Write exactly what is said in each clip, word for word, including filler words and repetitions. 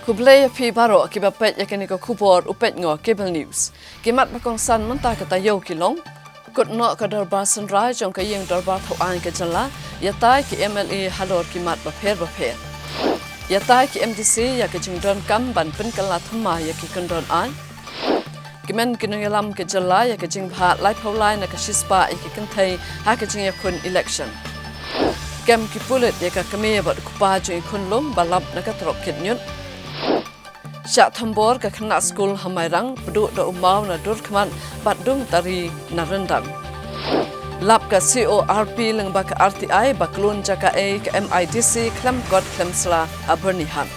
Khublei ïa phi baroh kiba peit ïa kane ka khubor u peit noh Cable News. Ki mat ba kongsan mynta ka taïew ki long: Kut noh ka dorbar synrai jong ka ïing dorbar thaw aiñ ka jylla, ïatai ki M L A halor ki mat bapher bapher. Ïatai ki M D C ïa ka jingdonkam ban pynkylla thymmai ïa ki kyndon aiñ. Kmen ki nongïalam ka jylla ïa ka jingbha laiphew lai na ka shispah ïa ki kynthei ha ka jingïakhun election. Kem ki pulit ïa ka kmie bad u kpa jong i khunlung ba lap na ka trok kit ñiut. Shah thombor ka khynnah skul ha Mairang, pduh da u maw na Durkhmat bad dung tari na Ryndang. Lap ka C O R P lyngba ka R T I ba klun jaka ei ka M I D C khlem kot khlem sla ha Byrnihat.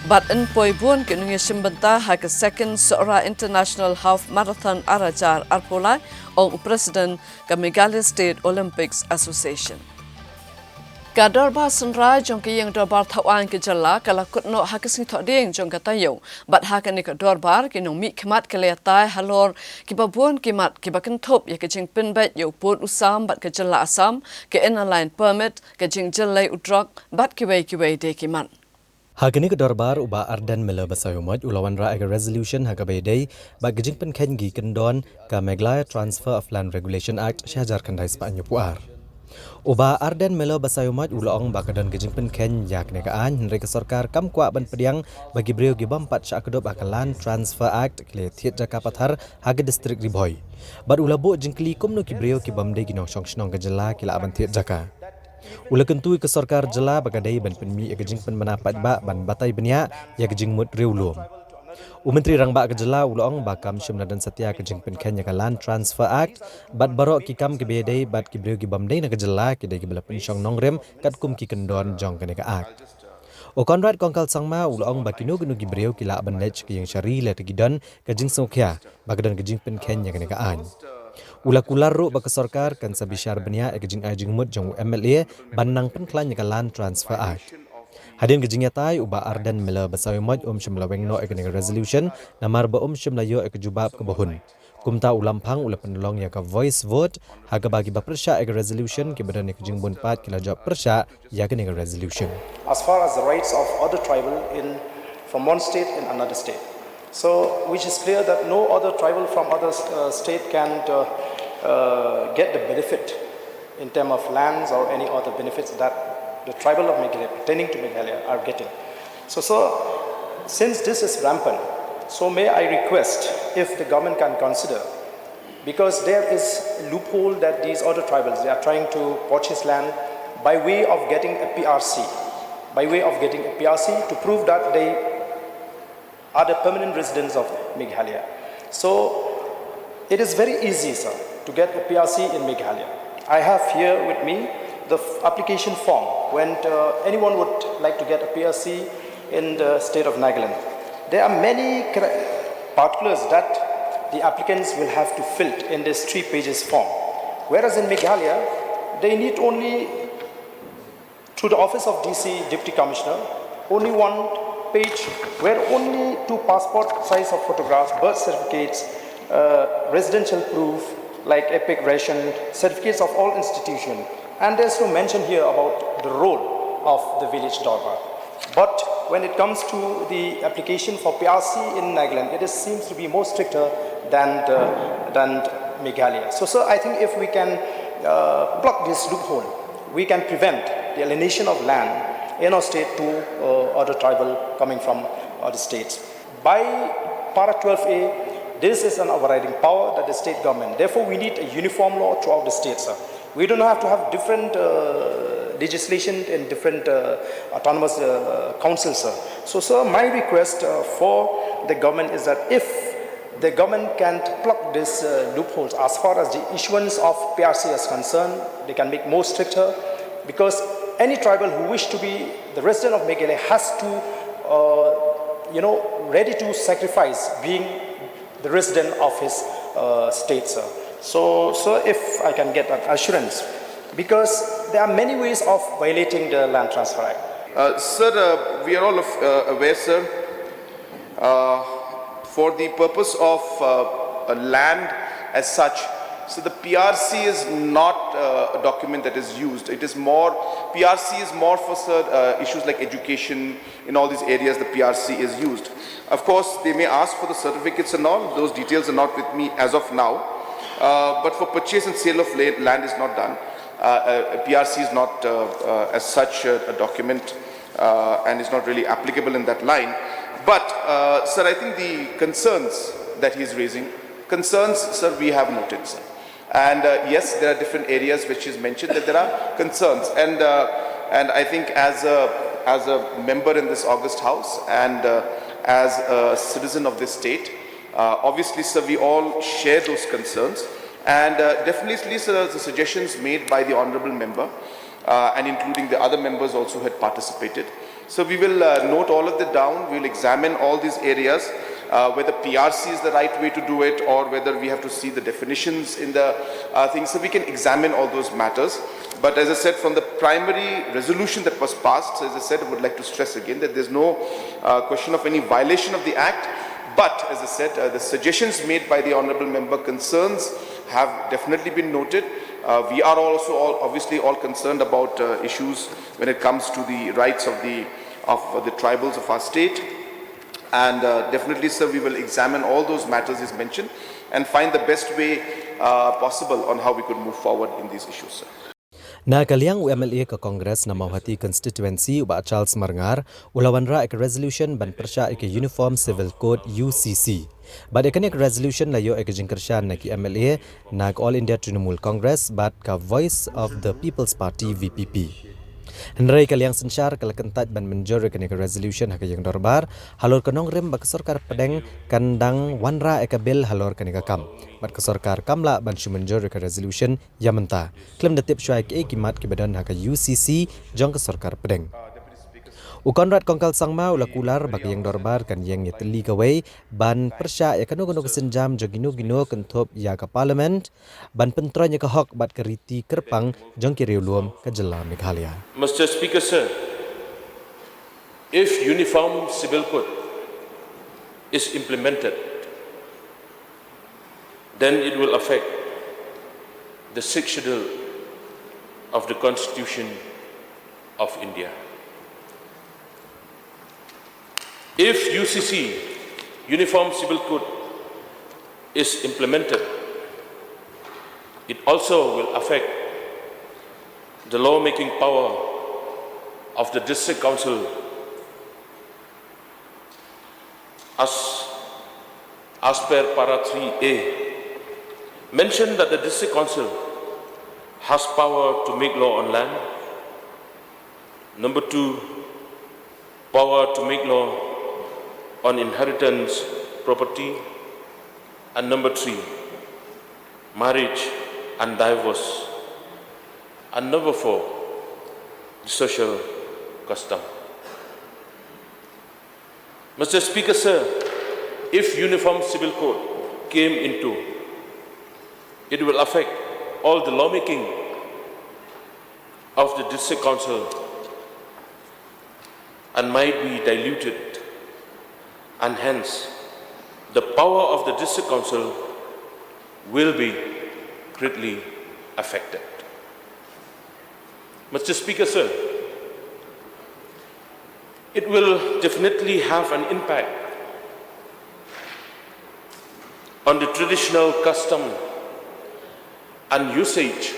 Bad yn poi bun ki nongïashim bynta ha ka second Sohra International Half Marathon ar hajar arphew lai, ong u President ka Meghalaya State Olympics Association. Ka dorbar synrai jong ka ïing dorbar thaw aiñ ka jylla ka la kut noh ha ka sngi Thohdieng jong ka taïew. Bad ha kane ka dorbar ki nongmihkhmat ki la ïatai halor kiba bun ki mat kiba kynthup ïa ka jingpynbeit ïa u pud u sam bad ka jylla Assam, ka Inner Line Permit, ka jingjyllei u drok bad kiwei kiwei de ki mat. Ha kane ka dorbar u Bah Ardent Miller Basaiawmoit u la wanrah ïa ka resolution ha kaba ïadei bad ka jingpynkheiñ ki kyndon ka Meghalaya Transfer of Land Regulation Act shi hajar khyndai spah hynñiewphew ar. U Bah Ardent Miller Basaiawmoit u la ong ba ka don ka jingpynkheiñ ïa kane ka aiñ, hynrei ka sorkar kam kwah ban pdiang ba ki briew ki bym pat shah kdup ha ka Land Transfer Act ki la thied jaka pathar ha ka district Ri Bhoi. Bad u la buh jingkylli kumno ki briew ki bym dei ki nongshong shnong ka jylla ki lah ban thied jaka. U la kyntu ïa ka sorkar jylla ba ka dei ban pynmih ïa ka jingpynbna paidbah ban batai bniah ïa ka jingmut riewlum. U Myntri Rangbah ka jylla u la ong ba kam shym la don satia ka jingpynkheiñ ïa ka Land Transfer Act, bad baroh ki kam kiba ïadei bad ki briew ki bym dei na ka jylla ki dei kiba la pynshong nongrim katkum ki kyndon jong kane ka Act. U Conrad Kongkal Sangma u la ong ba kino kino ki briew ki lah ban leit sha ka ïing shari lada ki don ka jingsngewkhia ba ka don ka jingpynkheiñ ïa kane ka aiñ. U la kular ruh ba ka sorkar kan sa bishar bniah ïa ka jingai jingmut jong u M L A ban nang pynkhlaiñ ïa ka Land Transfer Act. Hadien ka jingïatai u Bah Ardent Miller Basaiawmoit um shym la weng noh ïa kane ka resolution namar ba um shym la ïoh ïa ka jubab kaba hun. Kumta u Lamphang u la pynlong ïa ka voice vote ha kaba kiba pyrshah ïa ka resolution kiba don ïa ka jingbun paid ki la jop pyrshah ïa kane ka resolution. As far as the rights of other tribal in, from one state in another state. So, which is clear that no other tribal from other, uh, state can, uh, uh, get the benefit in term of lands or any other benefits that the tribal of Meghalaya, pertaining to Meghalaya, are getting. So, so, since this is rampant, so may I request if the government can consider, because there is a loophole that these other tribals, they are trying to purchase land by way of getting a P R C, by way of getting a P R C to prove that they are the permanent residents of Meghalaya. So, it is very easy, sir, to get a P R C in Meghalaya. I have here with me the f-, application form when, uh, anyone would like to get a P R C in the state of Nagaland. There are many cri-, particulars that the applicants will have to fill in this three pages form. Whereas in Meghalaya, they need only, through the office of D C, Deputy Commissioner, only one page where only two passport size of photographs, birth certificates, uh, residential proof like EPIC, ration, certificates of all institution, and there's no mention here about the role of the village dorbar. But when it comes to the application for P R C in Nagaland, it is, seems to be more stricter than the, than Meghalaya. So, sir, I think if we can, uh, plug this loophole, we can prevent the alienation of land in our state to, uh, other tribal coming from other states. By para twelve A, this is an overriding power that the state government. Therefore, we need a uniform law throughout the state, sir. We don't have to have different, uh, legislation in different, uh, autonomous, uh, councils, sir. So, sir, my request, uh, for the government is that if the government can plug these, uh, loopholes as far as the issuance of P R C is concerned, they can make more stricter, because any tribal who wish to be the resident of Meghalaya has to, uh, you know, ready to sacrifice being the resident of his, uh, state, sir. So, sir, if I can get that assurance, because there are many ways of violating the Land Transfer Act. Uh, sir, uh, we are all of, uh, aware, sir, uh, for the purpose of, uh, a land as such, So the P R C is not uh, a document that is used. It is more, P R C is more for cer- uh, issues like education. In all these areas, the P R C is used. Of course, they may ask for the certificates and all. Those details are not with me as of now. Uh, but for purchase and sale of la- land is not done. Uh, uh, P R C is not uh, uh, as such a, a document uh, and is not really applicable in that line. But, uh, sir, I think the concerns that he is raising, concerns, sir, we have noted, sir. And uh, yes, there are different areas which is mentioned that there are concerns. And uh, and I think as a as a member in this august house and uh, as a citizen of this state, uh, obviously, sir, we all share those concerns. And uh, definitely, sir, the suggestions made by the honorable member uh, and including the other members also had participated. So we will uh, note all of that down. We'll examine all these areas, uh, whether P R C is the right way to do it or whether we have to see the definitions in the uh, things. So we can examine all those matters. But as I said, from the primary resolution that was passed, so as I said, I would like to stress again that there's no uh, question of any violation of the Act. But as I said, uh, the suggestions made by the honorable member concerns have definitely been noted. Uh, we are also all obviously all concerned about uh, issues when it comes to the rights of the of the tribals of our state. And uh, definitely, sir, we will examine all those matters he's mentioned and find the best way uh, possible on how we could move forward in these issues, sir. Na ka liang u M L A ka Congress na Mawhati constituency u Bah Charles Marngar u la wanrah ïa ka resolution ban pyrshah ïa ka Uniform Civil Code U C C. Bad ïa kane ka resolution la ïoh ïa ka jingkyrshan na ki M L A na ka All India Trinamool Congress bad ka Voice of the People's Party V P P. Hynrei ka liang synshar ka la kyntait ban mynjur ïa kane ka resolution ha ka ïing dorbar halor ka nongrim ba ka sorkar pdeng kan dang wanrah ïa ka bill halor kane ka kam. Bad ka sorkar kam lah ban shu mynjur ïa ka resolution ïa mynta khlem da tip shuwa ïa kiei ki mat kiba don ha ka U C C jong ka sorkar pdeng. U Conrad Kongkal Sangma u la kular ba ka ïing dorbar kan ïeng ïatylli kawei ban pyrshah ïa kano kano ka sienjam jong kino kino kynthup ïa ka Parliament ban pyntroiñ ïa ka hok bad ka riti kyrpang jong ki riewlum ka jylla Meghalaya. Mister Speaker, sir, if Uniform Civil Code is implemented, then it will affect the Sixth Schedule of the Constitution of India. If U C C, Uniform Civil Code, is implemented, it also will affect the lawmaking power of the District Council as, as per para three A mentioned that the District Council has power to make law on land. Number two, power to make law on inheritance property. And number three, marriage and divorce. And number four, the social custom. Mister Speaker, sir, if Uniform Civil Code came into, it will affect all the lawmaking of the District Council and might be diluted, and hence the power of the District Council will be greatly affected. Mister Speaker, sir, it will definitely have an impact on the traditional custom and usage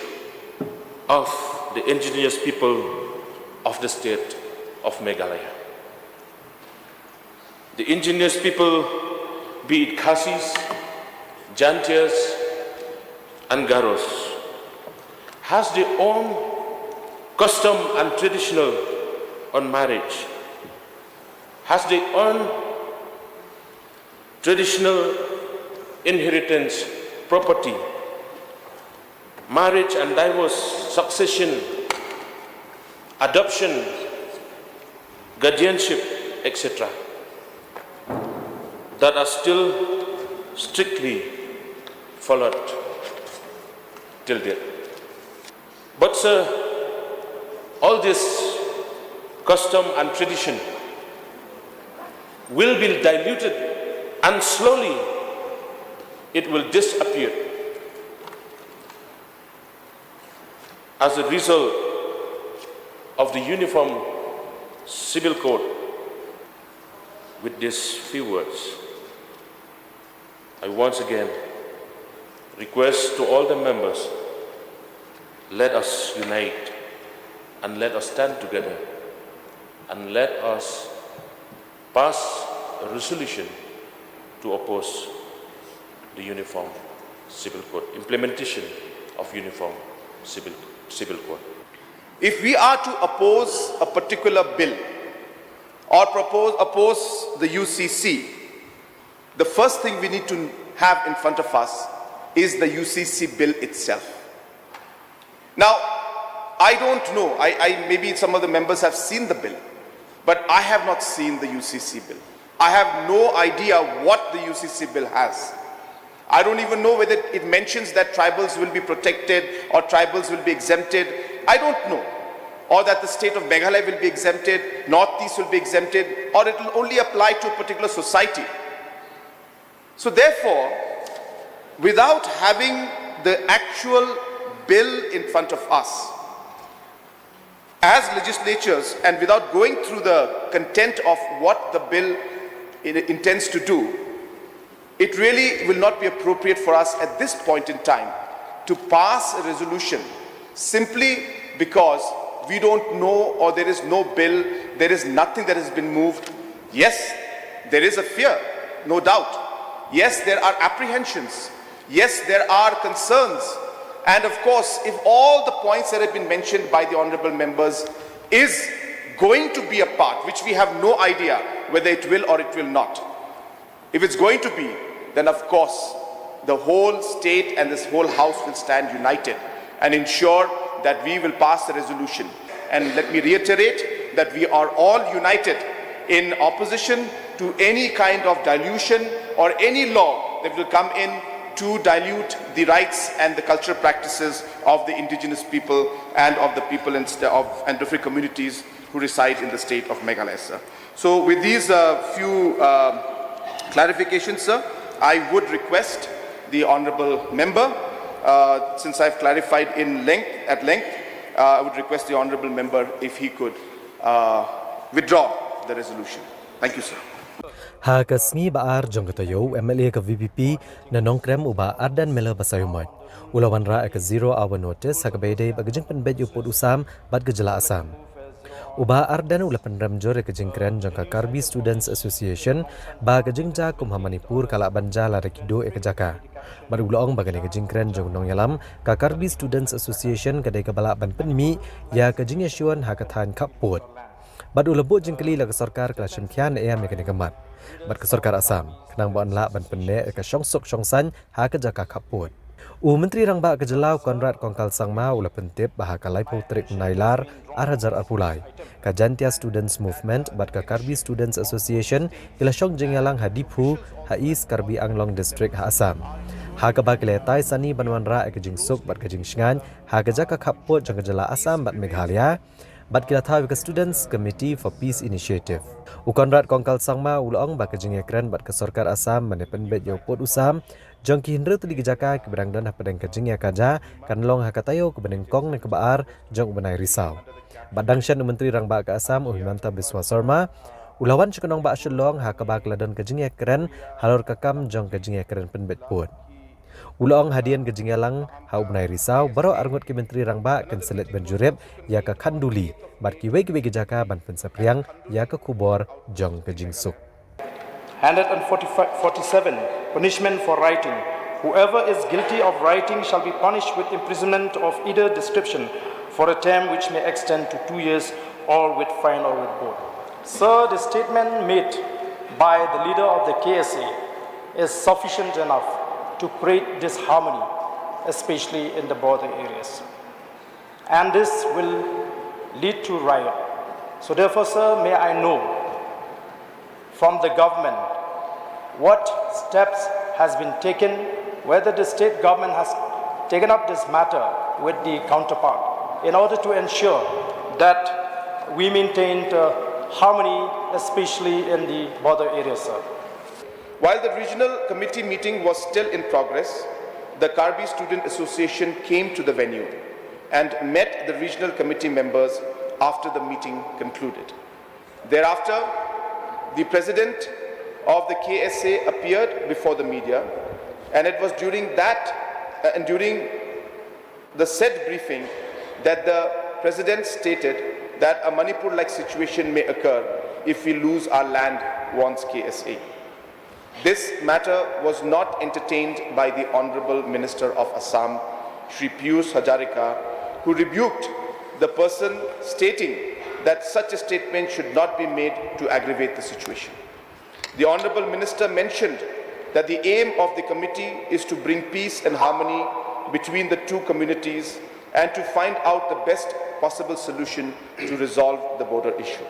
of the indigenous people of the state of Meghalaya. The indigenous people, be it Khasis, Jaintias, and Garos, has their own custom and traditional on marriage, has their own traditional inheritance property, marriage and divorce, succession, adoption, guardianship, et cetera, that are still strictly followed till date. But, sir, all this custom and tradition will be diluted and slowly it will disappear. As a result of the Uniform Civil Code, with these few words, I once again request to all the members, let us unite and let us stand together and let us pass a resolution to oppose the Uniform Civil Code, implementation of Uniform Civil, Civil Code. If we are to oppose a particular bill or propose, oppose the U C C, the first thing we need to have in front of us is the U C C bill itself. Now, I don't know, I, I, maybe some of the members have seen the bill, but I have not seen the U C C bill. I have no idea what the U C C bill has. I don't even know whether it mentions that tribals will be protected or tribals will be exempted. I don't know. Or that the state of Meghalaya will be exempted, Northeast will be exempted, or it will only apply to a particular society. So therefore, without having the actual bill in front of us, as legislatures, and without going through the content of what the bill i- intends to do, it really will not be appropriate for us at this point in time to pass a resolution simply because we don't know, or there is no bill, there is nothing that has been moved. Yes, there is a fear, no doubt. Yes, there are apprehensions. Yes, there are concerns. And of course, if all the points that have been mentioned by the honorable members is going to be a part, which we have no idea whether it will or it will not, if it's going to be, then of course, the whole state and this whole house will stand united and ensure that we will pass the resolution. And let me reiterate that we are all united in opposition to any kind of dilution or any law that will come in to dilute the rights and the cultural practices of the indigenous people and of the people and st- of and different communities who reside in the state of Meghalaya, sir. So, with these uh, few uh, clarifications, sir, I would request the honorable member, uh, since I've clarified in length, at length, uh, I would request the honorable member if he could uh, withdraw the resolution. Thank you, sir. Ha ka sngi ba ar jong ka taïew, M L A ka V P P na Nongkrem u Bah Ardent Miller Basaiawmoit u la wanrah ïa ka zero hour notice ha kaba ïadei bad ka jingpynbeit ïa u pud u sam bad ka jylla Assam. U Bah Ardent u la pynrem jur ïa ka jingkren jong ka Karbi Students Association ba ka jingjia kum ha Manipur ka lah ban jia lada ki duh ïa ka jaka. Bad u la ong ba kane ka jingkren jong u nongïalam ka Karbi Students Association ka dei kaba lah ban pynmih ïa ka jingïashun ha ka thaiñ khappud. Bad u la buh jingkylli la ka sorkar ka la shim khia ne em ïa kane ka mat bad ka sorkar Assam khnang ba yn lah ban pynneh ïa ka shongsuk shongsaiñ ha ka jaka khappud. U Myntri Rangbah ka jylla u Conrad Kongkal Sangma u la pyntip ba ha ka laiphew tarik u Nailar ar hajar arphew lai, ka Jaintia Students Movement bad ka Karbi Students Association ki la shong jingïalang ha Diphu, ha East Karbi Anglong District ha Assam, ha kaba ki la ïatai sani ban wanrah ïa ka jingsuk bad ka jingshngaiñ ha ka jaka khappud jong ka jylla Assam bad Meghalaya. Bad ki la thaw ïa ka Students Committee for Peace Initiative. U Conrad Kongkal Sangma u la ong ba ka jingïakren bad ka sorkar Assam ban ïa pynbeit ïa u pud u sam jong ki hynriew tylli ki jaka kiba dang don hapdeng ka jingïakajia kan long ha ka taïew kaba nyngkong ne kaba ar jong u bnai Risaw. Bad dang shen u Myntri Rangbah ka Assam u Himanta Biswa Sarma u la wan sha ka nongbah Shillong ha kaba ka la don ka jingïakren halor ka kam jong ka jingïakren pynbeit pud. U la ong hadien ka jingïalang ha u bnai Risaw baroh arngut ki Myntri Rangbah kin sa leit ban jurip ïa ka Khanduli bad kiwei kiwei ki jaka ban pynsaphriang ïa ka khubor jong ka jingsuk. Hundred and forty-seven, punishment for writing. Whoever is guilty of writing shall be punished with imprisonment of either description for a term which may extend to two years or with fine or with both. Sir, the statement made by the leader of the K S A is sufficient enough to create disharmony, especially in the border areas. And this will lead to riot. So therefore, sir, may I know from the government what steps has been taken, whether the state government has taken up this matter with the counterpart in order to ensure that we maintain the harmony, especially in the border areas, sir. While the regional committee meeting was still in progress, the Karbi Student Association came to the venue and met the regional committee members after the meeting concluded. Thereafter, the president of the K S A appeared before the media, and it was during that uh, and during the said briefing that the president stated that a Manipur-like situation may occur if we lose our land, warns K S A. This matter was not entertained by the Honorable Minister of Assam, Shri Piyush Hazarika, who rebuked the person, stating that such a statement should not be made to aggravate the situation. The Honorable Minister mentioned that the aim of the committee is to bring peace and harmony between the two communities and to find out the best possible solution to resolve the border issue.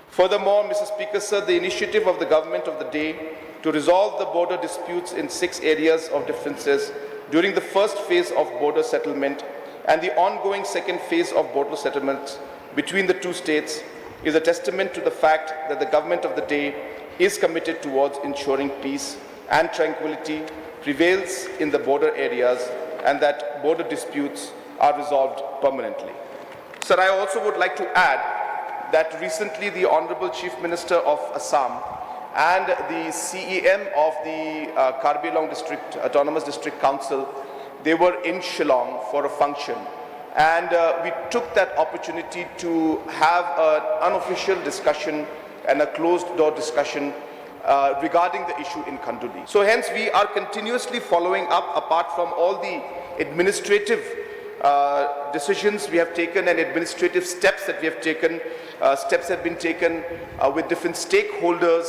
Furthermore, Mister Speaker, sir, the initiative of the government of the day to resolve the border disputes in six areas of differences during the first phase of border settlement and the ongoing second phase of border settlements between the two states is a testament to the fact that the government of the day is committed towards ensuring peace and tranquility prevails in the border areas and that border disputes are resolved permanently. Sir, I also would like to add that recently the Honorable Chief Minister of Assam and the C E M of the uh, Karbi Anglong District Autonomous District Council, they were in Shillong for a function, and uh, we took that opportunity to have an unofficial discussion and a closed-door discussion uh, regarding the issue in Khanduli. So hence, we are continuously following up, apart from all the administrative uh, decisions we have taken and administrative steps that we have taken. Uh, steps have been taken uh, with different stakeholders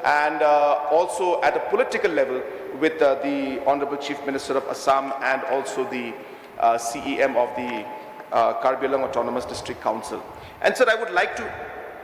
and uh, also at a political level with uh, the Honorable Chief Minister of Assam and also the uh, C E M of the uh, Karbi Anglong Autonomous District Council. And sir, I would like to,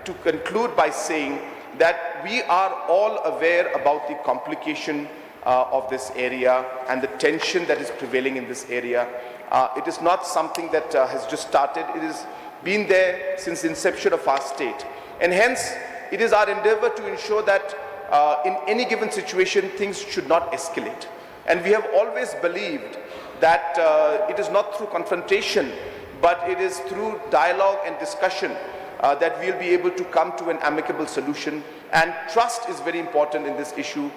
to conclude by saying that we are all aware about the complication uh, of this area and the tension that is prevailing in this area. Uh, it is not something that uh, has just started. It has been there since the inception of our state. And hence, it is our endeavor to ensure that uh, in any given situation, things should not escalate. And we have always believed that uh, it is not through confrontation, but it is through dialogue and discussion uh, that we'll be able to come to an amicable solution. And trust is very important in this issue.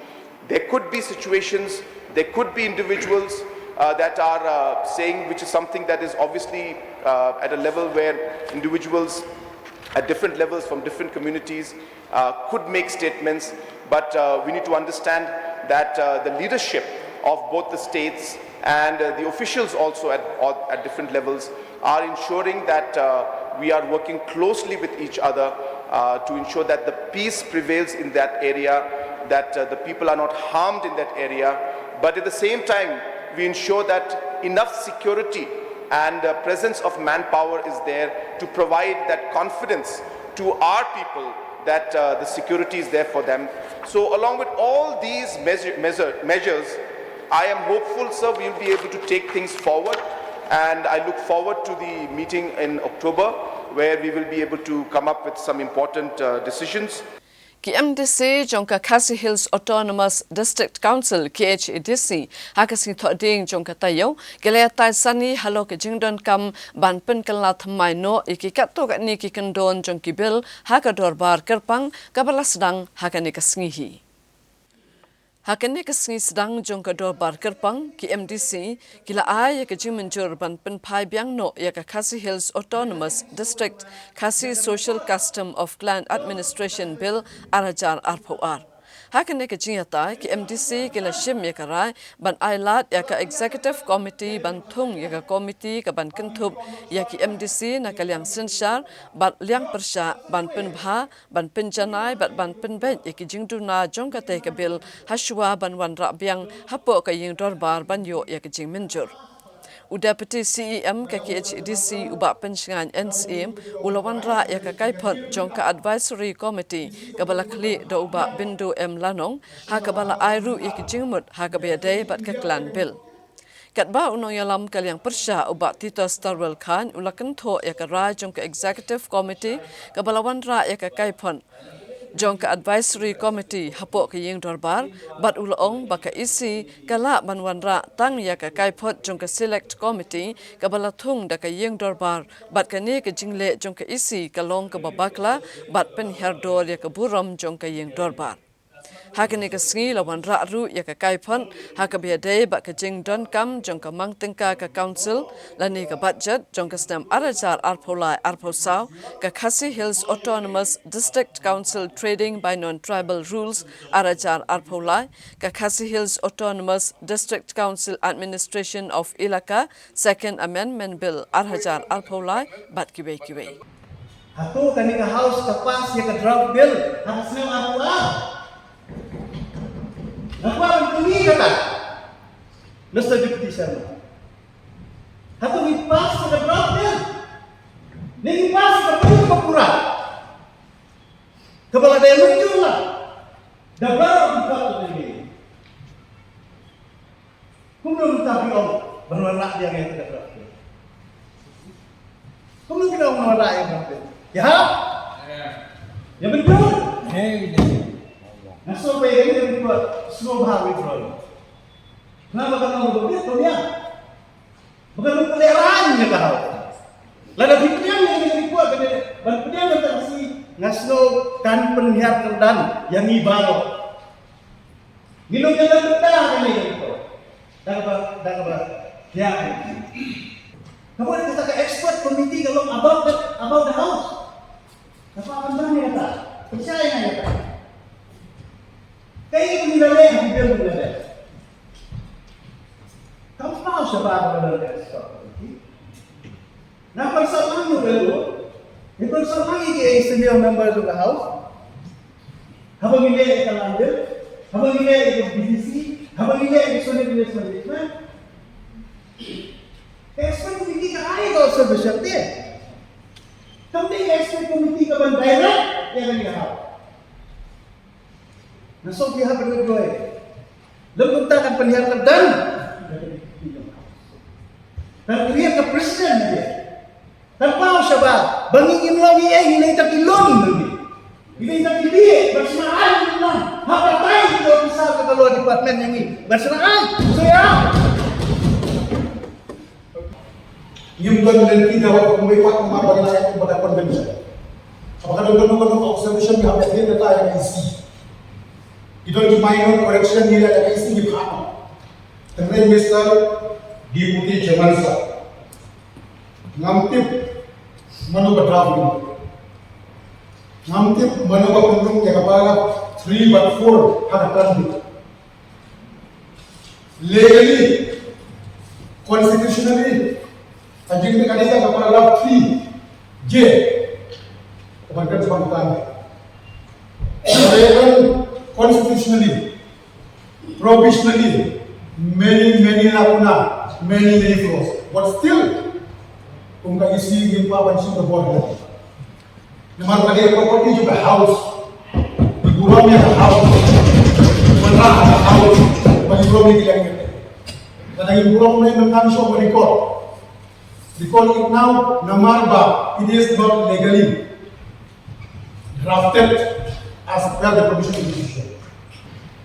There could be situations, there could be individuals uh, that are uh, saying, which is something that is obviously uh, at a level where individuals at different levels from different communities uh, could make statements, but uh, we need to understand that uh, the leadership of both the states and uh, the officials also at, at different levels are ensuring that uh, we are working closely with each other uh, to ensure that the peace prevails in that area, that uh, the people are not harmed in that area, but at the same time, we ensure that enough security and uh, presence of manpower is there to provide that confidence to our people that uh, the security is there for them. So, along with all these measure, measure, measures, I am hopeful, sir, we will be able to take things forward, and I look forward to the meeting in October, where we will be able to come up with some important uh, decisions. Ki M D C jong ka Khasi Hills Autonomous District Council, K H A D C, ha ka sngi Thohdieng jong ka taïew, ki la ïatai sani halor ka jingdonkam ban pynkylla thymmai noh ïa ki katto katne ki kyndon jong ki bill ha ka dorbar kyrpang kaba la sdang ha kane ka sngi hi. Ha kane ka sngi sdang jong ka dorbar kyrpang, ki M D C ki la ai ïa ka jingmynjur ban pynphai biang noh ïa ka Khasi Hills Autonomous District Khasi Social Custom of Clan Administration Bill ar hajar arphew ar. Ha kane ka jingïatai, ki M D C ki la shim ïa ka rai ban ai lad ïa ka Executive Committee ban thung ïa ka komiti ka ban kynthup ïa ki M D C na ka liang synshar bad liang pyrshah ban pynbha, ban pynjanai bad ban pynbeit ïa ki jingduna jong katei ka bill ha shuwa ban wanrah biang hapoh ka ïing dorbar ban ïoh ïa ka jingmynjur. U Deputy C E M ka K H A D C, u Bah Penshngaiñ N Syiem, u la wanrah ïa ka kaiphod jong ka Advisory Committee kaba la khlieh da u Bah Bindu M Lanong, ha kaba la ai ruh ïa ki jingmut ha kaba ïadei bad ka clan bill. Katba u nongïalam ka liang pyrshah u Bah Titus Tarwel Chyne u la kynthoh ïa ka rai jong ka Executive Committee kaba la wanrah ïa ka kaiphod jong ka Advisory Committee hapoh ka Ïing Dorbar, bad u la ong ba ka E C ka lah ban wanrah tang ïa ka kaiphod jong ka Select Committee kaba la thung da ka Ïing Dorbar, bad kane ka jingleh jong ka E C ka long kaba bakla bad pynhiar dor ïa ka burom jong ka Ïing Dorbar. Ha kane ka sngi la wanrah ruh ïa ka kaiphod ha kaba ïadei bad ka jingdonkam jong ka mang tyngka ka Council lane ka budget jong ka snem ar hajar arphew lai arphew saw, ka Khasi Hills Autonomous District Council Trading by Non-Tribal Rules ar hajar arphew lai, ka Khasi Hills Autonomous District Council Administration of Elaka Second Amendment Bill ar hajar arphew lai bad kiwei kiwei. Hato kane ka House ka pass ïa ka draft bill ha ka snem arphew ar? Nga kwah ban kylli kata, Mister Deputy Chairman. Hato ngi pass ïa ka draft bill? Ne ngi pass ïa ka bill kaba pura? Kaba la dei mynjur la da baroh ki party. Kumno mynta phi ong ban wanrah biang ïa ka draft bill? Kumno phi ong ban wanrah ïa ka draft bill? Ïa hap? Ïa mynjur? Nga sngew ba ïa kane ka report sngewbha withdraw. Nga ba ka nong ba bit ba ïa ba ka nong ka lehrain ïa ka hau. Lada phi pdiang ïa kane ka report kane ban pdiang ïa ka si, nga sngew kan pynhiar kyrdan ïa ngi baroh. Ngi long ïa ka bynta kane ka report. Da kaba, da kaba ïa. Ka buh kata ka expert committee ka long about the, about the house. Ka pa kan bang ïa kata. Pynshai ïa kata. Kaei ka ngi la leh, ka ngi la leh. Kam paw shabar ba la leh. Nga pynsaw lang ïa ka leh. Nga pynsaw lang ïa ki senior member of the house. Haba ngi leh ïa ka land bill, haba ngi leh ïa ka B D C, haba ngi leh ïa ka solid waste management. Ka expert committee ka ai ka observation te. Kam dei ka expert committee ka ban direct ïa ka ngi hap. Nga sngewthuh ha ka dei. Lem kumta kan pynhiar kyrdan. Kan create ka precedent dia. Kan paw shabar ba ngi ngim long ei ei, ngi dei tang ki lum ngi. Ngi dei tang ki bieit, ban shna aiñ ngi long. Ha ka tai ki officer ka law department ïa ngi ban shna aiñ. So ïa. Ngim don lynti da wat kumwei pat namar ba ngi la ïaid bad ka convention. Haba ka don kano kano ka observation ngi hap ïa clear data ïa ka E C. Ki don ki minor correction ngi la ïa ka E C ngi phah. Tynrai Mister Deputy Chairman Sir, ngam tip mano ba draft ngi. Ngam tip mano ba pynrung ïa ka paragraph three bad four ha ka plan ngi. Legally, constitutionally, ka jingtip ka dei ka paragraph three J. Ka ban kan sbang kan. Constitutionally, provisionally, many, many lacuna, many, many flaws. But still, kum ka E C ngim pat ban shu ka bor. Namar ka dei ka property jong ka house. Ngi burom ïa ka house. Ngi wanrah ha ka house. Bad ngi burom ïa ki liang ngi. Lada ngi burom ngi mynta ngi shu record. Record it now, namar ba it is not legally drafted as per the provision of the constitution.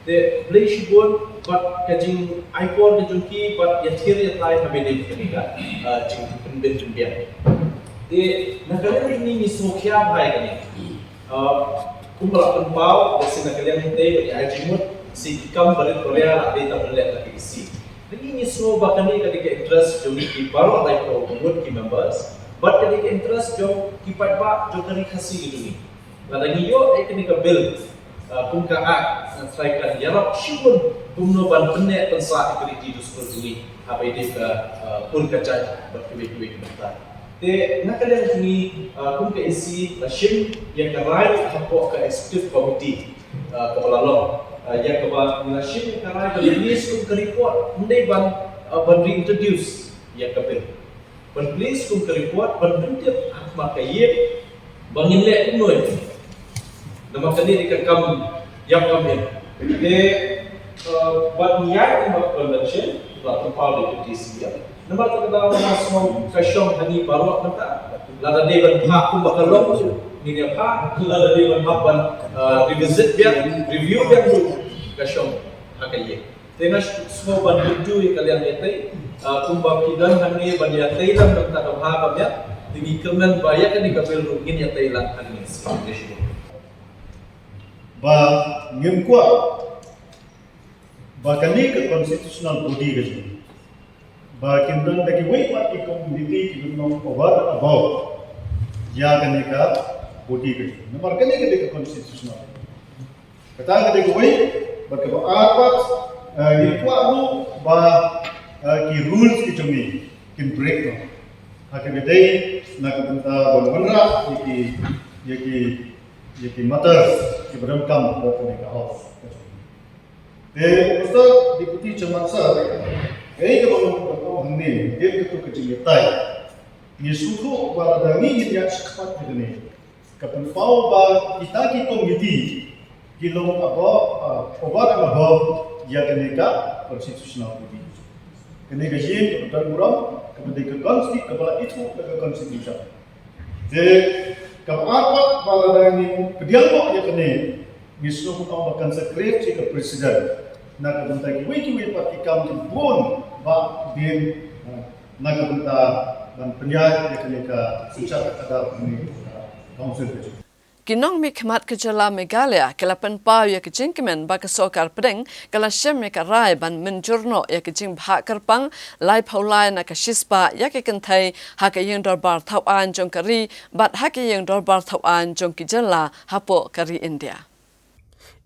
Te khublei shibun bad ka jingaikor ka jong ki bad ïathir ïathai ha ba ïadei bad kane ka, ah, jingpynbeit pynbiang. Te na ka liang jong ngi ngi sngewkhia bha ïa kane. Ah, kumba la pynpaw, lehse na ka liang hangtei ba ngi ai jingmut, shi ki kam barit baria la dei tang ban leh da ka E C. Ngi ngi sngew ba kane ka dei ka interest jong ngi ki baroh laiphew ngut ki members bad ka dei ka interest jong ki paidbah jong ka Ri Khasi ka jong ngi. Lada ngi ïoh ïa kane ka bill, ah, kum ka act, ah, trai kan ïarap shibun kumno ban pynneh pynsah ïa ka riti dustur jong ngi ha ba ïadei ka, ah, pun ka jait bad kiwei kiwei ki bynta. Te na ka liang jong ngi, ah, kum ka E C la shim ïa ka rai hapoh ka executive committee, ah, kaba la long, ah, ïa kaba ngi la shim ïa ka rai kaba ngi skum ka report ym dei ban, ah, ban reintroduce ïa ka bill. Ban plie skum ka report, ban pyntip ha khmat ka ïing ba ngin leh kumno. Namar kane dei ka kam ïap kam im. Te, eh, bad ngi ïaid bad convention, ba pynpaw da ka D C ïa. Namar kata ka daw nga sngew ka shong ha ngi baroh mynta. Lada dei ban phah kumba ka long. Ngin ïa phah, lada dei ban hap ban, uh, revisit biang, review biang ruh ka shong ha ka ïing. Te nga sngew ban kyntu ïa ka liang ïatei, uh, kumba ki don hangne ban ïatei lang na ka bynta ka bha ka biang, te ngi kyrmen ba ïa kane ka bill ruh ngin ïatei lang hangne. Ba ngim kwah ba kane ka constitutional body ka jong ngi, ba kin don da kiwei pat ki community ki don long over above ïa kane ka body ka jong ngi. Namar kane ka dei ka constitutional. Kata ka dei kawei, bad kaba ar pat, eh, ngi kwah ruh ba, eh, ki rules ki jong ngi kin break noh. Ha kaba dei na ka bynta ban wanrah ïa ki, ïa ki, ïa ki matters kiba donkam ha kane ka house. Te u Mister Deputy Chairman Sir, kaei kaba nga kwah ban ong hangne, dei kato ka jingïatai. Ngi sngewthuh ba lada ngi ngin ïaid shakhmat ïa kane, ka pynpaw ba kita ki committee ki long above, uh, over and above ïa kane ka constitutional body. Kane ka ïing kaba don burom, kaba dei ka consti-, kaba la ithuh da ka constitution. Te kaba ar pat ba lada ngin pdiang noh ïa kane, ngi sngewthuh ba kan sa create ïa ka precedent na ka bynta kiwei kiwei pat ki kam ki bun ba dien, uh, na ka bynta ban pynïaid ïa kane ka synshar ka khadar kane ka council ka jong ngi. Ki nongmihkhmat ka jylla Meghalaya ki la pynpaw ïa ka jingkmen ba ka sorkar pdeng ka la shim ïa ka rai ban mynjur noh ïa ka jingbhah kyrpang laiphew lai na ka shispah ïa ki kynthei ha ka ïing dorbar thaw aiñ jong ka ri bad ha ka ïing dorbar thaw aiñ jong ki jylla hapoh ka ri India.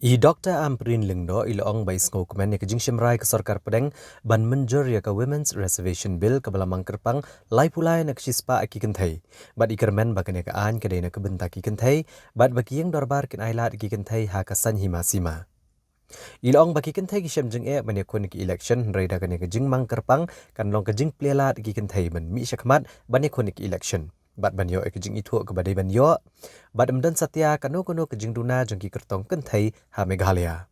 I Doctor Ampareen Lyngdoh i la ong ba i sngewkmen ïa ka jingshim rai ka sorkar pdeng ban mynjur ïa ka Women's Reservation Bill kaba la mang kyrpang laiphew lai na ka shispah ïa ki kynthei. Bad i kyrmen ba kane ka aiñ ka dei na ka bynta ki kynthei, bad ba ki ïing dorbar kin ailad ïa ki kynthei ha ka saiñ hima sima. I la ong ba ki kynthei ki shem jingeh ban ïakhun ïa ki election, hynrei da kane ka jingmang kyrpang kan long ka jingplie lad ïa ki kynthei ban mih shakhmat ban ïakhun ïa ki election bad ban ïoh ïa ka jingithuh kaba dei ban ïoh, bad ym don satia kano kano ka jingduna jong ki kyrtong kynthei ha Meghalaya.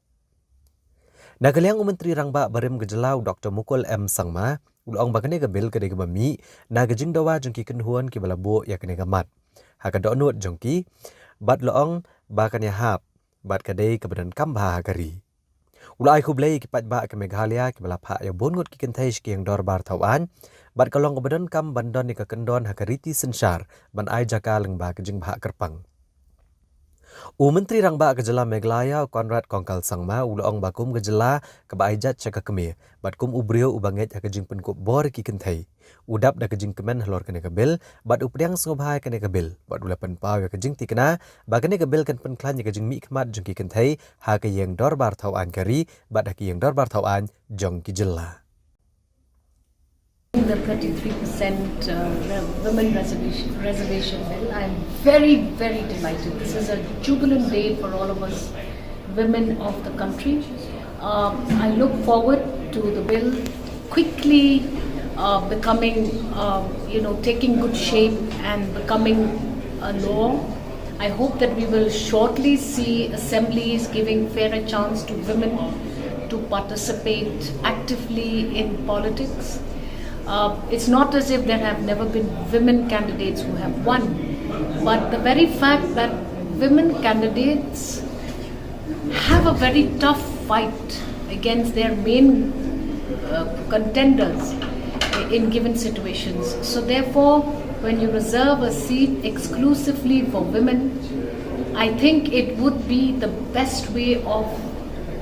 Na ka liang u Myntri Rangbah barim ka jylla u Doctor Mukul M Sangma u la ong ba kane ka bill ka dei kaba mih na ka jingdawa jong ki kynhun kiba la buh ïa kane ka mat ha ka dohnud jong ki, bad la ong ba kan ïahap bad ka dei kaba donkam bha ha ka ri. U la ai khublei ïa ki paidbah ka Meghalaya kiba la phah ïa bun ngut ki kynthei sha ki ïing dorbar thaw aiñ, bad ka long kaba donkam ban don ïa ka kyndon ha ka riti synshar ban ai jaka lyngba ka jingbhah kyrpang. U Myntri Rangbah ka jylla Meghalaya u Conrad Kongkal Sangma u la ong ba kum ka jylla kaba ai jait sha ka kmie bad kum u briew uba ngeit ha ka jingpynkup bor ïa ki kynthei, u dap da ka jingkmen halor kane ka bill bad u pdiang sngewbha ïa kane ka bill bad u la pynpaw ïa ka jingthikna ba kane ka bill kan pynkhlaiñ ïa ka jingmihkhmat jong ki kynthei ha ka ïing dorbar thaw aiñ ka ri bad ha ka ïing dorbar thaw aiñ jong ki jylla. The thirty-three percent, uh, re-, women reservation, reservation bill. I'm very, very delighted. This is a jubilant day for all of us women of the country. Uh, I look forward to the bill quickly, uh, becoming, uh, you know, taking good shape and becoming a law. I hope that we will shortly see assemblies giving fairer chance to women to participate actively in politics. Uh, it's not as if there have never been women candidates who have won, but the very fact that women candidates have a very tough fight against their main, uh, contenders in given situations. So therefore, when you reserve a seat exclusively for women, I think it would be the best way of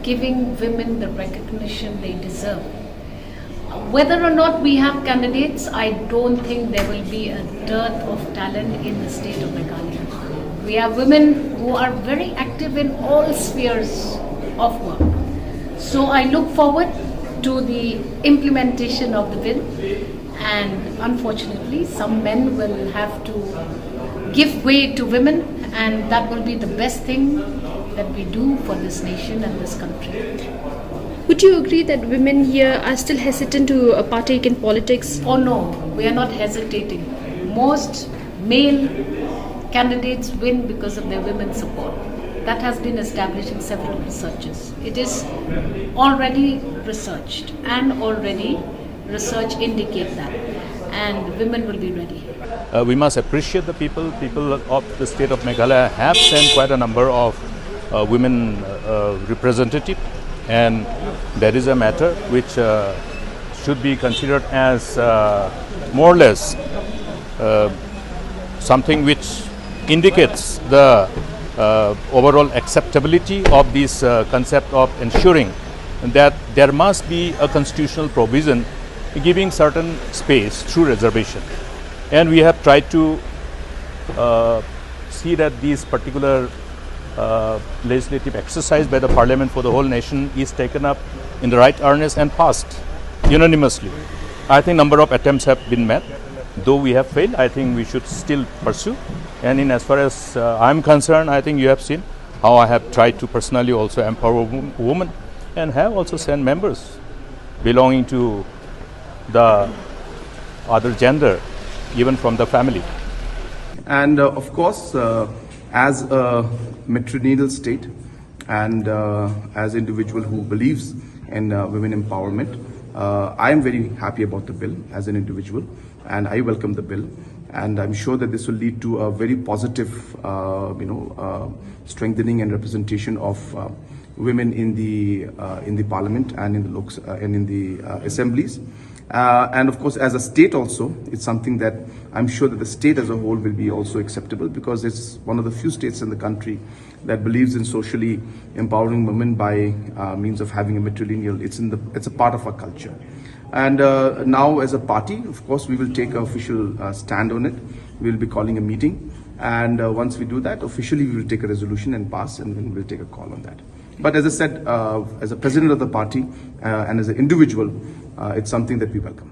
giving women the recognition they deserve. Whether or not we have candidates, I don't think there will be a dearth of talent in the state of Meghalaya. We have women who are very active in all spheres of work. So I look forward to the implementation of the bill, and unfortunately, some men will have to give way to women, and that will be the best thing that we do for this nation and this country. Would you agree that women here are still hesitant to, uh, partake in politics? Oh no, we are not hesitating. Most male candidates win because of their women support. That has been established in several researches. It is already researched and already research indicate that. And women will be ready. Uh, we must appreciate the people. People of the state of Meghalaya have sent quite a number of uh, women uh, representative, and that is a matter which uh, should be considered as uh, more or less uh, something which indicates the uh, overall acceptability of this uh, concept of ensuring that there must be a constitutional provision giving certain space through reservation. And we have tried to uh, see that this particular uh, legislative exercise by the Parliament for the whole nation is taken up in the right earnest and passed unanimously. I think number of attempts have been made. Though we have failed, I think we should still pursue. And in as far as uh, I'm concerned, I think you have seen how I have tried to personally also empower wom- women and have also sent members belonging to the other gender, even from the family. And uh, of course, uh, as a matrilineal state and uh, as individual who believes in uh, women empowerment, uh, I am very happy about the bill as an individual, and I welcome the bill. And I'm sure that this will lead to a very positive, uh, you know, uh, strengthening and representation of uh, women in the uh, in the parliament and in the loks uh, and in the uh, assemblies. Uh, and of course, as a state also, it's something that I'm sure that the state as a whole will be also acceptable, because it's one of the few states in the country that believes in socially empowering women by uh, means of having a matrilineal. It's in the it's a part of our culture. And uh, now, as a party, of course, we will take an official uh, stand on it. We'll be calling a meeting, and uh, once we do that, officially we will take a resolution and pass, and then we'll take a call on that. But as I said, uh, as a president of the party uh, and as an individual, uh, it's something that we welcome.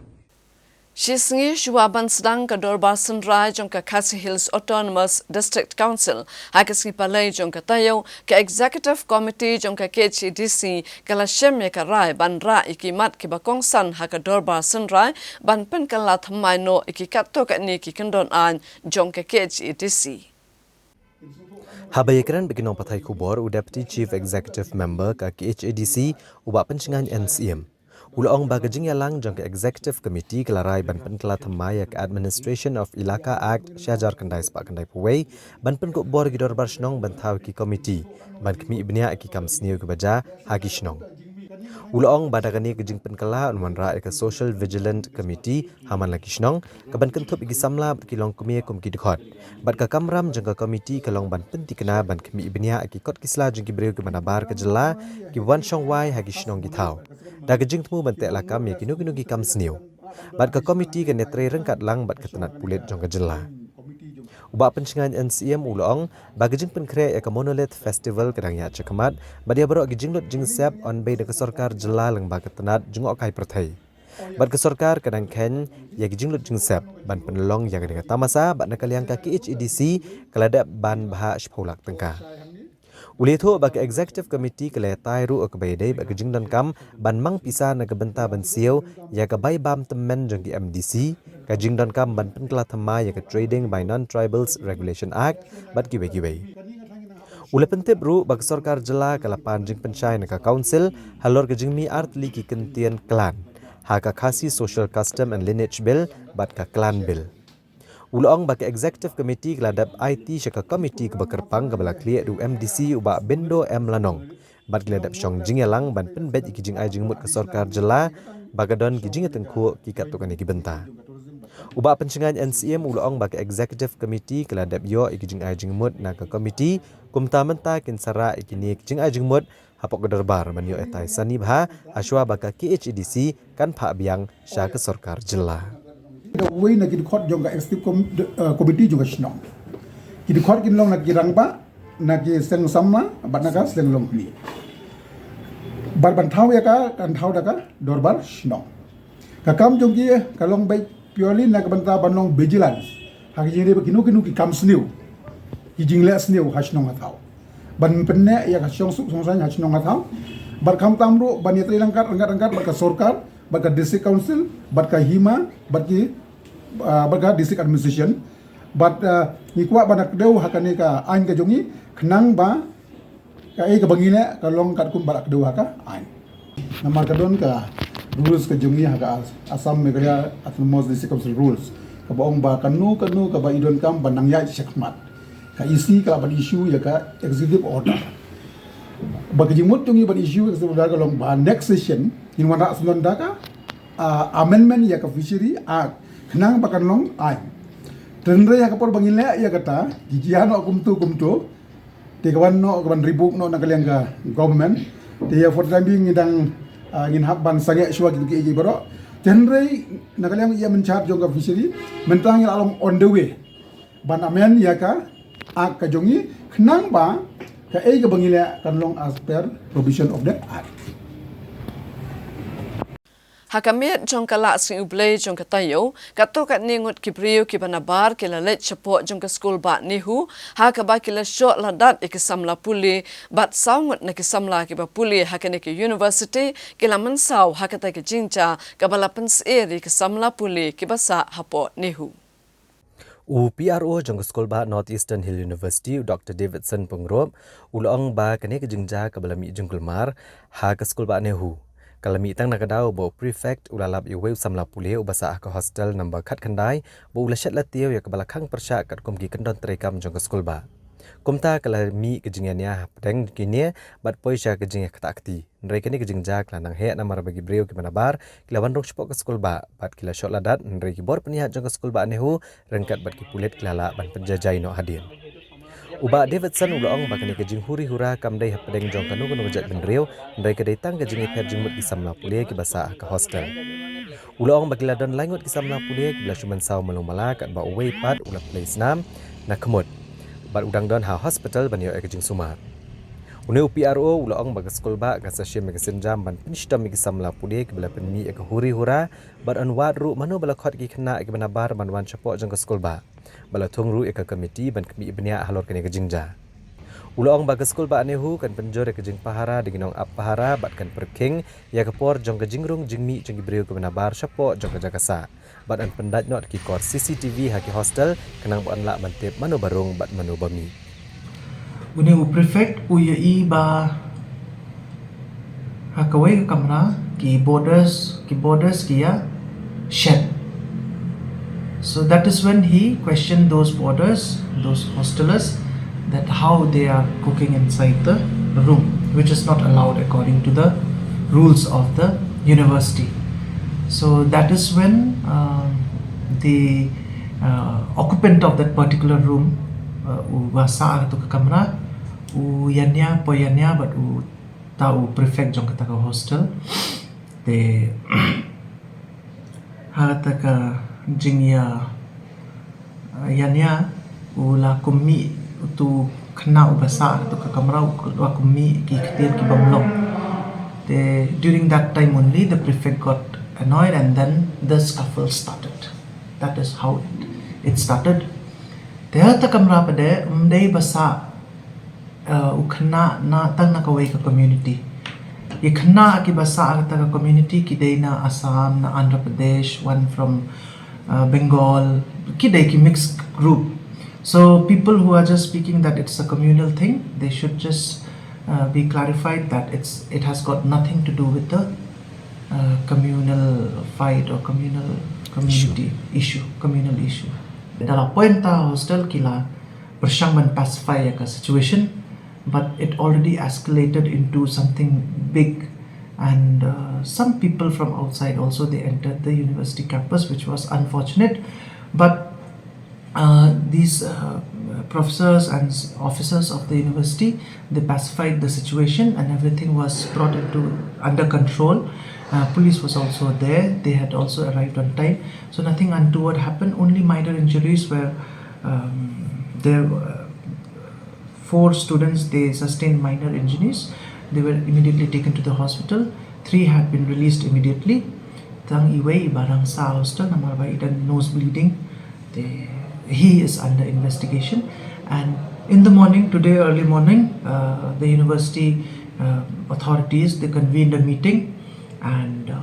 Shi sngi shuwa ban sdang ka dorbar synrai jong ka Khasi Hills Autonomous District Council ha ka sngi palei jong ka taïew, ka Executive Committee jong ka K H A D C ka la shem ïa ka rai ban rah ïa ki mat kiba kongsan ha ka dorbar synrai ban pynkylla thymmai noh ïa ki katto katne ki kyndon aiñ jong ka K H A D C. Haba ïakren bad ki nongpathai khubor, u Deputy Chief Executive Member ka K H A D C, u Bah Pynshngaiñ N Syiem, u la ong ba ka jingïalang jong ka Executive Committee ka la rai ban pynkylla thymmai ïa ka Administration of Elaka Act shihajar khyndai spah khyndaiphew wei ban pynkup bor ïa ki dorbar shnong ban thaw ïa ki committee ban khmih bniah ïa ki kam sniew kiba jia ha ki shnong. U la ong ba da kane ka jingpynkylla yn wanrah ïa ka Social Vigilant Committee ha man la ki shnong, ka ban kynthup ïa ki samla bad ki longkmie kum ki dkhot. Bad ka kamram jong ka committee ka long ban pynthikna ban khmih bniah ïa ki kot ki sla jong ki briew kiba nabar ka jylla kiba wan shong wai ha ki shnong ki thaw, da ka jingthmu ban teh lakam ïa kino kino ki kam sniew. Bad ka committee kan ïatrei ryngkat lang bad ka tnat pulit jong ka jylla. U Bah Pynshngaiñ N Syiem u la ong ba ka jingpynkhreh ïa ka Monolith Festival ka dang ïaid shakhmat bad ïa baroh ki jinglut jingsep yn bei da ka sorkar jylla lyngba ka tnat jngohkai pyrthei. Bad ka sorkar ka dang kheiñ ïa ki jinglut jingsep ban pynlong ïa kane ka tamasa, bad na ka liang ka K H A D C ka la dep ban bhah shiphew lak tyngka. U la ïathuh ba ka Executive Committee ka la ïatai ruh ïa kaba ïadei bad ka jingdonkam ban mang pisa na ka bynta ban siew ïa ka bai bam tymmen jong ki M D C, ka jingdonkam ban pynkylla thymmai ïa ka Trading by Non-Tribals Regulation Act bad kiwei kiwei. U la pyntip ruh ba ka sorkar jylla ka la pan jingpynshai na ka Council halor ka jingmih artylli ki kyntien clan ha ka Khasi Social Custom and Lineage Bill bad ka Clan Bill. U la ong ba ka Executive Committee ka la dep aiti sha ka committee kaba kyrpang kaba la khlieh da u M D C u Bah Bindo M Lanong, bad ki la dep shong jingïalang ban pynbeit ïa ki jingai jingmut ka sorkar jylla ba ka don ki jingïatyngkhuh ki katto katne ki bynta. U Bah Pynshngaiñ N Syiem u la ong ba ka Executive Committee ka la dep ïoh ïa ki jingai jingmut na ka committee, kumta mynta kin sa rah ïa kine ki jingai jingmut hapoh ka dorbar ban ïoh ïatai sani bha, hashwa ba ka K H A D C kan phah biang sha ka sorkar jylla. Uwei na ki dkhot jong ka Executive Com- uh, Committee jong ka shnong. Ki dkhot kin long na ki rangbah, na ki seng samla bad na ka seng longkmie. Bad ban thaw ïa ka, kan thaw da ka dorbar shnong. Ka kam jong ki ka long beit purely na ka bynta ban long vigilance ha ki jingdei ba kino kino ki kam sniew, ki jingleh sniew ha shnong ha thaw, ban pynneh ïa ka shongsuk shongsaiñ ha shnong ha thaw. Bad khamtam ruh ban ïatrei ryngkat ryngkat ryngkat bad ka sorkar, bad ka District Council, bad ka hima, bad ki uh, bad ka District Administration. Bad uh, ngi kwah ban da kdew ha kane ka aiñ ka jong ngi khnang ba kaei kaba ngi leh ka long katkum ba la kdew ha ka aiñ. Namar ka don ka rules ka jong ngi ha ka As- Assam Meghalaya Autonomous District Council rules. kaba ong ba kano kano kaba i donkam ban nang ïaid shakhmat, ka E C ka lah ban issue ïa ka executive order. Ba ka jingmut jong i ban issue executive order ka long ba next session ngin wanrah syndon da ka, ah, amendment ïa ka Fishery Act, khnang ba kan long aiñ. Te hynrei ha ka por ba ngin leh ïa kata, ki jia noh kumto kumto, te ka wan noh, ka wan rebook noh na ka liang ka government. Te ïa for the time being ngi dang, ah, ngin hap ban sangeh shuwa kito kiei kiei baroh. Te hynrei na ka liang ïa mynchar jong ka Fishery, mynta ngi la long on the way ban amend ïa ka Act ka jong ngi, khnang ba kaei kaba ngi leh kan long as per provision of that Act. Ha ka miet jong ka Lah Sngi U Blei jong ka taïew, katto katne ngut ki briew kiba nabar ki la leit shapoh jong ka skul bah NEHU, ha kaba ki la shoh ladat ïa ki samla pule, bad saw ngut na ki samla kiba pule ha kane ka university ki la mynsaw ha kata ka jingjia kaba la pynsyier ïa ki samla pule kiba sah hapoh NEHU. U P R O jong ka skul bah North Eastern Hill University, u Doctor Davidson Pyngrope, u la ong ba kane ka jingjia kaba la mih jingkulmar ha ka skul bah NEHU ka la mih tang na ka daw ba u prefect u la lap ïa uwei u samla pule uba sah ha ka hostel number khatkhyndai, ba u la shet la tiew ïa kaba la khang pyrshah katkum ki kyndon treikam jong ka skul bah. Kumta ka la mih ka jingïania hapdeng kine bad poi sha ka jingïakata kti. Hynrei kane ka jingjia ka la nang heh namar ba ki briew kiba nabar ki la wan rung shapoh ka skul bah bad ki la shoh ladat, hynrei ki bor pynïaid jong ka skul bah NEHU ryngkat bad ki pulit ki la lah ban pynjaijai noh hadien. U Bah Davidson u la ong ba kane ka jinghuri hura kam dei hapdeng jong kano kano ka jaitbynriew, hynrei ka dei tang ka jingïapher jingmut ki samla pule kiba sah ha ka hostel. U la ong ba ki la don lai ngut ki samla pule kiba la shu mynsaw malu mala, katba uwei pat u la plie snam na khmut bad u dang don ha hospital ban ïoh ïa ka jingsumar. Une u P R O u la ong ba ka skul bah ka sa shim ïa ka sienjam ban pynshitom ïa ki samla pule kiba la pynmih ïa ka huri hura, bad yn wad ruh mano ba la khot ïa ki khynnah kiba nabar ban wan shapoh jong ka skul bah. Ba la thung ruh ïa ka komiti ban khmih bniah halor kane ka jingjia. U la ong ba ka skul bah NEHU kan pynjur ïa ka jingpahara da ki nongap pahara bad kan pyrkhing ïa ka por jong ka jingrung jingmih jong ki briew kiba nabar shapoh jong ka jaka sah. Bad yn pyndait noh da ki kor C C T V ha ki hostel, khnang ba yn lah ban tip mano ba rung bad mano ba mih. Une u prefect u ïohi ba ha kawei ka kamra ki borders, ki borders ki ïa shet. So that is when he questioned those borders, those hostelers, that how they are cooking inside the room, which is not allowed according to the rules of the university. So that is when, um, the, uh, occupant of that particular room, uh, uba sah ha kato ka kamra, u ïania, poi ïania bad uta u prefect jong kata ka hostel. Te ha kata ka jingïa, uh, ïania, u la kum mih uto u khynnah uba sah ha kato ka kamra, u la kum mih ki ktien ki bym long. Te during that time only the prefect got annoyed and then the scuffle started. That is how it, it started. Te ha kata ka kamra pat de ym dei ba sah, uh, u khynnah na tang na kawei ka community. Ki khynnah kiba sah ha kata ka community ki dei na Assam, na Andhra Pradesh, one from, uh, Bengal, ki dei ki mixed group. So people who are just speaking that it's a communal thing, they should just, uh, be clarified that it's, it has got nothing to do with the, uh, communal fight or communal community issue, communal issue. Da la poi mynta ha hostel ki la pyrshang ban pacify ïa ka situation, but it already escalated into something big, and, uh, some people from outside also, they entered the university campus, which was unfortunate. But, uh, these, uh, professors and s-, officers of the university, they pacified the situation and everything was brought into, under control. Uh, police was also there. They had also arrived on time. So nothing untoward happened. Only minor injuries were, um, there were four students, they sustained minor injuries. They were immediately taken to the hospital. Three had been released immediately. Tang iwei i ba dang sah ha hostel namar ba i don nose bleeding. They, he is under investigation. And in the morning, today early morning, uh, the university, uh, authorities, they convened a meeting, and, uh,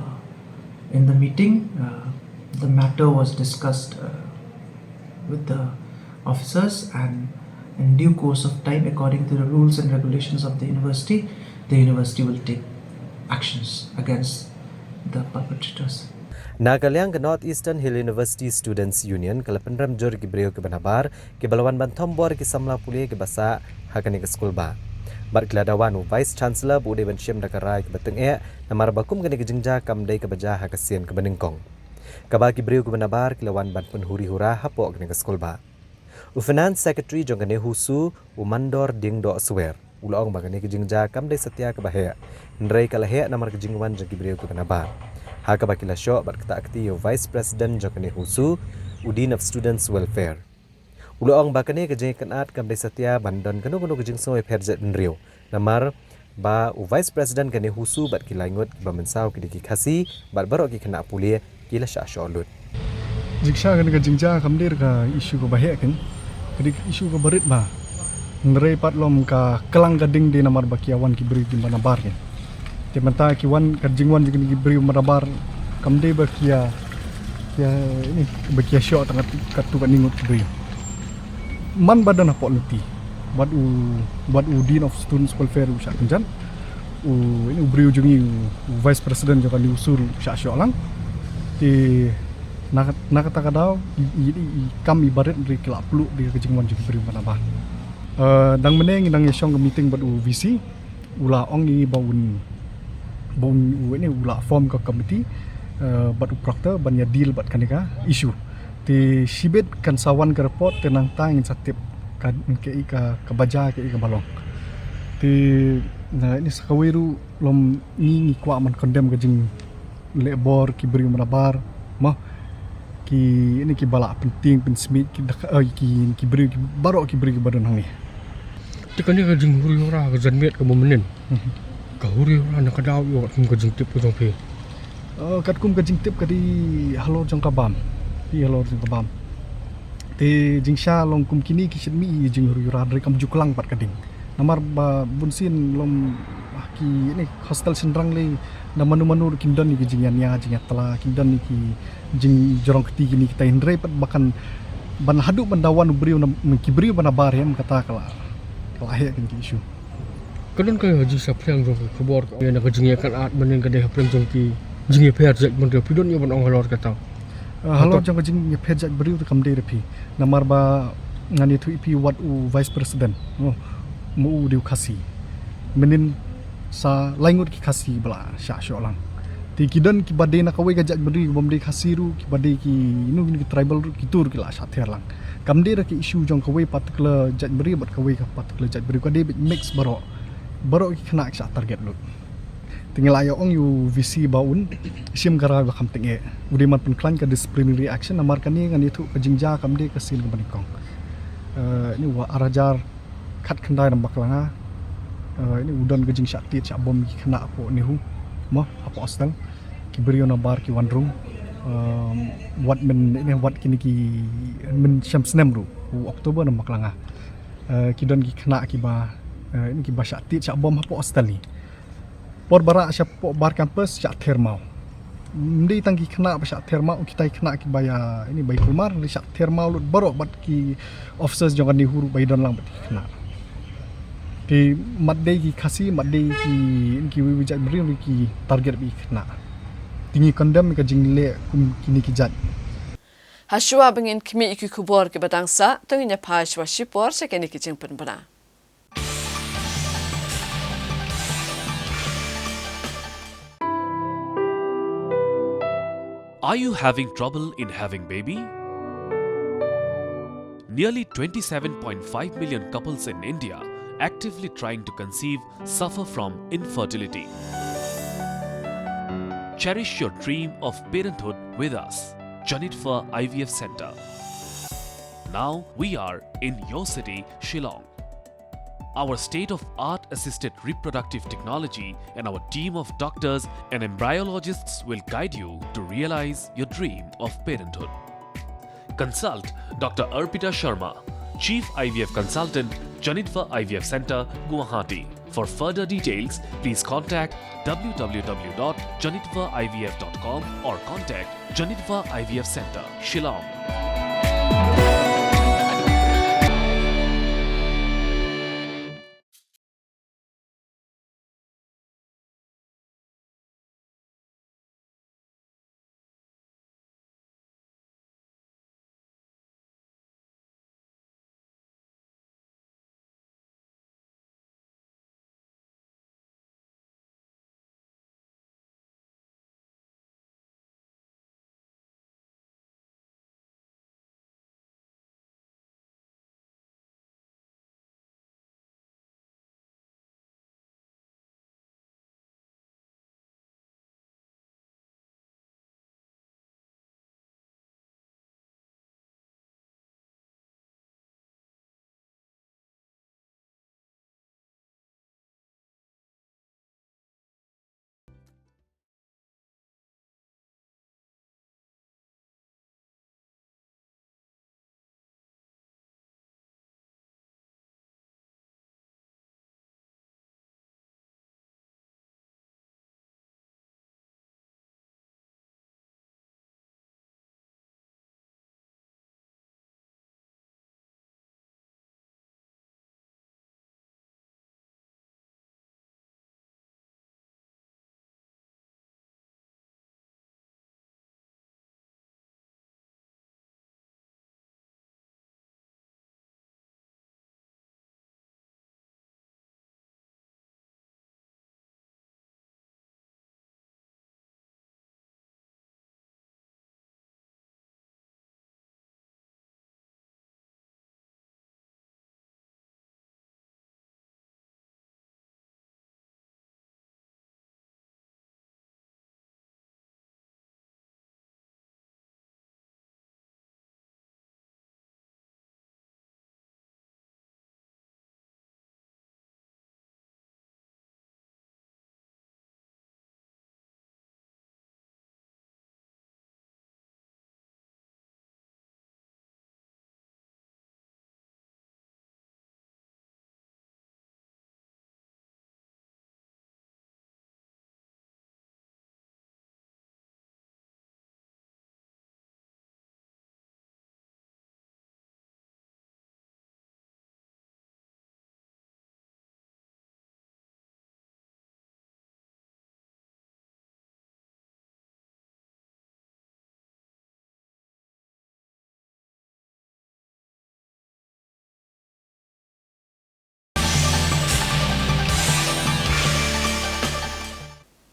in the meeting, uh, the matter was discussed, uh, with the officers, and in due course of time, according to the rules and regulations of the university, the university will take actions against the perpetrators. Na ka liang ka North Eastern Hill University Students Union ka la pynrem jur ki briew kiba nabar kiba la wan ban thombor ki samla pule kiba sah ha kane ka skulbah. Bad ki la dawan u Vice Chancellor ba u dei ban shim da ka rai kaba tyngeh namar ba kum kane ka jingjia kam dei kaba jia ha ka sien kaba nyngkong. Kaba ki briew kiba nabar ki la wan ban pynhuri hura hapoh kane ka skulbah. U Finance Secretary jong ka NEHUSU, u Mandor Diengdoh Swer, u la ong ba kane ka jingjia kam dei satia kaba heh, hynrei ka la heh namar ka jingwan jong ki briew kiba nabar. Ha kaba ki la shoh bad ktah kti ïa u Vice President jong ka NEHUSU, u Dean of Students Welfare. U la ong ba kane ka jingïakynad kam dei satia ban don kano kano ka jingsngew ïapher jaitbynriew. Namar ba u Vice President ka NEHUSU bad ki laingut kiba mynsaw ki dei ki Khasi bad baroh ki khynnah pule ki la shah shoh lut. Jingshisha kane ka jingjia kam dei ka issue kaba heh kein. Ka dei ka issue kaba rit bha. Hynrei pat lym ka klang ka ding dei namar ba ki ïawan ki briew kiba nabar kein. Te mynta ki wan ka jingwan jong ki briew ba nabar kam dei ba ki ïa, ki ïa, ini, ba ki ïa shoh tang katto katne ngut ki briew. Man ba don hapoh lynti. Wat u, wat u Dean of Students Welfare u shah kynjan. U, ini u briew jong ngi u, u Vice President jong ka NEHUSU u shah shoh lang. Te na, na kata ka daw i, i, i, i kam iba rit ri ki la pluh ri ka jingwan jong ki briew ba nabar. Eh, dang mynne ngi dang ïa shong ka meeting bad u VC. U la ong ïa ngi ba un, ba un, u, ini, u la form ka committee, eh, bad u proctor ban ïa deal bad kane ka issue. Te shibit kan sa wan ka report te nangta ngin sa tip ka, ka, ka, kaba jia ka, kaba long. Te na, ini sa kawei ruh lym ngi, ngi kwah ban condemn ka jing leh bor ki briew ba nabar, mo. Ki, ini, kiba la pyntieng pynsmit ki dak-, eh, ki, ki briew ki baroh ki briew kiba don hangne. Te kane ka jinghuri hura ka janmiet kaba mynnin. Mhm. Ka huri hura na ka daw ïoh katkum ka jingtip ka jong phi. Eh, katkum ka jingtip ka dei halor jong ka bam. Phi halor jong ka bam. Te jingshisha long kum kine ki shynrang jinghuri hura hynrei kam ju klang pat ka ding. Namar ba bunsien long, ah, ki, ini, hostel shynrang lei, na mano mano ruh kin don ïa ki jingïania, jingïatla, kin don ïa ki jingjrong kti kine kitai, hynrei pat ba kan ban haduh ban da wan u briew na, ki briew ba nabar, em, kata ka la, ka la heh kane ka issue. Ka don ka jingsaphriang jong ka khubor ka, ïa, na ka jingïakynad mynnin ka dei hapdeng jong ki jingïapher jaitbynriew, phi don ïa ban ong halor kata? Ah, halor jong ka jingïapher jaitbynriew te kam dei re phi. Namar ba ngan ïathuh ïa phi wat u Vice President, mo, mo u dei u Khasi. Mynnin sa lai ngut ki Khasi ba la shah shoh lang. Te ki don kiba dei na kawei ka jaitbynriew kibym dei Khasi ruh, kiba dei ki, ino, ki tribal ruh, kito ruh ki la shah ther lang. Kam dei re ka issue jong kawei particular jaitbynriew bad kawei ka particular jaitbynriew, ka dei beit mix baroh. Baroh ki khynnah ki shah target lut. Te ngi la ïa ong ïa u VC ba un shim ka rai ba kham tyngeh. U dei ban pynkhlaiñ ka disciplinary action namar kane ngan ïathuh ka jingjia kam dei ka sien kaba nyngkong. Eh, ini u ar hajar khatkhyndai na Baklanga. Eh, ini u don ka jingshah tied shah bom ki khynnah hapoh NEHU. Mo, hapoh hostel. Ki briew nabar ki wan rung. Em, wat myn, ini wat kine ki myn sham snem ruh. U October na Baklanga. Eh, ki don ki khynnah kiba, eh, ini kiba shah tied shah bom hapoh hostel ni. Por ba rah shapoh bar campus shah ther maw. Ym dei tang ki khynnah ba shah ther maw, kitai khynnah kiba ïa, ini, ba ïa kulmar, ri shah ther maw lut baroh bad ki officers jong ka NEHU ruh ba ïa don lang bad ki khynnah. Ki mat dei ki Khasi, mat dei ki, kiwei kiwei jaitbynriew ki target bad ki khynnah. Te ngi condemn ka jingleh kum kine ki jait. Hashwa ba ngin khmih ïa ki khubor kiba dang sah, to ngin ïa phai shwa shipor sha kine ki jingpynbna. Are you having trouble in having baby? Nearly twenty-seven point five million couples in India actively trying to conceive suffer from infertility. Cherish your dream of parenthood with us, Janitva I V F Center. Now we are in your city, Shillong. Our state-of-art assisted reproductive technology and our team of doctors and embryologists will guide you to realize your dream of parenthood. Consult Doctor Arpita Sharma, Chief I V F Consultant, Janitva I V F Center, Guwahati. For further details, please contact w w w dot janitva I V F dot com or contact Janitva I V F Center, Shillong.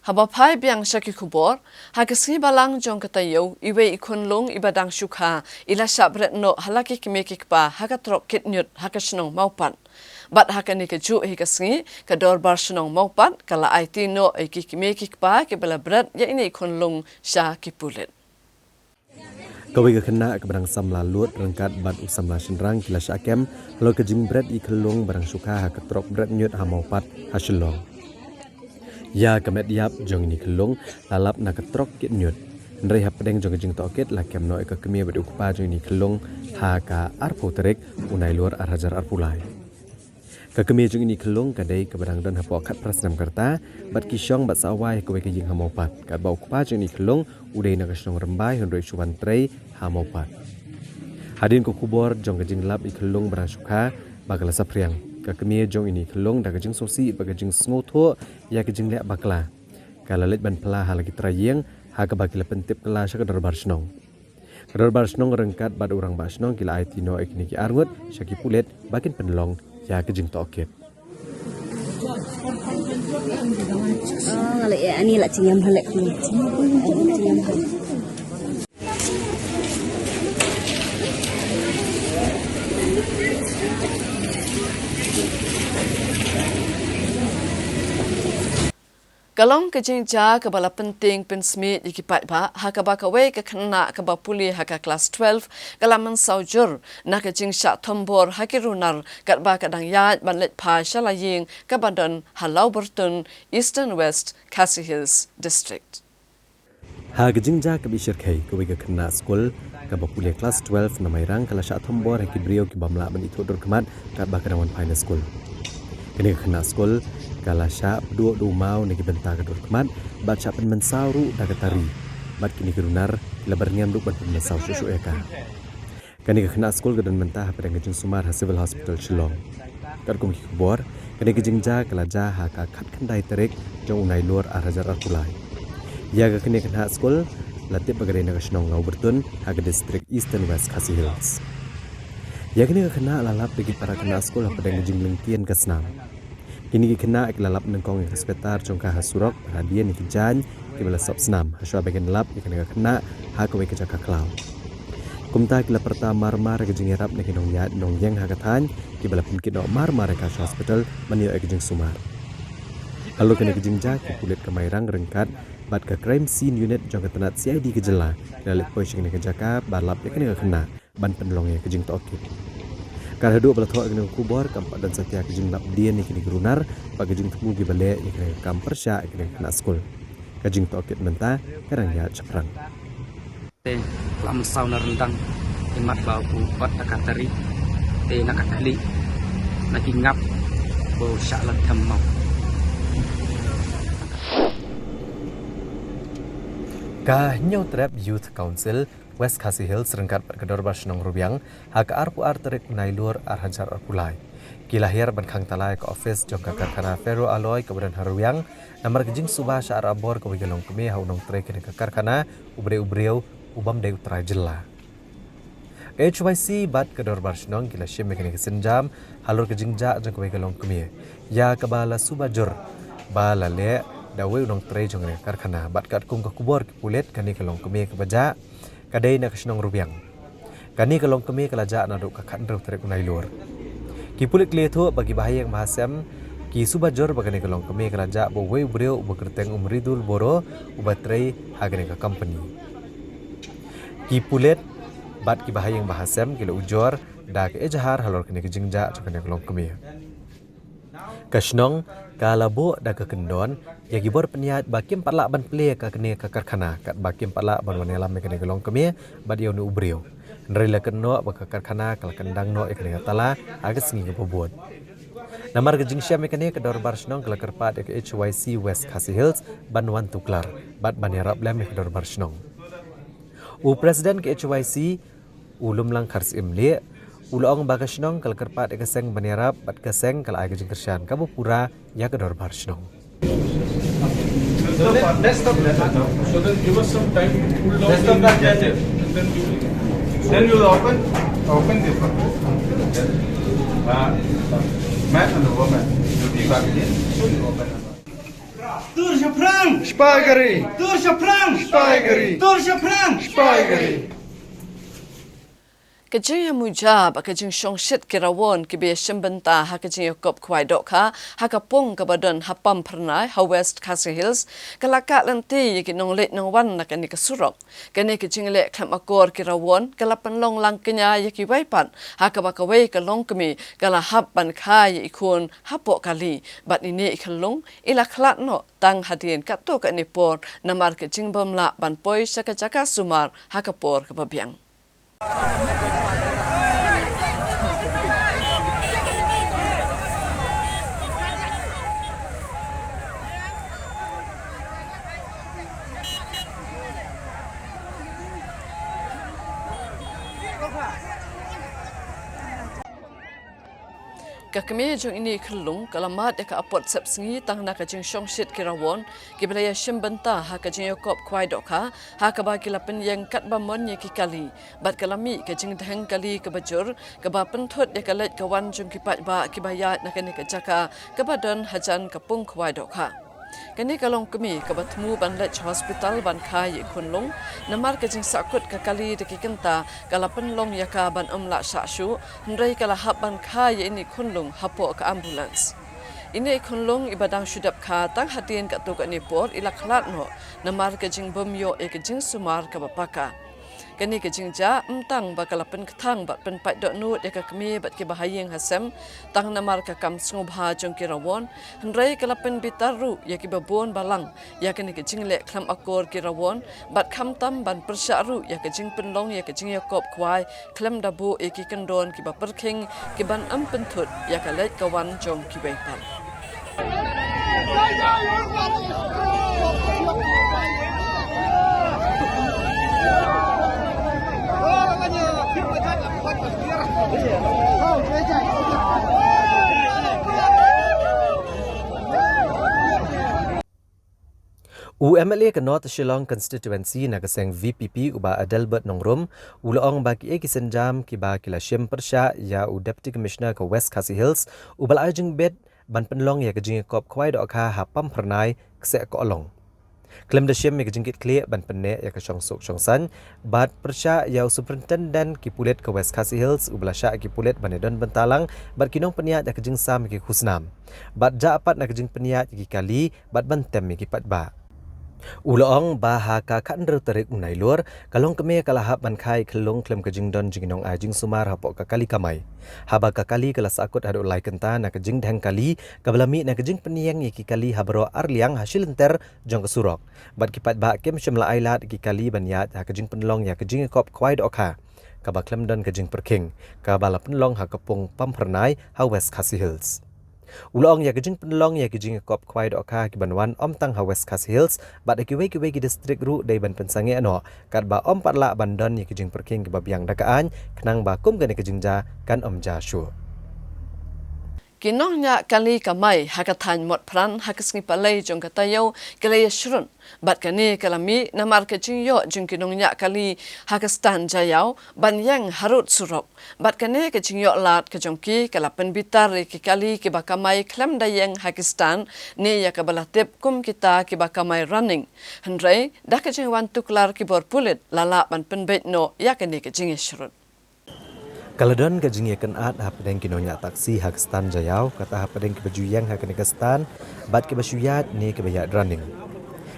Haba phai biang sha ki khubor, ha ka sngi Balang jong ka taïew, iwei i khunlung iba dang shu kha, i la shah bret noh ha la ki kmie ki kpa ha ka trok kit ñiut ha ka shnong Mawpat. Bad ha kane kajuh hi ka sngi, ka dorbar shnong Mawpat ka la aiti noh ïa ki kmie ki kpa kiba la bret ïa ine i khunlung sha ki pulit. Kawei ka khynnah kaba dang samla lud ryngkat bad u samla shynrang ki la shah kem halor ka jingbret ïa i khunlung ba dang shu kha ha ka trok bret ñiut ha Mawpat ha Shillong. Ïa ka met ïap jong ine i khunlung la lap na ka trok kit ñiut. Hynrei hapdeng jong ka jingtohkit la kem noh ïa ka kmie bad u kpa jong ine i khunlung ha ka arphew tarik u Nailur ar hajar arphew lai. Ka kmie jong ine i khunlung ka dei kaba dang don hapoh khatphra snem ka rta bad ki shong bad sawai ha kawei ka ïing ha Mawpat, katba u kpa jong ine i khunlung u dei na ka shnong Rymbai hynrei u shu wan trei ha Mawpat. Hadien ka khubor jong ka jinglap ïa i khunlung ba dang shu kha ba ka la saphriang, ka kmie jong ine i khunlung da ka jingsngewsih bad ka jingsngewthuh ïa ka jingleh bakla, ka la leit ban phla ha la ki trai ïing ha kaba ki la pyntip kylla sha ka dorbar shnong. Ka dorbar shnong ryngkat bad u rangbah shnong ki la aiti noh ïa kine ki arngut sha ki pulit ba kin pynlong ïa ka jingtohkit. Ka long ka jingjia kaba la pyntieng pynsmiej ïa ki paidbah, ha kaba kawei ka khynnah kaba pule ha ka klas twelve ka la mynsaw jur na ka jingshah thombor ha ki runar katba ka dang ïaid ban leit phai sha la ïing kaba don ha Lawbyrtun, Eastern West Khasi Hills District. Ha ka jingjia kaba i shyrkhei, kawei ka khynnah skul kaba pule klas twelve na Mairang ka la shah thombor ha ki briew ki bym lah ban ithuh dur khmat katba ka dang wan phai na skul. Kane ka khynnah skul ka la shah pduh da u maw na ki bynta ka dur khmat bad shah pynmynsaw ruh da ka tari. Bad kine ki runar ki la byrngem ruh ban pynmynsaw shuh shuh ïa ka. Kane ka khynnah skul ka don mynta hapdeng ka jingsumar ha Civil Hospital Shillong. Katkum ki khubor, kane ka jingjia ka la jia ha ka khatkhyndai tarik jong u Nailur ar hajar arphew lai. Ïa ka kane ka khynnah skul la tip ba ka dei na ka shnong Lawbyrtun ha ka district Eastern West Khasi Hills. Ïa kane ka khynnah la lap da ki para khynnah skul hapdeng ka jinglyngkien ka snam. Kine ki khynnah ki la lap nyngkong ïa ka sweater jong ka ha surok, hadien ïa ki jaiñ kiba la sop snam, hashwa ba kin lap ïa kane ka khynnah ha kawei ka jaka khlaw. Kumta ki la pyrta mar mar ïa ka jingïarap na ki nongïaid nongïeng ha ka thaiñ, kiba la pynkit noh mar mar ïa ka sha hospital ban ïoh ïa ka jingsumar. Halor kane ka jingjia, ki pulit ka Mairang ryngkat bad ka Crime Scene Unit jong ka tnat C I D ka jylla ki la leit poi sha kane ka jaka ba lap ïa kane ka khynnah ban pynlong ïa ka jingtohkit. Kat haduh ba la thoh ïa kane ka khubor, kam pat don satia ka jinglap dien ïa kine ki runar bad ka jingthmu kiba leh ïa kane ka kam pyrshah ïa kane ka khynnah skul. Ka jingtohkit mynta ka dang ïaid shaphrang. Te la mynsaw na ryndang, te mat ba u ot da ka tari, te na ka khlieh, na ki ngap ba u shah la them maw. Ka Hynñiewtrep Youth Council West Khasi Hills ryngkat bad ka Dorbar Shnong Rwiang ha ka arphew ar tarik Nailur ar hajar arphew lai ki la hiar ban khang tala ïa ka ophis jong ka karkhana Ferro Alloy kaba don ha Rwiang, namar ka jingsuba sha ar abor kawei ka longkmie ha u nongtrei kane ka karkhana, u briew u briew u bym dei u trai jylla. Ka H Y C bad ka Dorbar Shnong ki la shim ïa kane ka sienjam halor ka jingjah jong kawei ka longkmie ïa kaba la suba jur ba la leh da uwei u nongtrei jong kane ka karkhana, bad katkum ka khubor ki pulit, kane ka longkmie kaba jah ka dei na ka shnong Rwiang. Kane ka longkmie ka la jah naduh ka khathynriew tarik u Nailur. Ki pulit ki la ïathuh ba ki bahaïing bahasem ki suba jur ba kane ka longkmie ka la jah bad uwei u briew uba kyrteng u Mridul Boro, uba trei ha kane ka company. Ki pulit bad ki bahaïing bahasem ki la ujor da ka ejahar halor kane ka jingjah jong kane ka longkmie. Ka shnong ka la buh da ka kyndon ïa ki bor pynïaid ba kim pat lah ban plie ïa kane ka karkhana, katba kim pat lah ban wan ïalam ïa kane ka longkmie bad ïa une u briew. Hynrei la kynnoh ba ka karkhana ka la kyndang noh ïa kane ka tala ha ka sngi kaba bud. Namar ka jingshem ïa kane, ka Dorbar Shnong ka la kyrpad ïa ka H Y C West Khasi Hills ban wan tuklar bad ban ïarap lem ïa ka Dorbar Shnong. U President ka H Y C, u Lumlang Kharsyiem Lieh, u la ong ba ka shnong ka la kyrpad ïa ka seng ban ïarap bad ka seng ka la ai ka jingkyrshan kaba pura ïa ka Dorbar Shnong. Let's stop that. So then give us some time to cool down. Let's stop that, yes, yes. And then we will, then we will open, open this one. Uh, man and the woman will be back again. Soon open. Sipai ka ri. Tur shaphrang. Sipai ka ri. Tur shaphrang. Sipai ka ri. Ka jingïamuja bad ka jingshongshit ki rawon kiba ïashim bynta ha ka jingïakop khwai dohkha ha ka pung kaba don ha Pamphyrnai ha West Khasi Hills ka la kah lynti ïa ki nongleit nongwan na kane ka surok. Kane ka jingleh khlem akor ki rawon ka la pynlong lang kñia ïa kiwei pat, ha kaba kawei ka longkmie ka la hap ban kha ïa i khun hapoh kali, bad ine i khyllung i la khlad noh tang hadien katto katne por namar ka jingbym lah ban poi sha ka jaka sumar ha ka por kaba biang. Ka kmie jong ine i khyllung ka la mad ïa ka apot sepsngi tang na ka jingshongshit ki rawon kiba la ïashim bynta ha ka jingïakop khwai dohkha, ha kaba ki la pynïeng katba mon ïa ki kali, bad ka la mih ka jingdheng kali kaba jur kaba pynthut ïa ka leit ka wan jong ki paidbah kiba ïaid na kane ka jaka kaba don hajan ka pung khwai dohkha. Kane ka longkmie kaba thmu ban leit sha hospital ban kha ïa i khunlung namar ka jingsahkut ka kali da ki kynta ka la pynlong ïa ka ban ym lah shah shuh, hynrei ka la hap ban kha ïa ine i khunlung hapoh ka ambulance. Ine i khunlung iba dang shu dep kha tang hadien katto katne por i la khlad noh namar ka jingbym ïoh ïa ka jingsumar kaba paka. Kane ka jingjia ym tang ba ka la pynkthang bad pynpait dohnud ïa ka kmie bad kiba ha ïing ha sem tang namar ka kam sngewbha jong ki rawon, hynrei ka la pynbitar ruh ïa kiba bun balang ïa kane ka jingleh khlem akor ki rawon, bad khamtam ban pyrshah ruh ïa ka jingpynlong ïa ka jingïakop khwai khlem da buh ïa ki kyndon kiba pyrkhing kiban ym pynthut ïa ka leit ka wan jong kiwei pat. U M L A ka North Shillong Constituency na ka seng V P P u Bah Adelbert Nongrum u la ong ba ki ei ki sienjam kiba ki la shim pyrshah ïa u Deputy Commissioner ka West Khasi Hills uba la ai jingbit ban pynlong ïa ka jingïakop khwai dohkha ha Pamphyrnai, kseh kohlong. Khlem da shim ïa ka jingkitkhlieh ban pynneh ïa ka shongsuk shongsaiñ bad pyrshah ïa u Superintendent ki pulit ka West Khasi Hills uba la shah ki pulit ban ïadon bynta lang bad ki nongpynïaid ïa ka jingsam ïa ki khusnam, bad jah pat na ka jingpynïaid ïa ki kali bad ban tem ïa ki paidbah. U la ong ba ha ka khathynriew tarik u Nailur ka longkmie ka la hap ban kha ïa i khyllung khlem ka jingdon jong ki nongai jingsumar hapoh ka kali kamai, haba ka kali ka la sahkut haduh lai kynta na ka jingdheng kali kaba la mih na ka jingpynïeng ïa ki kali ha baroh ar liang ha shi lynter jong ka surok, bad ki paidbah kim shym la ailad ïa ki kali ban ïaid ha ka jingpynlong ïa ka jingïakop khwai dohkha kaba khlem don ka jingpyrkhing kaba la pynlong ha ka pung Pamphyrnai ha West Khasi Hills. U la ong ïa ka jingpynlong ïa ka jingïakop khwai dohkha kiban wan ym tang ha West Khasi Hills bad ha kiwei kiwei ki distrik ruh dei ban pynsangeh noh katba ym pat lah ban don ïa ka jingpyrkhing kaba biang da ka aiñ khnang ba kum kane ka jingjia kan ym jia shuh. Ki nongñiah kali kamai ha ka thaiñ Motphran ha ka sngi Palei jong ka taïew ki la ïashrut, bad kane ka la mih namar ka jingïoh jong ki nongñiah kali ha ka stand Jaïaw ban ïeng harud surok, bad kane ka jingïoh lad ka jong ki ka la pynbitar ïa ki kali kiba kamai khlem da ïeng ha ki stand ne ïa kaba la tip kum kita kiba kamai running. Hynrei da ka jingwan tuklar ki bor pulit la lah ban pynbeit noh ïa kane ka jingïashrut. Ka la don ka jingïakynad hapdeng ki nongñiah taxi ha ka stand Jaïaw, kata hapdeng kiba ju ïeng ha kane ka stand bad kiba shu ïaid ne kiba ïaid running.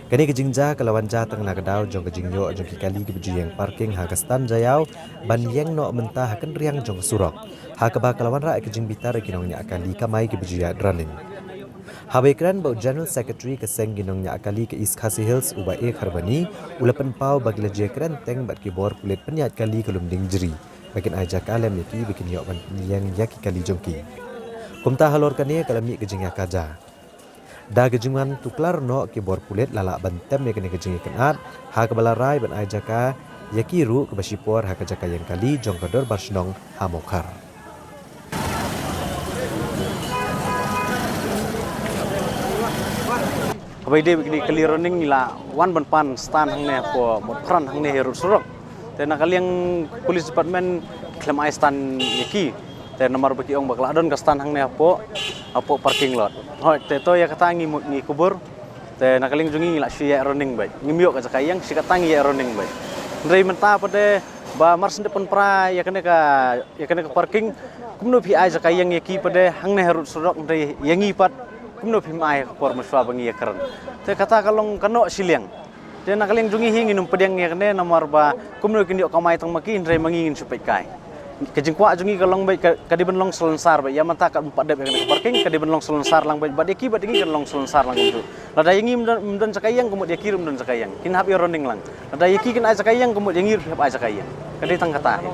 Kane ka jingjia ka la wan jia tang na ka daw jong ka jingïoh jong ki kali kiba ju ïeng parking ha ka stand Jaïaw ban ïeng noh mynta ha kynriang jong ka surok, ha kaba ka la wanrah ïa ka jingbitar ïa ki nongñiah kali kamai kiba ju ïaid running. Haba ïakren bad u General Secretary ka seng ki nongñiah kali ka East Khasi Hills u Bah A Kharbani, u la pynpaw ba ki la ju ïakren teng bad ki bor pulit pynïaid kali ka Lumdiengjri ba kin ai jaka lem ïa ki ba kin ïoh ban pynïeng ïa ki kali jong ki. Kumta halor kane ka la mih ka jingïakajia. Da ka jingwan tuklar noh ki bor pulit la lah ban tem ïa kane ka jingïakynad ha kaba la rai ban ai jaka ïa ki ruh kaba shipor ha ka jaka ïeng kali jong ka Dorbar Shnong ha Mawkhar. Haba ïadei bad kine ki kali running ngi la wan ban pan stand hangne hapoh Motphran hangne ha rud surok. Te na ka liang police department khlem ai stand ïa ki. Te namar ba ki ong ba ka la don ka stand hangne hapoh, hapoh parking lot. Hooid, te to ïa kata ngi mut ngi kubur. Te na ka liang jong ngi ngi la shu ïa running beit. Ngim ïoh ka jaka ïeng, shi katta ngi ïa running beit. Hynrei mynta pat de ba mar shen dep pynpra ïa kane ka, ïa kane ka parking, kumno phi ai jaka ïeng ïa ki pat de hangne harud surok, hynrei ïa ngi pat kumno phim ai ha ka por mynshuwa ba ngi ïa kren. Te kata ka long ka noh shiliang. Te na ka liang jong ngi hi ngin ym pdiang ïa kane namar ba kumno kin ïoh kamai tang ma ki, hynrei ma ngi ngin shu peit kai. Ka jingkwah jong ngi ka long beit ka, ka dei ban long salonsar beit. Ïa mynta ka ym pat dep ïa kane ka parking, ka dei ban long salonsar lang beit. Bad ïa ki bad ïa ngi kan long salonsar lang kumjuh. Lada ïa ngi ym don, ym don jaka ïeng, ka mut ïa ki ruh ym don jaka ïeng. Kin hap ïa running lang. Lada ïa ki kin ai jaka ïeng, ka mut ïa ngi ruh phi hap ai jaka ïeng. Ka dei tang kata hi.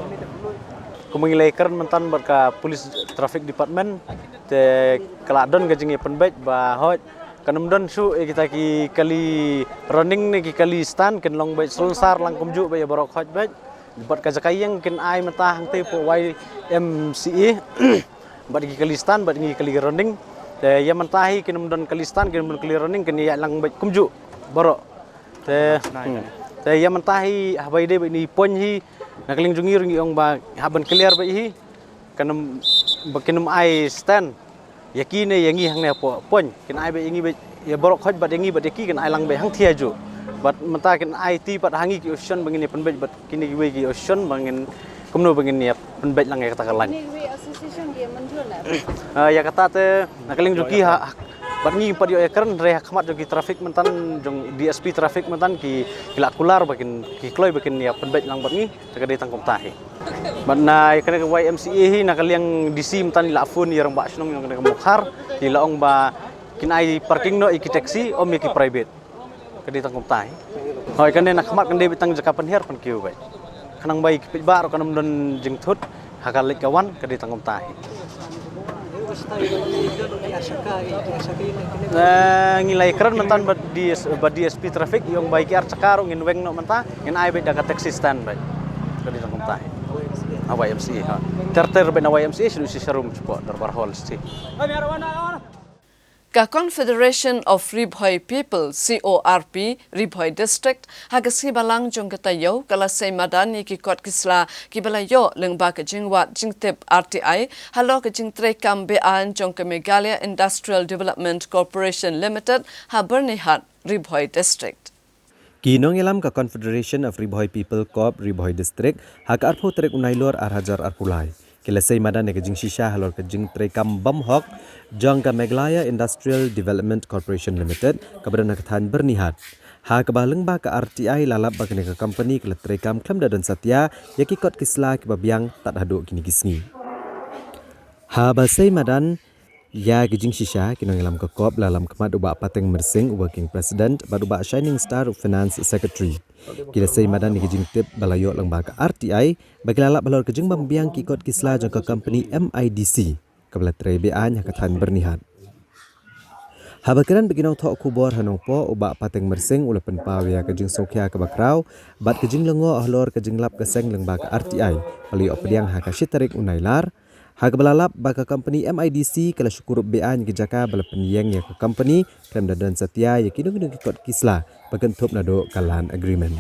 Kumba ngi la ïakren mynta bad ka police traffic department, te ka la don ka jingïapynbeit ba hooid kan ym don shuh ïa kita ki kali running ne ki kali stand, kin long beit salonsar lang kumjuh beit ïa baroh hooid beit. Bad ka jaka ïeng kin ai mynta hangtei hapoh Y M C A. Bad ki kali stand, bad ki kali running. Te ïa mynta hi kin ym don kali stand, kin ym don kali running, kin ïa lang beit kumjuh baroh. Te, hmm. Te ïa mynta hi haba ïadei bad ine i point hi, na ka liang jong ngi ruh ngi ong ba hap ban clear beit hi. Kan ym, ba kin ym ai stand ïa ki ne ïa ngi hangne hapoh point. Kin ai beit ïa ngi beit, ïa baroh hooid bad ïa ngi bad ïa ki kin ai lang beit hangthie juh. Bad mynta kin ai ti pat ha ngi ki option ba ngin ïapynbeit bad kine kiwei ki option ba ngin kumno ba ngin ïapynbeit lang ïa kata ka line. Kine kiwei association ki mynjur na? Ah, ïa kata te na ka liang jong ki ha, ha, bad ngi pat ïoh ïakren, hynrei ha khmat jong ki traffic mynta, jong D S P traffic mynta ki, ki la kular ba kin, ki kloi ba kin ïapynbeit lang bad ngi. Te ka dei tang kumta hi. Bad na ïa kane ka Y M C A hi, na ka liang D C mynta la phone ïa rangbah shnong jong kane ka Mawkhar, ki la ong ba kin ai parking noh ïa ki taxi, ym ïa ki private. Ka dei tang kumta hi. Hooid, kane na khmat kan dei beit tang jaka pynhiar pynkiew beit. Khnang ba ïa ki paidbah ruh kan ym don jingthut ha ka leit ka wan, ka dei tang kumta hi. Eh, ngi la ïakren mynta bad D S, bad D S P traffic, ïa ong ba ïa ki ar chakka ruh ngin weng noh mynta, ngin ai beit da ka taxi stand beit. Ka dei tang kumta hi. Ha Y M C A ha. Ter ter beit na Y M C A, shu shisha rum shapoh Dorbar Hall shisha. Ka Confederation of Ri Bhoi People, C O R P, Ri Bhoi District, ha ka sngi Balang jong ka taïew, ka la sei madan ïa ki kot ki sla kiba la ïoh lyngba ka jingwad jingtip R T I halor ka jingtreikam beaiñ jong ka Meghalaya Industrial Development Corporation Limited ha Byrnihat, Ri Bhoi District. Ki nongïalam ka Confederation of Ri Bhoi People, CoRP, Ri Bhoi District, ha ka arphew tarik u Nailur ar hajar arphew lai, ki la sei madan ïa ka jingshisha halor ka jingtreikam bymhok jong ka Meghalaya Industrial Development Corporation Limited, kaba don ha ka thaiñ Byrnihat. Ha kaba lyngba ka R T I la lap ba kane ka company ka la treikam khlem da don satia ïa ki kot ki sla kiba biang tad haduh kine ki sngi. Haba sei madan ïa ki jingshisha, ki nongïalam ka CoRP la lamkhmat u Bah Pateng Myrsing, u Working President, bad u Bah Shining Star, u Finance Secretary. Ki la sei madan ïa ki jingtip ba la ïoh lyngba ka R T I ba ki la lap halor ka jingbym biang ki kot ki sla jong ka company M I D C, kaba la trei beaiñ ha ka thaiñ Byrnihat. Haba kren bad ki nongthoh khubor ha Nongpoh, u Bah Pateng Myrsing u la pynpaw ïa ka jingsngewkhia kaba khraw bad ka jinglyngngoh halor ka jinglap ka seng lyngba ka R T I ba la ïoh pdiang ha ka shi tarik u Nailur, ha kaba la lap ba ka company M I D C ka la shu kurup beaiñ ïa ki jaka ba la pynïeng ïa ka company khlem da don satia ïa kino kino ki kot ki sla ba kynthup naduh ka land agreement.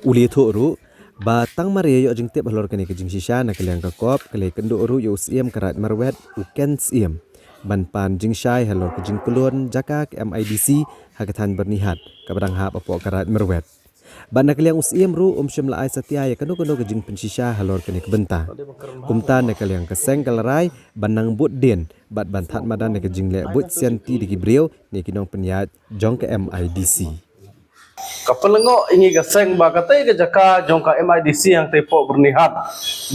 U la ïathuh ruh ba tang mar ïa ïoh jingtip halor kane ka jingshisha, na ka liang ka CoRP ka la ïakynduh ruh ïa u Syiem ka Raid Marwet, u Ken Syiem, ban pan jingshai halor ka jingkhlun jaka ka M I D C ha ka thaiñ Byrnihat, kaba dang hap hapoh ka Raid Marwet. Bad na ka liang u Syiem ruh um shym la ai satia ïa kano kano ka jingpynshisha halor kane ka bynta. Kumta na ka liang ka seng ka la rai ban nang bud dien bad ban thad madan ïa ka jingleh buit sianti da ki briew ne ki nongpynïaid jong ka M I D C. Ka pynlyngngoh ïa ngi ka seng ba katei ka jaka jong ka M I D C hangtei hapoh Byrnihat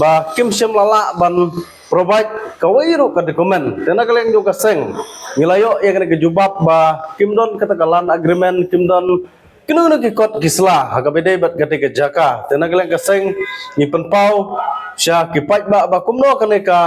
ba kim shym la lah ban provide kawei ruh ka document. Te na ka liang jong ka seng ngi la ïoh ïa kane ka jubab ba kim don kata ka land agreement, kim don kino kino ki kot ki sla ha kaba ïadei bad katei ka jaka. Te na ka liang ka seng ngi pynpaw sha ki paidbah ba kumno kane ka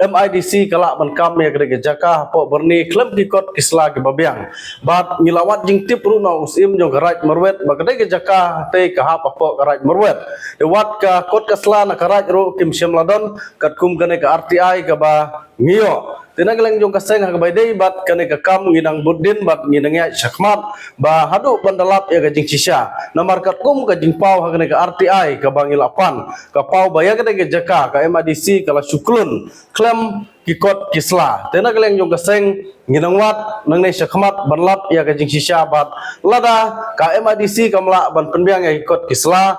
M I D C ka lah ban kam ïa katei ka jaka hapoh Byrni khlem ki kot ki sla kiba biang. Bad ngi la wad jingtip ruh na u Syiem jong ka Raid Marwet ba katei ka jaka te ka hap hapoh ka Raid Marwet. Te wat ka kot ka sla na ka Raid ruh kim shym la don, katkum kane ka R T I kaba ngi ïoh. Te na ka liang jong ka seng ha kaba ïadei bad kane ka kam ngi nang bud dien bad ngi nang ïaid shakhmat ba haduh ban da lap ïa ka jingshisha. Namar katkum ka jingpaw ha kane ka R T I kaba ngi la pan, ka paw ba ïa kane ka jaka ka M I D C ka la shu khlun khlem ki kot ki sla. Te na ka liang jong ka seng ngi nang wad nangne shakhmat ban lap ïa ka jingshisha bad lada ka M I D C kam lah ban pynbiang ïa ki kot ki sla,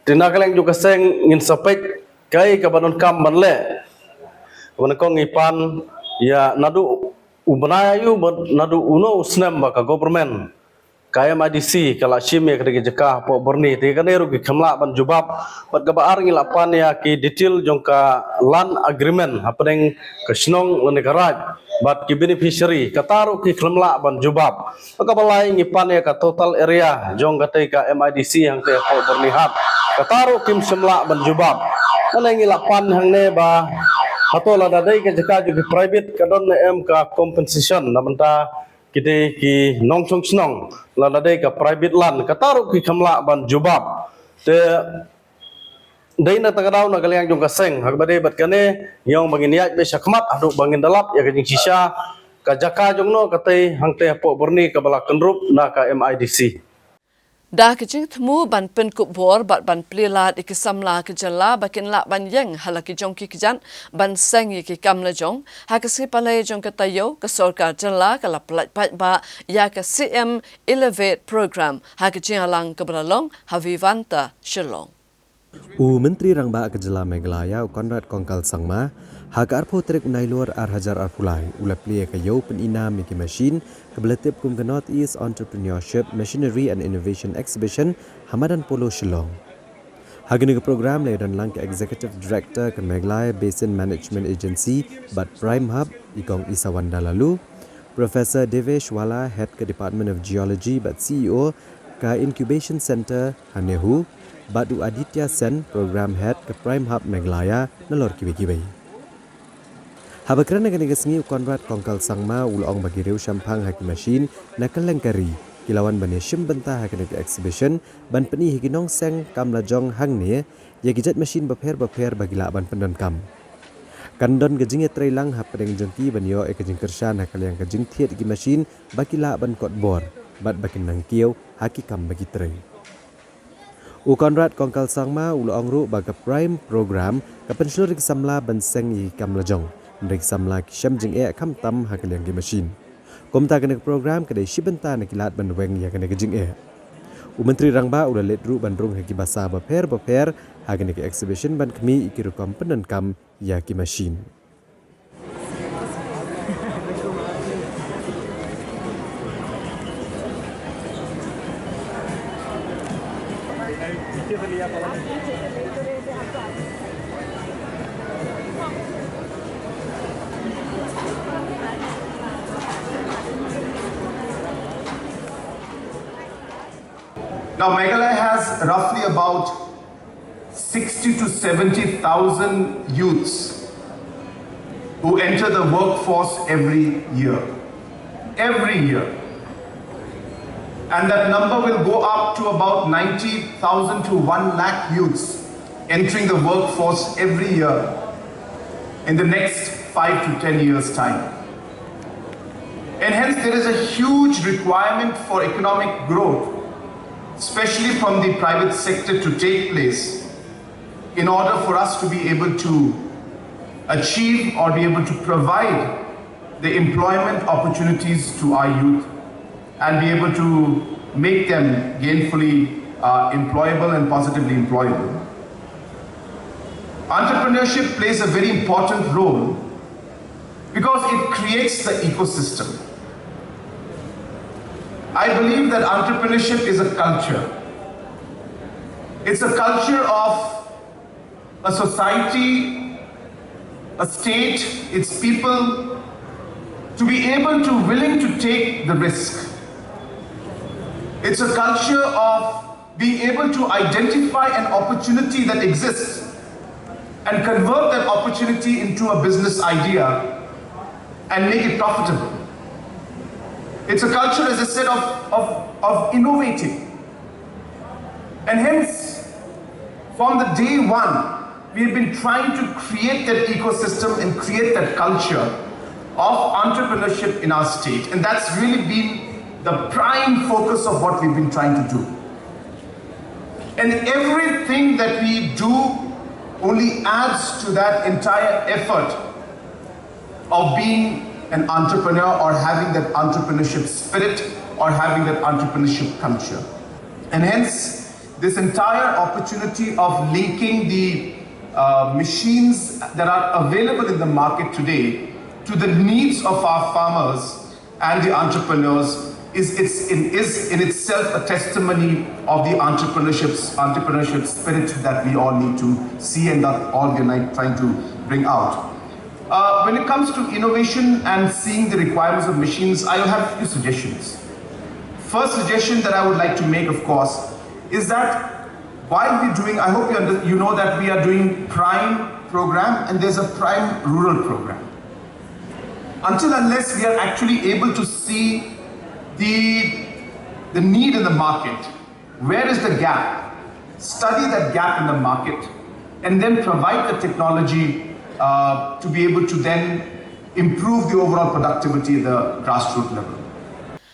te na ka liang jong ka seng ngin sa peit kaei kaba donkam ban leh. Kaba nyngkong ngi pan ïa naduh u bnai aïu bad naduh uno u snem ba ka government, ka M I D C ka la shim ïa kane ka jaka hapoh Byrni, te kane ruh ki khlem lah ban jubab. Bad kaba ar ngi la pan ïa ki detail jong ka land agreement hapdeng ka shnong lane ka raid bad ki beneficiary, kata ruh ki khlem lah ban jubab. Bad kaba lai ngi pan ïa ka total area jong katei ka M I D C hangtei hapoh Byrnihat, kata ruh kim shym lah ban jubab. Lane ngi la pan hangne ba hato lada dei ka jaka jong ki private ka don ne em ka compensation na bynta kitei ki nongshong shnong, lada dei ka private land, kata ruh ki khlem lah ban jubab. Te dei na kata ka daw na ka liang jong ka seng ha kaba dei bad kane ngi ong ba ngin ïaid beit shakhmat haduh ba ngin da lap ïa ka jingshisha, ka jaka jong no katei hangtei hapoh Byrni kaba la kynrup na ka M I D C. Da ka jingthmu ban pynkup bor bad ban plie lad ïa ki samla ka jylla ba kin lah ban ïeng ha la ki jong ki kjat ban seng ïa ki kam lajong, ha ka sngi Palei jong ka taïew ka sorkar jylla ka la pyllait paidbah ïa ka C M Elevate Program ha ka jingïalang kaba la long ha Vivanta, Shillong. U Myntri Rangbah ka jylla Meghalaya, u Conrad Kongkal Sangma, ha ka arphew tarik u Nailur ar hajar arphew lai, u la plie ïa ka ïew pynïnam ïa ki mashin kaba la tip kum ka North East Entrepreneurship, Machinery and Innovation Exhibition ha Madan Polo, Shillong. Ha kane ka program la ïadon lang ka Executive Director ka Meghalaya Basin Management Agency bad Prime Hub, i Kong Isawanda Laloo, Professor Devesh Wala, Head ka Department of Geology bad C E O ka Incubation Centre ha NEHU, bad u Aditya Sen, Program Head ka Prime Hub Meghalaya, nalor kiwei kiwei. Haba kren ha kane ka sngi, u Conrad Kongkal Sangma u la ong ba ki riewshemphang ha ki mashin na kylleng ka ri ki la wan ban ïashim bynta ha kane ka exhibition ban pyni ha ki nongseng kam lajong hangne ïa ki jait mashin bapher bapher ba ki lah ban pyndonkam. Kan don ka jingïatreilang hapdeng jong ki ban ïoh ïa ka jingkyrshan ha ka liang ka jingthied ïa ki mashin ba ki lah ban kot bor bad ba kin nang kiew ha ki kam ba ki trei. U Conrad Kongkal Sangma u la ong ruh ba ka Prime Program ka pynshlur ïa ki samla ban seng ïa ki kam lajong, hynrei ki samla ki shem jingeh khamtam ha ka liang ki mashin. Kumta kane ka program ka dei shi bynta na ki lad ban weng ïa kane ka jingeh. U Myntri Rangbah u la leit ruh ban rung ha ki basa bapher bapher ha kane ka exhibition ban khmih ïa ki rukom pyndonkam ïa ki mashin. Now, Meghalaya has roughly about sixty to seventy thousand youths who enter the workforce every year. Every year. And that number will go up to about ninety thousand to one lakh youths entering the workforce every year in the next five to ten years' time. And hence, there is a huge requirement for economic growth, especially from the private sector, to take place in order for us to be able to achieve or be able to provide the employment opportunities to our youth and be able to make them gainfully uh, employable and positively employable. Entrepreneurship plays a very important role because it creates the ecosystem. I believe that entrepreneurship is a culture. It's a culture of a society, a state, its people to be able to, willing to take the risk. It's a culture of being able to identify an opportunity that exists and convert that opportunity into a business idea and make it profitable. It's a culture, as I said, of, of, of innovating. And hence, from the day one, We've been trying to create that ecosystem and create that culture of entrepreneurship in our state. And that's really been the prime focus of what we've been trying to do. And everything that we do only adds to that entire effort of being an entrepreneur or having that entrepreneurship spirit or having that entrepreneurship culture. And hence, this entire opportunity of linking the uh, machines that are available in the market today to the needs of our farmers and the entrepreneurs is, it's in, is in itself a testimony of the entrepreneurship, entrepreneurship spirit that we all need to see and that all we're trying to bring out. Uh, when it comes to innovation and seeing the requirements of machines, I have a few suggestions. First suggestion that I would like to make, of course, is that while we're doing, I hope you, under, you know that we are doing prime program and there's a prime rural program. Until unless we are actually able to see the, the need in the market, where is the gap, study that gap in the market, and then provide the technology uh, to be able to then improve the overall productivity at the grassroots level.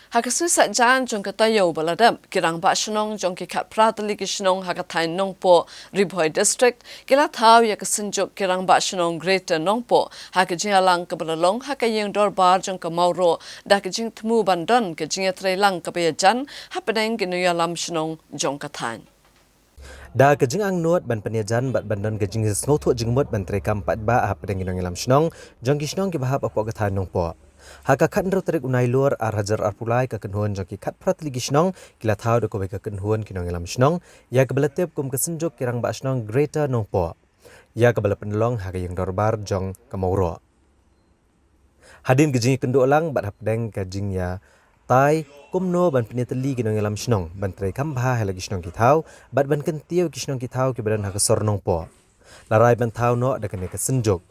Ha ka sngi Saitjaiñ jong ka taïew ba la dep, ki rangbah shnong jong ki khatphra tylli ki shnong ha ka thaiñ Nongpoh, Ri Bhoi District, ki la thaw ïa ka Synjuk ki rangbah shnong Greater Nongpoh ha ka jingïalang kaba la long ha ka ïing dorbar jong ka Mawroh da ka jingthmu ban don ka jingïatreilang kaba ïajan hapdeng ki nongïalam shnong jong ka thaiñ. Da ka jingangnud ban pynïajan bad ban don ka jingsngewthuh jingmut ban treikam paidbah hapdeng ki nongïalam shnong jong ki shnong kiba hap hapoh ka thaiñ Nongpoh. Ha ka khathynriew tarik u Nailur ar hajar arphew lai, ka kynhun jong ki khatphra tylli ki shnong ki la thaw da kawei ka kynhun ki nongïalam shnong ïa kaba la tip kum ka Synjuk ki rangbah shnong Greater Nongpoh, ïa kaba la pynlong ha ka ïing dorbar jong ka Mawroh. Hadien ka jingïakynduh lang bad hapdeng ka jingïatai kumno ban pynïatylli ki nongïalam shnong ban treikam bha ha la ki shnong ki thaw bad ban kyntiew ki shnong ki thaw kiba don ha ka sor Nongpoh, la rai ban thaw noh da kane ka Synjuk,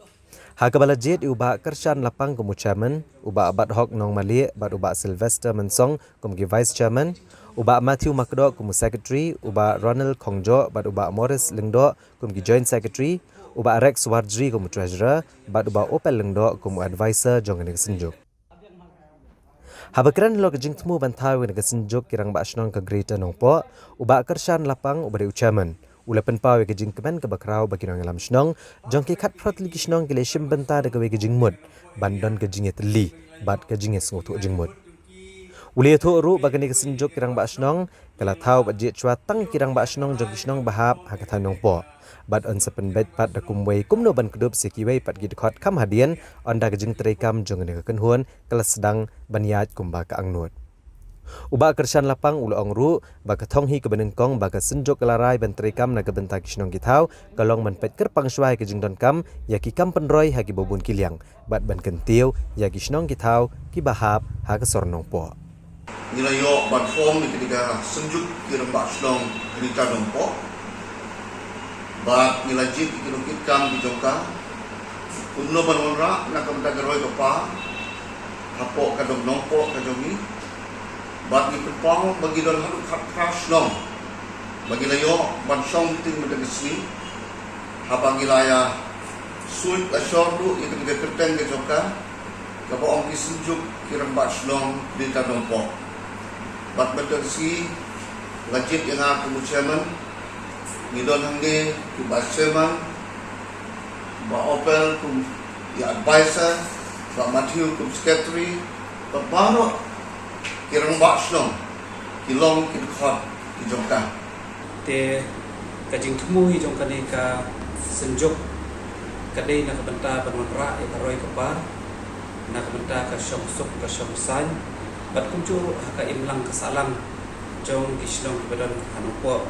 ha kaba la jied ïa u Bah Kyrshan Lapang kum u chairman, u Bah Badhok Nongmalieh bad u Bah Sylvester Mynsong kum ki vice chairman, u Bah Matthew Makdoh kum u secretary, u Bah Ronald Khongjoh bad u Bah Morris Lyngdoh kum ki joint secretary, u Bah Rex Warjri kum u treasurer bad u Bah Opal Lyngdoh kum u adviser jong kane ka Synjuk. Haba kren halor ka jingthmu ban thaw ïa kane ka Synjuk ki rangbah shnong ka Greater Nongpoh, u Bah Kyrshan Lapang uba dei u chairman, u la pynpaw ïa ka jingkmen kaba khraw ba ki nongïalam shnong jong ki khatphra tylli ki shnong ki la shim bynta da kawei ka jingmut ban don ka jingïatylli bad ka jingïasngewthuh jingmut. U la ïathuh ruh ba kane ka Synjuk ki rangbah shnong ka la thaw bad jied shuwa tang ki rangbah shnong jong ki shnong ba hap ha ka thaiñ Nongpoh bad yn sa pynbeit pat da kumwei kumno ban kdup sa kiwei pat ki dkhot kham hadien, ynda ka jingtreikam jong kane ka kynhun ka la sdang ban ïaid kumba ka angnud. U Bah Kyrshan Lapang u la ong ruh ba ka thong hi kaba nyngkong ba ka Synjuk ka la rai ban treikam na ka bynta ki shnong ki thaw ka long ban peit kyrpang shuwa ïa ka jingdonkam ïa ki kam pynroi ha kiba bun ki liang bad ban kyntiew ïa ki shnong ki thaw kiba hap ha ka sor Nongpoh. Ngi la ïoh ban form ïa kane ka Synjuk ki rangbah shnong Greater Nongpoh bad ngi la jied ïa ki nongkitkam ki jong ka kumno ban wanrah na ka bynta ka roi ka par hapoh ka dong Nongpoh ka jong ngi. Bad ngi pynpaw ba ngi don haduh khatphra shnong ba ngi la ïoh ban shong meeting mynta ka sngi, haba ngi la ïa suit la shor ruh ïa kane ka kyrteng ka jong ka kaba ong ki Synjuk ki rangbah shnong Greater Nongpoh. Bad mynta ka sngi la jied ïa nga kum u chairman, ngi don hangne ki vice chairman, Bah Opal kum ïa adviser, Bah Matthew kum secretary, bad baroh ki rangbah shnong ki long ki dkhot ki jong ka. Te ka jingthmu hi jong kane ka Synjuk ka dei na ka bynta ban wanrah ïa ka roi ka par, na ka bynta ka shong suk ka shong saiñ bad kumjuh ruh ha ka imlang ka sahlang jong ki shnong kiba don ha Nongpoh.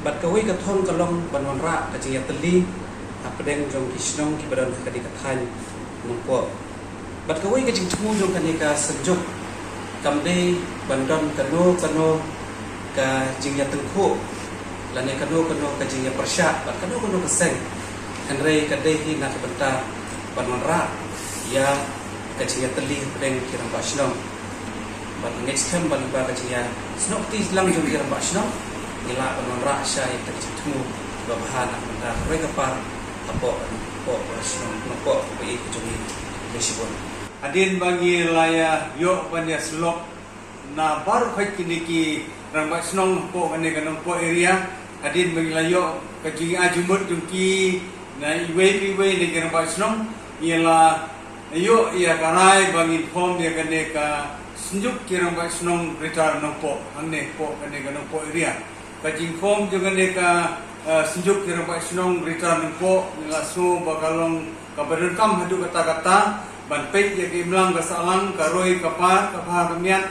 Bad kawei ka thong ka long ban wanrah ka jingïatylli hapdeng jong ki shnong kiba don ha kane ka thaiñ Nongpoh. Bad kawei ka jingthmu jong kane ka Synjuk kam dei ban don kano kano ka jingïatyngkhuh lane kano kano ka jingïapyrshah bad kano kano ka seng, hynrei ka dei hi na ka bynta ban wanrah ïa ka jingïatylli hapdeng ki rangbah shnong. Bad nga ngeit skhem ba lyngba ka jingïasnoh kti lang jong ki rangbah shnong ngi lah ban wanrah shai ïa ka jingthmu Ka bha na ka bynta kawei ka par hapoh, hapoh ka shnong Nongpoh kaba ïeit ka jong ngi. Khublei shibun. Hadien ba ngi la ïa ïoh ban ïa sylok na baroh kawei kine ki rangbah shnong hapoh kane ka Nongpoh area, hadien ba ngi la ïoh ka jingïaid jingmut jong ki na iwei pa iwei na ki rangbah shnong, ngi la ïoh ïa ka rai ba ngin form ïa kane ka Synjuk ki Rangbah Shnong Greater Nongpoh hangne hapoh kane ka Nongpoh area. Ka jingform jong kane ka, eh, Synjuk ki Rangbah Shnong Greater Nongpoh, ngi la sngew ba ka long kaba donkam haduh katta katta ban peit ïa ka imlang ka sahlang, ka roi ka par, ka bha ka miat,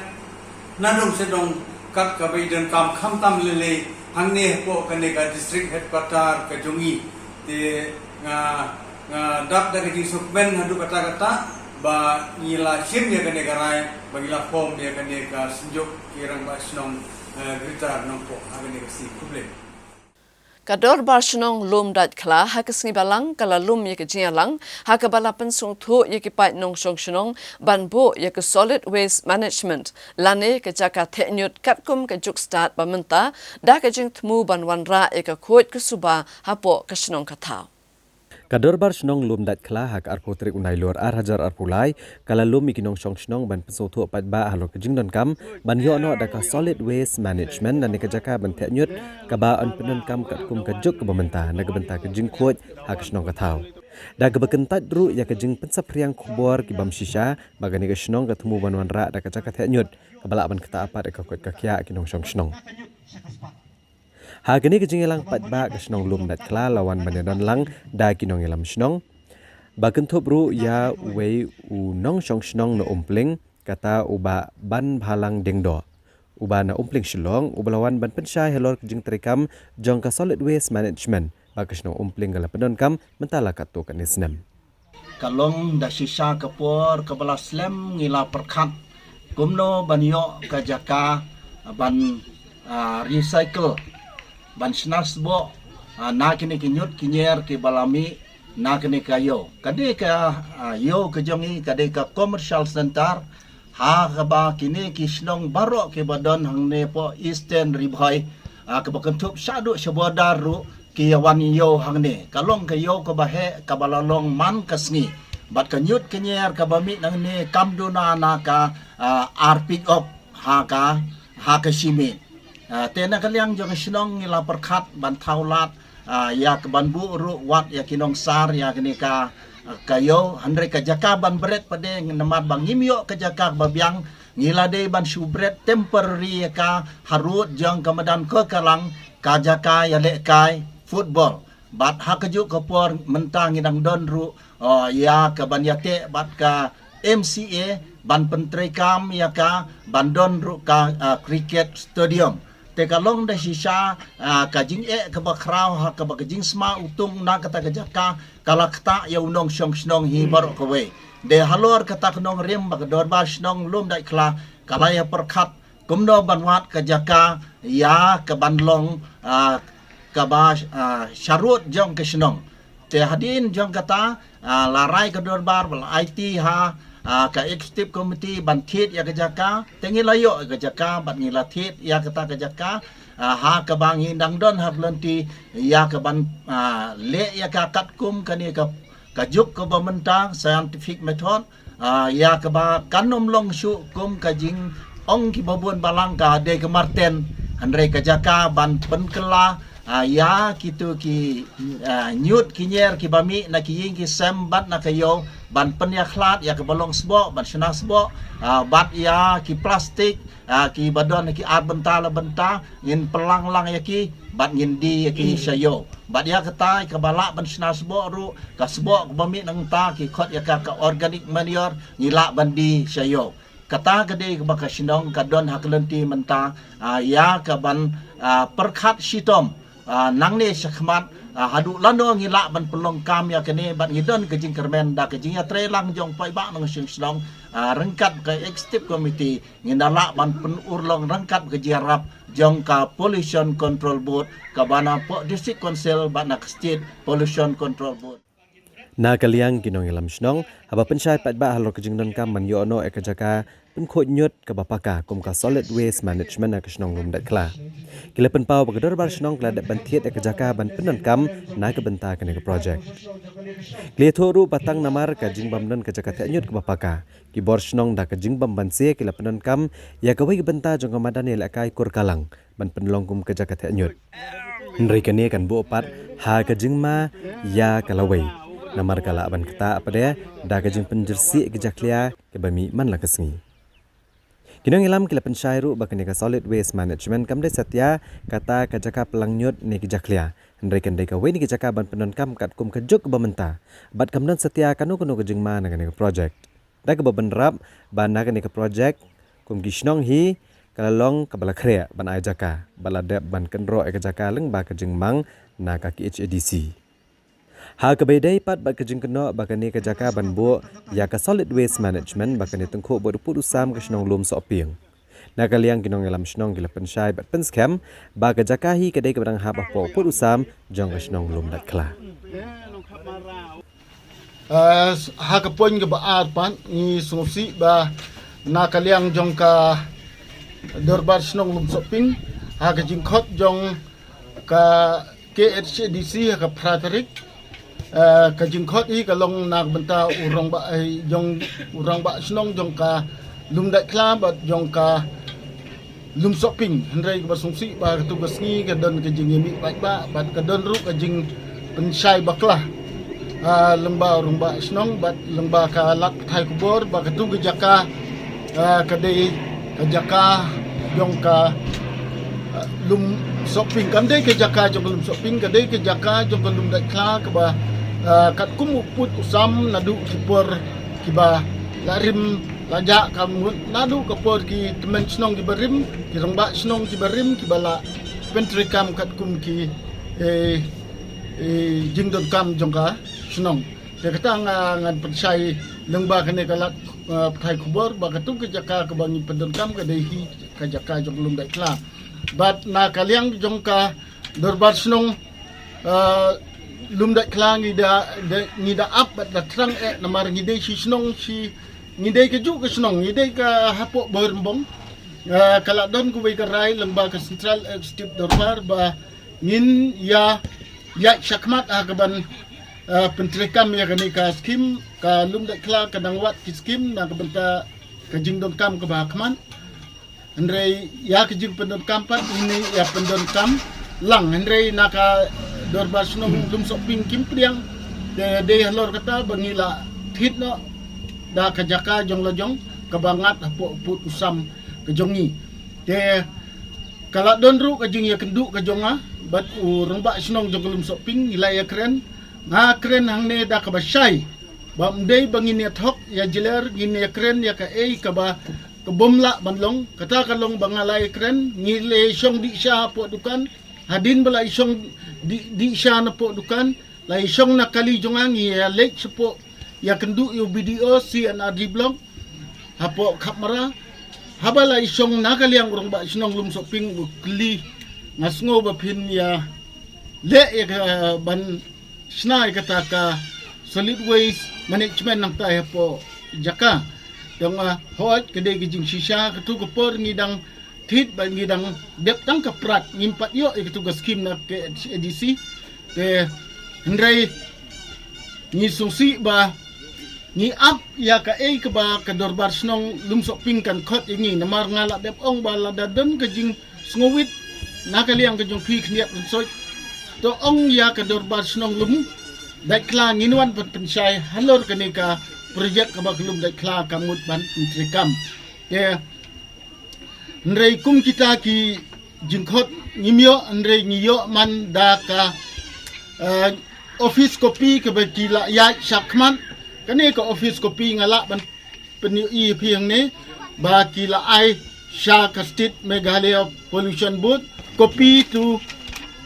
na dong sha dong kat kaba i donkam, khamtam lei lei hangne hapoh kane ka District Headquarter ka jong ngi. Te nga, nga dap da ka jingsngewkmen haduh katta katta ba ngi la shim ïa kane ka rai ba ngi la form ïa kane ka Synjuk ki Rangbah Shnong, eh, Greater Nongpoh ha kane ka sngi. Khublei. Ka Dorbar Shnong Lumdaitkhla ha ka sngi Balang ka la lum ïa ka jingïalang ha kaba la pynsngewthuh ïa ki paid nongshong shnong ban buh ïa ka Solid Waste Management lane ka jaka theh ñiut katkum ka juk stad ba mynta, da ka jingthmu ban wanrah ïa ka khuid ka suba hapoh ka shnong ka thaw. Ka Dorbar Shnong Lumdaitkhla ha ka arphew tarik u Nailur ar hajar arphew lai ka la lum ïa ki nongshong shnong ban pynsngewthuh paidbah halor ka jingdonkam ban ïoh noh da ka Solid Waste Management lane ka jaka ban theh ñiut kaba yn pyndonkam katkum ka juk kaba mynta na ka bynta ka jingkhuid ha ka shnong ka thaw. Da kaba kyntait ruh ïa ka jingpynsaphriang khubor ki bym shisha ba kane ka shnong ka thmu ban wanrah da ka jaka theh ñiut kaba lah ban ktah pat ïa ka khuid ka khiah ki nongshong shnong. Ha kane ka jingïalang paidbah ka shnong Lumdaitkhla la wan ban ïadon lang da ki nongïalam shnong. Ba kynthup ruh ïa uwei u nongshong shnong na Umpling, kata u Bah Banbhalang Diengdoh, uba na Umpling Shillong, uba la wan ban pynshai halor ka jingtreikam jong ka Solid Waste Management ba ka shnong Umpling ka la pyndonkam mynta la katto katne snem. Ka long da shisha ka por kaba la slem ngi la pyrkhat kumno ban ïoh ka jaka ban, ah, recycle, ban shna sboh, ah, na kine ki ñiut ki ñier kiba la mih na kane ka ïew. Kane ka, ah, ïew ka jong ngi ka dei ka commercial center ha kaba kine ki shnong baroh kiba don hangne hapoh Eastern Ri Bhoi, ah, kaba kynthup shaduh sha border ruh ki ïa wan ïew hangne. Ka long ka ïew kaba heh kaba la long man ka sngi. Bad ka ñiut ka ñier kaba mih nangne kam duna na ka, ah, ar pick up ha ka, ha ka shi miet. Ah, te na ka liang jong ka shnong ngi la pyrkhat ban thaw lad, ah, ïa ka ban buh ruh wat ïa ki nongsar ïa kane ka, ah, ka ïew, hynrei ka jaka ban bret pat de namar ba ngim ïoh ka jaka ba biang, ngi la dei ban shu bret temporary ïa ka harud jong ka madan Koikarlang, ka jaka ïalehkai football. Bad ha kajuh ka por mynta ngi dang don ruh, ah, ïa ka ban ïateh bad ka M C A ban pyntreikam ïa ka ban don ruh ka, ah, cricket stadium. Te ka long da shisha, ah, ka jingeh kaba khraw ha kaba ka jingsma utung na kata ka jaka ka la ktah ïa u nongshong shnong hi baroh kawei. Te halor kata ka nongrim ba ka Dorbar Shnong Lumdaitkhla ka la ïa pyrkhat kumno ban wad ka jaka ïa ka ban long, ah, kaba, ah, sharud jong ka shnong. Te hadien jong kata, ah, la rai ka dorbar ba la aiti ha, ah, ka executive committee ban thied ïa ka jaka, te ngi la ïoh ïa ka jaka bad ngi la thied ïa kata ka jaka, ah, ha kaba ngi dang don ha ka lynti ïa ka ban, ah, leh ïa ka katkum kane ka, ka juk kaba mynta scientific method, ah, ïa kaba kan ym long shuh kum ka jingong kiba bun balang ka dei ka marten, hynrei ka jaka ban pynkylla, ah, ïa kito ki, ah, ñiut ki ñier kiba mih na ki ïing ki sem bad na ka ïew ban pynïakhlad ïa kaba long sboh, ban shna sboh, ah, bad ïa ki plastik, ah, kiba don ki ar bynta la bynta, ngin pynlang lang ïa ki bad ngin die ïa ki sha ïew. Bad ïa kata kaba lah ban shna sboh ruh, ka sboh kaba mih nangta ki khot ïa ka, ka organic manure, ngi lah ban die sha ïew. Kata ka dei kaba ka shnong ka don ha ka lynti mynta, ah, ïa ka ban, ah, pyrkhat shitom, ah, nangne shakhmat, ah, haduh lano ngi lah ban pynlong kam ïa kane bad ngi don ka jingkyrmen da ka jingïatreilang jong paidbah nongshong shnong, ah, ryngkat ka executive committee ngin da lah ban pynurlong ryngkat ka jingïarap jong ka Pollution Control Board kaba na poh District Council bad na ka State Pollution Control Board. Na ka liang ki nongïalam shnong, haba pynshai paidbah halor ka jingdonkam ban ïoh noh ïa ka jaka pynkhuid ñiut kaba paka kum ka Solid Waste Management ha ka shnong Lumdaitkhla, ki la pynpaw ba ka dorbar shnong ka la dep ban thied ïa ka jaka ban pyndonkam na ka bynta kane ka projek. Ki la ïathuh ruh ba tang namar ka jingbym don ka jaka thiah ñiut kaba paka, ki bor shnong da ka jingbym banse ki la pyndonkam ïa kawei ka bynta jong ka madan ïalehkai Kurkalang ban pynlong kum ka jaka thiah ñiut. Hynrei kane kan buh pat ha ka jingma ïa ka lawei, namar ka lah ban ktah pat de da ka jingpynjyrsieh ki jakhlia kiba mih man la ka sngi. Ki nongïalam ki la pynshai ruh ba kane ka Solid Waste Management kam dei satia kata ka jaka pynlang ñiut ne ki jakhlia, hynrei kan dei kawei na ki jaka ban pyndonkam katkum ka juk kaba mynta, bad kam don satia kano kano ka jingma na kane ka projek. Da kaba bynrap ba na kane ka projek, kum ki shnong hi, ka la long kaba la khreh ban ai jaka bad la dep ban kynroh ïa ka jaka lyngba ka jingmang na ka K H A D C. Ha kaba ïadei pat bad ka jingkynnoh ba kane ka jaka ban buh ïa ka Solid Waste Management, ba kane tyngkhuh bad u pud u sam ka shnong Lumsohping, na ka liang ki nongïalam shnong ki la pynshai bad pynskhem ba ka jaka hi ka dei kaba dang hap hapoh u pud u sam jong ka shnong Lumdaitkhla. Eh, ha ka point kaba ar pat, ngi sngewsih ba na ka liang jong ka dorbar shnong Lumsohping, ha ka jingkhot jong ka K H A D C ha ka phra tarik, eh, ka jingkhot hi ka long na ka bynta u rangbah, eh, jong u rangbah shnong jong ka Lumdaitkhla bad jong ka Lumsohping, hynrei kaba sngewsih ba katu ka sngi ka don ka jingïamih paidbah bad ka don ruh ka jingpynshai bakla, ah, lyngba u rangbah shnong bad lyngba ka lad pathai khubor ba katu ka jaka, ah, ka dei ka jaka jong ka, ah, Lumsohping, kam dei ka jaka jong ka Lumsohping, ka dei ka jaka jong ka Lumdaitkhla kaba, ah, katkum u pud u sam naduh ki por kiba la rim la jah, ka mut naduh ka por ki tymmen shnong kiba rim, ki rangbah shnong kiba rim, kiba la pyntreikam katkum ki, eh, eh, jingdonkam jong ka shnong. Te kata nga, ngan pynshai lyngba kane ka lad, eh, pathai khubor ba katu ka jaka kaba ngi pyndonkam ka dei hi ka jaka jong Lumdaitkhla. Bad na ka liang jong ka dorbar shnong, eh, Lumdaitkhla ngi da, da, ngi da ap bad da thrang eh namar ngi dei shi shnong shi, ngi dei kajuh ka shnong, ngi dei ka hapoh Bhoirymbong. Eh, ka la don kawei ka rai lyngba ka Central Executive Dorbar ba ngin ïa, ïa shakhmat ha kaban, eh, pyntreikam ïa kane ka skim, ka Lumdaitkhla ka dang wad ki skim na ka bynta ka jingdonkam kaba ha khmat. Hynrei ïa ka jingpyndonkam pat ngin ïa pyndonkam lang, hynrei na ka dorbar shnong Lumsohping kim pdiang. Te dei halor kata ba ngi la thied noh da ka jaka jong la jong kaba ngat hapoh u pud u sam ka jong ngi. Te ka la don ruh ka jingïakynduh ka jong nga bad u rangbah shnong jong ka Lumsohping, ngi la ïakren, nga kren hangne da kaba shai ba ym dei ba ngin ïa thok ïa jler, ngin ïakren ïa kaei kaba ka bym lah ban long. Kata ka long ba nga la ïakren, ngi la ïashong dih sha hapoh dukan. Hadien ba la ïashong dih, dih sha napoh dukan, la ïashong na kali jong nga, ngi ïa leit shapoh ïakynduh ïa u B D O C and R D block hapoh Khapmara. Haba la ïashong na ka liang u rangbah shnong Lumsohping u kylli, nga sngew ba phin ïa leh ïa ka ban shna ïa kata ka solid waste management nangta hapoh jaka. Te nga ong, hooid, ka dei ka jingshisha, katu ka por ngi dang thied bad ngi dang dep tang ka prat, ngim pat ïoh ïa katu ka skim na K H A D C. Te hynrei ngi sngewsih ba ngi ap ïa kaei kaba ka dorbar shnong Lumsohping kan khot ïa ngi, namar nga la dep ong ba lada don ka jing sngewrit na ka liang ka jong phi khyndiat khynsoit, to ong ïa ka dorbar shnong Lumdaitkhla, ngin wan ban pynshai halor kane ka projek kaba ka Lumdaitkhla ka mut ban pyntreikam. Te hynrei kum kita ki jingkhot ngim ïoh, hynrei ngi ïoh man da ka, eh, office copy kaba ki la ïaid shakhmat. Kane ka office copy nga lah ban pynïohi ïa phi hangne ba ki la ai sha ka State Meghalaya Pollution Board, copy to,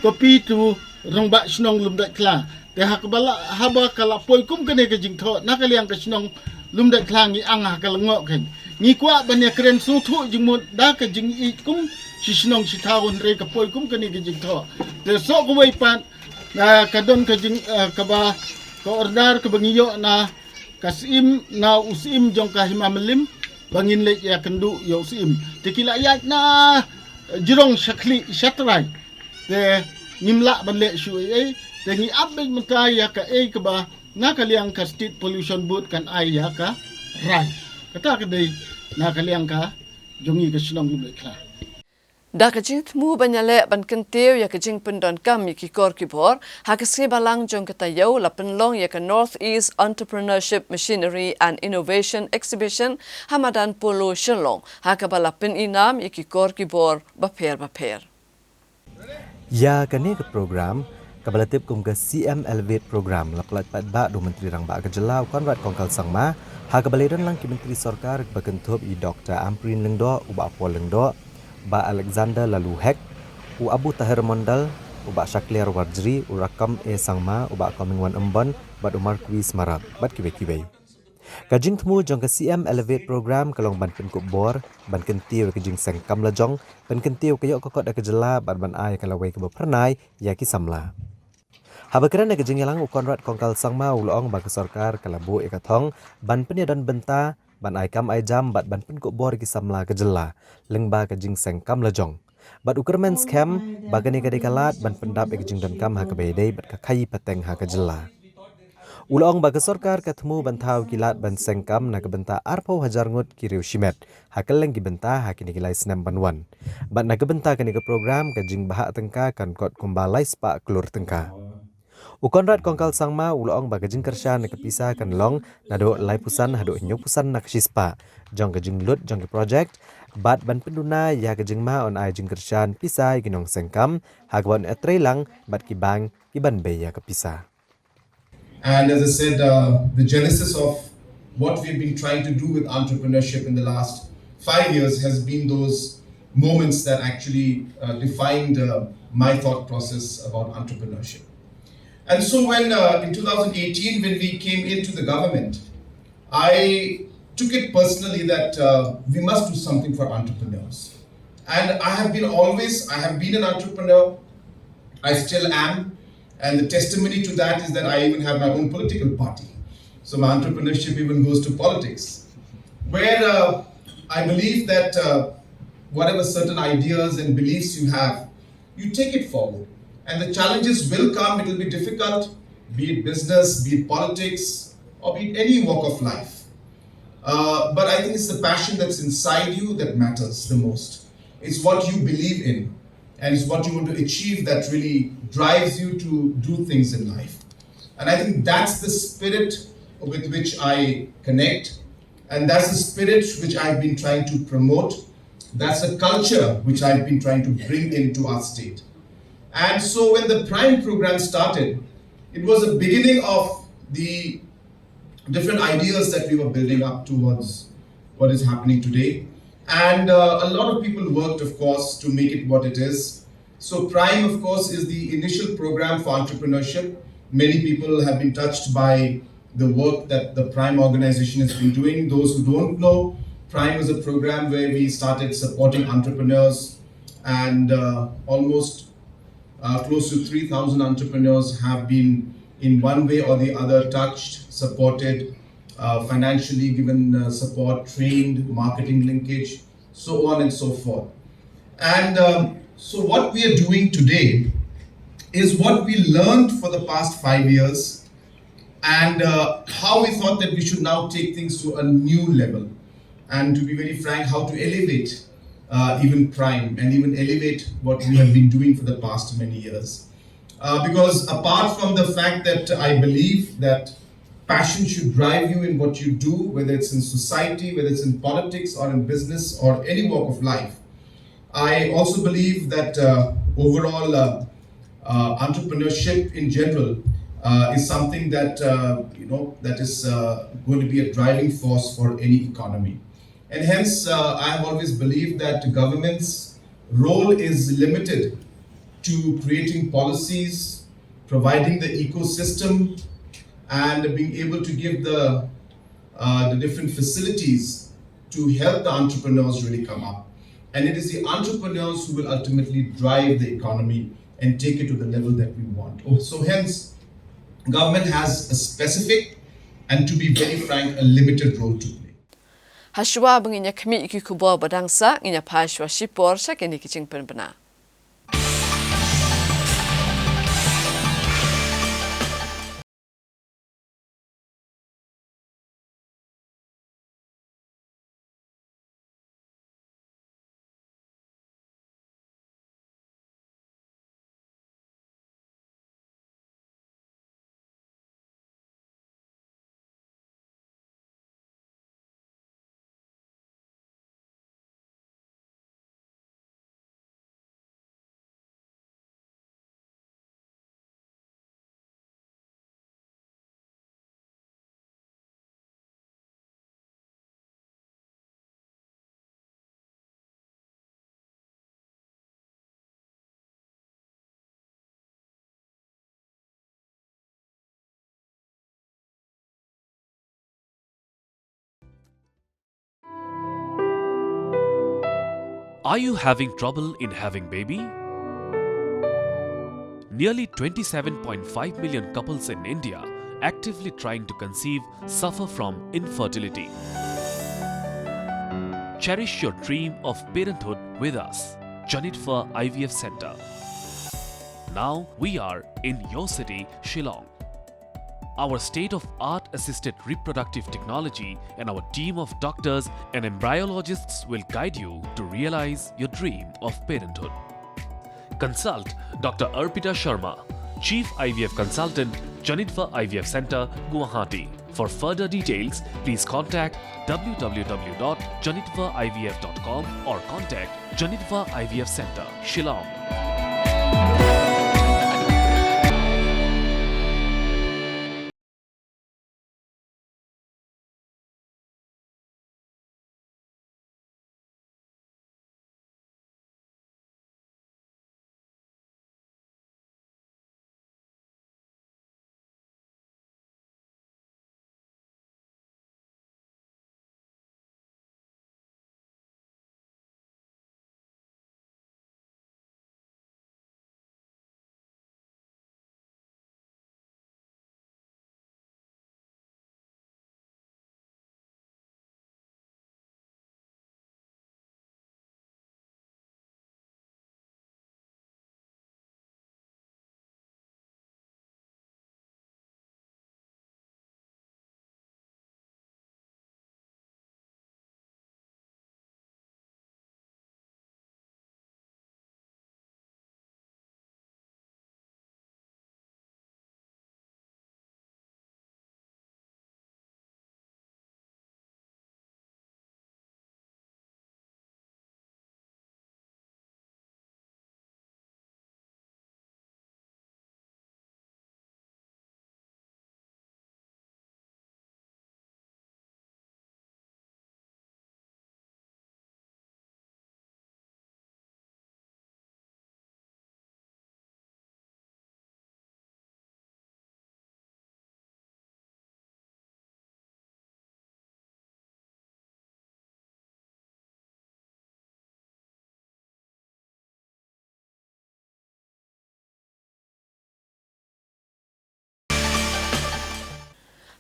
copy to rangbah shnong Lumdaitkhla. Te ha kaba la, haba ka la poi kum kane ka jingthoh na ka liang ka shnong Lumdaitkhla, ngi ang ha ka lyngngoh kein. Ngi kwah ban ïakren sngewthuh jingmut da ka jingïeit kum shi shnong shi thaw, hynrei ka poi kum kane ka jingthoh. Te shuh kawei pat, ah, ka don ka jing, ah, kaba Ka order kaba ngi ïoh na ka Syiem, na u Syiem jong ka Hima Mylliem, ba ngin leit ïakynduh ïa u Syiem. Te ki la ïaid na jrong sha khlieh sha trai. Te ngim lah ban leh shuh ei ei. Te ngi ap beit mynta ïa kaei kaba na ka liang ka State Pollution Board kan ai ïa ka rai. Kata ka dei na ka liang ka jong ngi ka shnong Lum Leit Khla. Da ka jingthmu ban ïaleh ban kyntiew ïa ka jingpyndonkam ïa ki kor ki bor, ha ka sngi Balang jong ka taïew la pynlong ïa ka North East Entrepreneurship Machinery and Innovation Exhibition ha Madan Polo, Shillong, ha kaba la pynïnam ïa ki kor ki bor bapher bapher. Ïa kane ka program, kaba la tip kum ka C M Elevate Program, la pyllait paidbah da u Myntri Rangbah ka jylla u Conrad Kongkal Sangma, ha kaba la ïadon lang ki myntri sorkar ba kynthup i Doctor Ampareen Lyngdoh, u Bah Paul Lyngdoh, Bah Alexander Laloo Hek, u Abu Taher Mondal, u Bah Shakliar Warjri, u Rakkam A Sangma, u Bah Comingone Ymbon, bad u Marquis Marap, bad kiwei kiwei. Ka jingthmu jong ka C M Elevate Program ka long ban pynkup bor, ban kyntiew ïa ka jingseng kam lajong, ban kyntiew ïa ka ïoh ka kot ïa ka jylla, bad ban ai ïa ka lawei kaba phyrnai ïa ki samla. Haba kren ha ka jingïalang, u Conrad Kongkal Sangma u la ong ba ka sorkar ka la buh ïa ka thong ban pynïadon bynta, ban ai kam ai jam bad ban pynkup bor ïa ki samla ka jylla lyngba ka jingseng kam lajong. Bad u kyrmen skhem ba kane ka dei ka lad ban pyndap ïa ka jingdonkam ha kaba ïadei bad ka khaïi pateng ha ka jylla. U la ong ba ka sorkar ka thmu ban thaw ïa ki lad ban seng kam na ka bynta arphew hajar ngut ki riew shimet ha kylleng ki bynta ha kine ki lai snem ban wan. Bad na ka bynta kane ka program, ka jingbhah tyngka kan kot kumba lai spah klur tyngka. U Conrad Kongkal Sangma u la ong ba ka jingkyrshan na ka pisa kan long naduh laiphew san haduh hynñiewphew san na ka shispah jong ka jinglut jong ki project, bad ban pynduna ïa ka jingma un ai jingkyrshan pisa ïa ki nongseng kam, ha kaba un ïatreilang bad ki bank kiban bei ïa ka pisa. And as I said, uh, the genesis of what we've been trying to do with entrepreneurship in the last five years has been those moments that actually uh, defined uh, my thought process about entrepreneurship. And so, when uh, in two thousand eighteen, when we came into the government, I took it personally that uh, we must do something for entrepreneurs. And I have been always, I have been an entrepreneur, I still am. And the testimony to that is that I even have my own political party. So my entrepreneurship even goes to politics, where uh, I believe that uh, whatever certain ideas and beliefs you have, you take it forward. And the challenges will come, it will be difficult, be it business, be it politics, or be it any walk of life. Uh, but I think it's the passion that's inside you that matters the most. It's what you believe in, and it's what you want to achieve that really drives you to do things in life. And I think that's the spirit with which I connect, and that's the spirit which I've been trying to promote. That's the culture which I've been trying to bring into our state. And so when the Prime program started, it was the beginning of the different ideas that we were building up towards what is happening today. And uh, a lot of people worked, of course, to make it what it is. So, Prime, of course, is the initial program for entrepreneurship. Many people have been touched by the work that the Prime organization has been doing. Those who don't know, Prime is a program where we started supporting entrepreneurs, and uh, almost uh, close to three thousand entrepreneurs have been, in one way or the other, touched, supported, uh, financially given uh, support, trained, marketing linkage, so on and so forth. And um, so, what we are doing today is what we learned for the past five years, and uh, how we thought that we should now take things to a new level. And to be very frank, how to elevate uh, even Prime and even elevate what we have been doing for the past many years. Uh, because apart from the fact that I believe that passion should drive you in what you do, whether it's in society, whether it's in politics or in business or any walk of life, I also believe that uh, overall uh, uh, entrepreneurship in general uh, is something that uh, you know that is uh, going to be a driving force for any economy. And hence, uh, I have always believed that government's role is limited to creating policies, providing the ecosystem, and being able to give the uh, the different facilities to help the entrepreneurs really come up. And it is the entrepreneurs who will ultimately drive the economy and take it to the level that we want. Oh, so hence, Government has a specific and, to be very frank, a limited role to play. Hashwa ba ngin ïa khmih ïa ki khubor ba dang sah, ngin ïa phai shwa shipor sha kine ki jingpynbna. Are you having trouble in having baby? Nearly twenty-seven point five million couples in India actively trying to conceive suffer from infertility. Cherish your dream of parenthood with us, Janitva I V F Center. Now we are in your city, Shillong. Our state-of-art assisted reproductive technology and our team of doctors and embryologists will guide you to realize your dream of parenthood. Consult Doctor Arpita Sharma, Chief I V F Consultant, Janitva I V F Center, Guwahati. For further details, please contact w w w dot janitva I V F dot com or contact Janitva I V F Center, Shillong.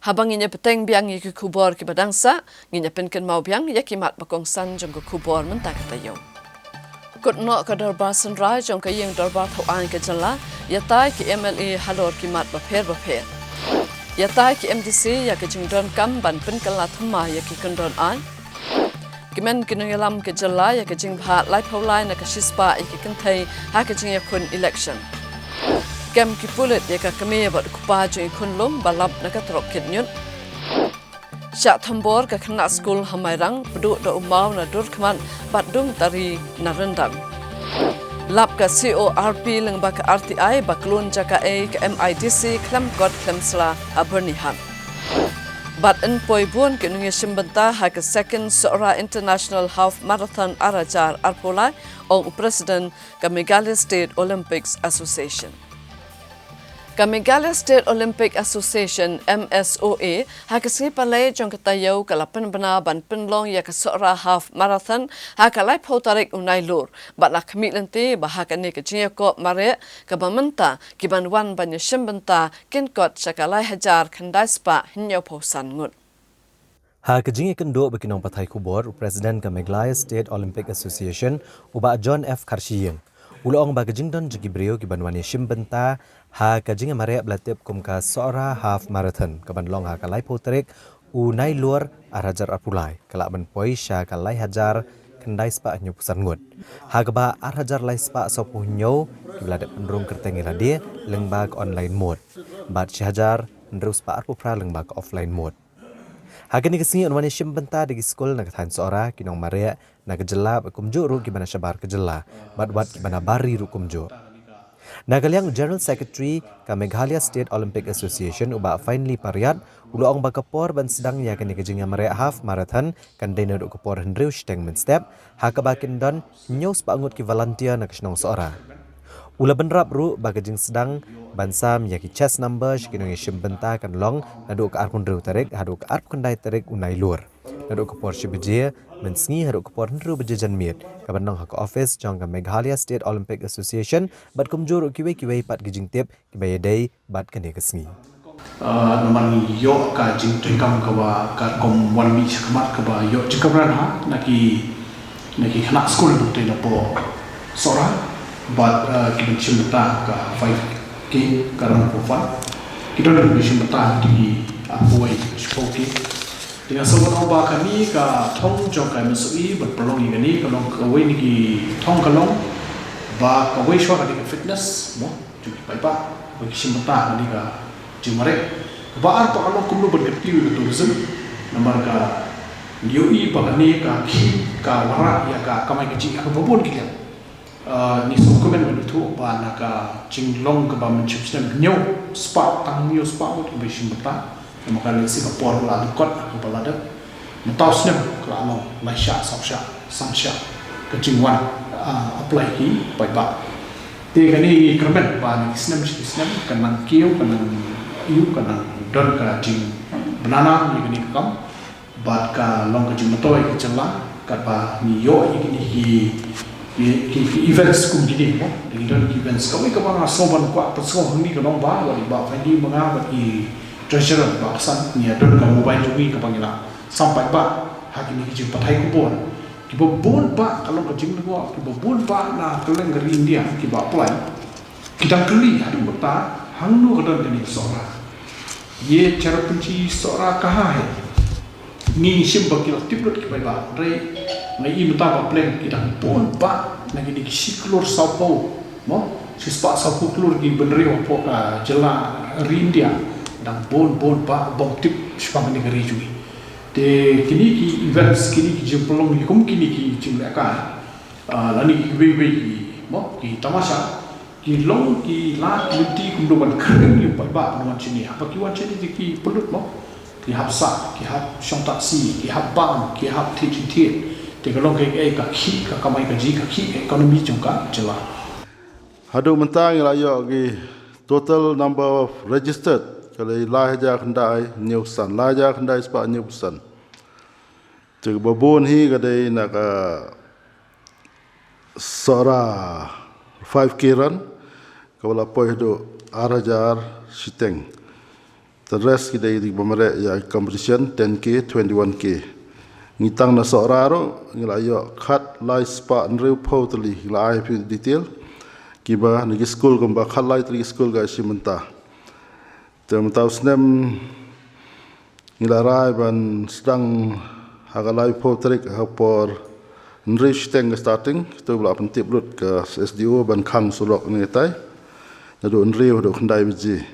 Haba ngin ïa bteng biang ïa ki khubor kiba dang sah, ngin ïa pynkynmaw biang ïa ki mat ba kongsan jong ka khubor mynta ka taïew. Kut noh ka Dorbar Synrai jong ka Ïing Dorbar Thaw Aiñ ka Jylla ïa tai ki M L A halor ki mat bapher bapher. Ïa tai ki M D C ïa ka jingdonkam ban pynkylla thymmai ïa ki kyndon aiñ. Kmen ki nongïalam ka jylla ïa ka jingbha laiphew lai na ka shispah ïa ki kynthei ha ka jingïakhun election. Kem ki pulit ïa ka kmie bad u kpa jong i khunlung ba lap na ka trok kit ñiut. Shah thombor ka khynnah skul ha Mairang, pduh da u maw na dur khmat bad dung tari na ryndang. Lap ka C O R P lyngba ka R T I ba klun jaka ei ka M I D C khlem kot khlem sla ha Byrnihat. Bad yn poi bun ki nongïashim bynta ha ka second Sohra International Half Marathon ar hajar arphew lai, ong u President ka Meghalaya State Olympics Association. Ka Meghalaya State Olympic Association, M S O A, ha ka sngi Palei jong ka taïew ka la pynbna ban pynlong ïa ka Sohra Half Marathon ha ka laiphew tarik u Nailur, bad la khmih lynti ba ha kane ka jingïakop mareh kaba mynta, ki ban wan ban ïashim bynta kin kot sha ka lai hajar khyndai spah hynñiewphew san ngut. Ha ka jingïakynduh bad ki nongpathai khubor, u President ka Meghalaya State Olympic Association, u Bah John F Kharshiing, u la ong ba ka jingdon jong ki briew ki ban wan ïashim bynta ha ka jingïamareh ba la tip kum ka Sohra Half Marathon, ka ban long ha ka laiphew tarik u Nailur ar hajar arphew lai, ka lah ban poi sha ka lai hajar khyndai spah hynñiewphew san ngut. Ha kaba ar hajar lai spah sawphew hynñiew kiba la dep pynrung kyrteng ïalade lyngba ka online mode, bad shi hajar hynriew spah arphew phra lyngba ka offline mode. Ha kane ka sngi yn wan ïashim bynta da ki skul na ka thaiñ Sohra, ki nongmareh na ka jylla bad kumjuh ruh kiba na shabar ka jylla, bad wat kiba na bar ri ruh kumjuh. Na ka liang u General Secretary ka Meghalaya State Olympic Association, u Bah Finely Pariat, u la ong ba ka por ban sdang ïa kane ka jingïamareh Half Marathon kan dei naduh ka por hynriew shiteng mynstep, ha kaba kin don hynñiew spah ngut ki volunteer na ka shnong Sohra. U la bynrap ruh ba ka jingsdang ban sam ïa ki chest number sha ki nongïashim bynta kan long naduh ka arphew hynriew tarik haduh ka arphew khyndai tarik u Nailur, naduh ka por shi baje mynsngi haduh ka por hynriew baje janmiet, ka ban long ha ka office jong ka Meghalaya State Olympic Association, bad kumjuh ruh kiwei kiwei pat ki jingtip kiba ïadei bad kane ka sngi. Ah, namar ngi ïoh ka jingtrei kam kaba ka rukom wan mih sha khmat kaba ïoh jingkyrmen ha na ki, na ki khynnah skul, te na poh Sohra, bad, ah, ki ban shim bynta ka five K ka run for fun. Ki don ki ban shim bynta ki, ah, buai shiphew K. Te nga sngew ba kane ka thong jong ka M S O A ban pynlong ïa kane ka long kawei na ki thong ka long ba kawei shuwa kane ka fitness mo jong ki paidbah, ba ki shim bynta ha kane ka jingmareh. Kaba ar pat ka long kumno ban kyntiew ïa ka tourism, namar ka ngi ïohi ba kane ka khih ka wanrah ïa ka kamai kajih ha kaba bun ki liang. Ah, ngi sngewkmen ban ïathuh ba na ka jinglong kaba mynshwa snem hynñiew spah, tang hynñiew spah ngut kiba shim bynta. Namar ka lehse ka por la dep kot ha kaba la dep. Mynta u snem ka la long lai shah, saw shah, san shah ka jingwan, ah, apply ki paidbah. Te kane ngi kyrmen ba na ki snem sha ki snem kan nang kiew, kan nang ïuh, kan nang don ka jingbna nam ïa kane ka kam. Bad ka long ka jingmyntoi ka jylla katba ngi ïoh ïa kine ki, ki, ki, ki events kum kine mo. Ngi don ki events kawei kaba nga sngew ban kwah pynsngew hangne ka long ba wat i Bah Finely ma nga bad i treasurer Bah Hassan, ngi don ka mobile jong ngi kaba ngi la sam paidbah ha kine ki jingpathai khubor. Kiba bun bah, ka long ka jinglyngngoh, kiba bun bah na kylleng ka ri India kiba apply. Ki dang kylli haduh mynta hangno ka don kane ka Sohra. Ye Cherrapunji Sohra kaha hai. Ngi shim ba ki la tip lut ki paidbah. Hynrei nga i mynta ba pleng ki dang bun bah na kine ki shi klur sawphew mo, shi spah sawphew klur ki bynriew hapoh ka jylla ri India. Dang bun bun bah bym tip shaphang kane ka ri jong ngi. Te kine ki events, kine ki jingpynlong kum kine ki jinglehkai, ah, lane kiwei kiwei ki mo, ki tamasha, ki long ki lad ki lynti kumno ban khring ïa u paidbah ban wan shane. Haba ki wan shane te ki pynlut mo, ki hap sah, ki hap shong taxi, ki hap bam, ki hap thied jingthied. Te ka long kaei kaei ka khih ka kamai kajih, ka khih ka economy jong ka jylla. Haduh mynta ngi la ïoh ki total number of registered ka dei lai hajar khyndai hynñiew san, lai hajar khyndai spah hynñiew san. Te kaba bun hi ka dei na ka Sohra five K run kaba la poi haduh ar hajar shiteng. Te rest ki dei kiba mareh ïa competition ten K, twenty-one K. Ngi tang na Sohra ruh ngi la ïoh khatlai spah hynriewphew tylli, ngi la ai phi detail. Kiba na ki skul kumba khatlai tylli ki skul ka shim bynta. Te mynta u snem ngi la rai ban sdang ha ka laiphew tarik ha por hynriew shiteng ka starting, to ba la pyntip lut ka S D O ban khang surok ne tai. Naduh hynriew haduh khyndai baje.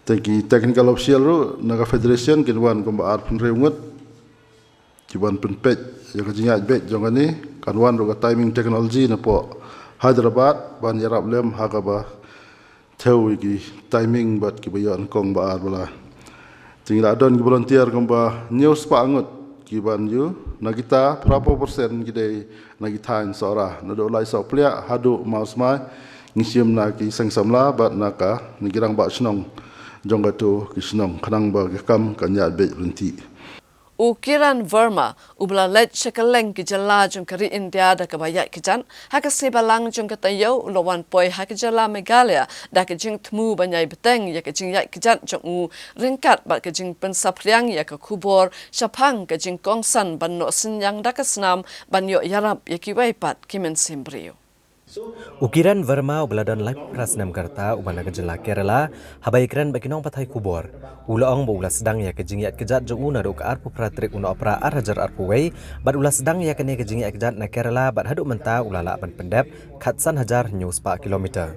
Te ki technical official ruh na ka federation kin wan kumba arphew hynriew ngut. Ki ban pynpeit ïa ka jingïaid beit jong kane, kan wan ruh ka timing technology na poh Hyderabad ban ïarap lem ha kaba thew ïa ki timing bad kiba ïoh nyngkong ba ar ba lai. Te ngi la don ki volunteer kumba hynñiew spah ngut ki ban ïoh, na kita phra phew percent ki dei na ki thaiñ Sohra, naduh Laisawpliah haduh Mawsmai. ngi shim na ki seng samla bad na ka na ki rangbah shnong jong kato ki shnong khnang ba ka kam kan ïa beit ryntih. U Kiran Verma, u ba la leit sha kylleng ki jylla jong ka ri India da kaba ïaid kjat, ha ka sngi Balang jong ka taïew u la wan poi ha ka jylla Meghalaya da ka jingthmu ban ïai bteng ïa ka jingïaid kjat jong u, ryngkat bad ka jingpynsaphriang ïa ka khubor shaphang ka jingkongsan ban noh synñiang da ka snam ban ïoh ïarap ïa kiwei pat ki mynsiem briew. U Kiran Verma, u ba la don laiphew phra snem ka rta, u ba na ka jylla Kerala, haba ïakren bad ki nongpathai khubor, u la ong ba u la sdang ïa ka jingïaid kjat jong u naduh ka arphew phra tarik u Nohprah ar hajar arphew wei, bad u la sdang ïa kane ka jingïaid kjat na Kerala bad haduh mynta u la lah ban pyndep khatsan hajar hynñiew spah kilometer.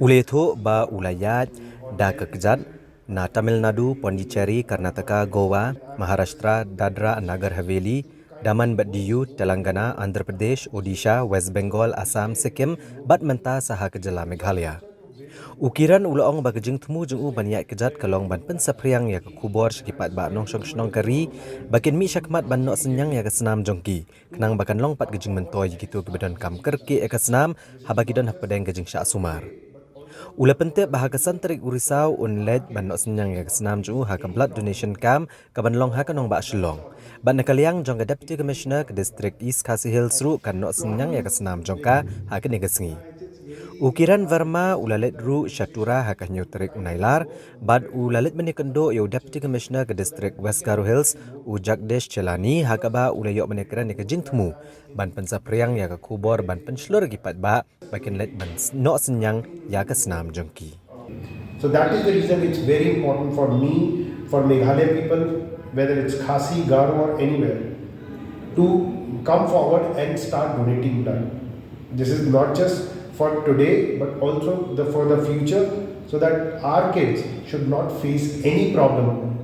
U la ïathuh ba u la ïaid da ka kjat na Tamil Nadu, Pondicherry, Karnataka, Goa, Maharashtra, Dadra and Nagar Haveli, Daman bad Diu, Telangana, Andhra Pradesh, Odisha, West Bengal, Assam, Sikkim, bad mynta sa ha ka jylla Meghalaya. U Kiran u la ong ba ka jingthmu jong u ban ïaid kjat ka long ban pynsaphriang ïa ka khubor sha ki paidbah nongshong shnong ka ri ba kin mih shakhmat ban noh synñiang ïa ka snam jong ki, khnang ba kan long pat ka jingmyntoi ïa kito kiba donkam kyrkieh ïa ka snam haba ki don hapdeng ka jingshah sumar. U la pyntip ba ha ka san tarik u Risaw un leit ban noh synñiang ïa ka snam jong u ha ka blood donation camp ka ban long ha ka nongbah Shillong. Bad na ka liang jong ka Deputy Commissioner ka District East Khasi Hills ruh kan noh synñiang ïa ka snam jong ka ha kane ka sngi. U Kiran Verma u la leit ruh sha Tura ha ka hynñiew tarik u Nailar, bad u la leit ban ïakynduh ïa u Deputy Commissioner ka District West Garo Hills, u Jagdish Chelani, ha kaba u la ïoh ban ïakren ïa ka jingthmu ban pynsaphriang ïa ka khubor ban pynshlur ïa ki paidbah ba kin leit ban s-, noh synñiang ïa ka snam jong ki. So that is the reason it's very important for me, for Meghalaya people, whether it's Khasi, Garo or anywhere, to come forward and start donating blood. This is not just for today, but also the, for the future, so that our kids should not face any problem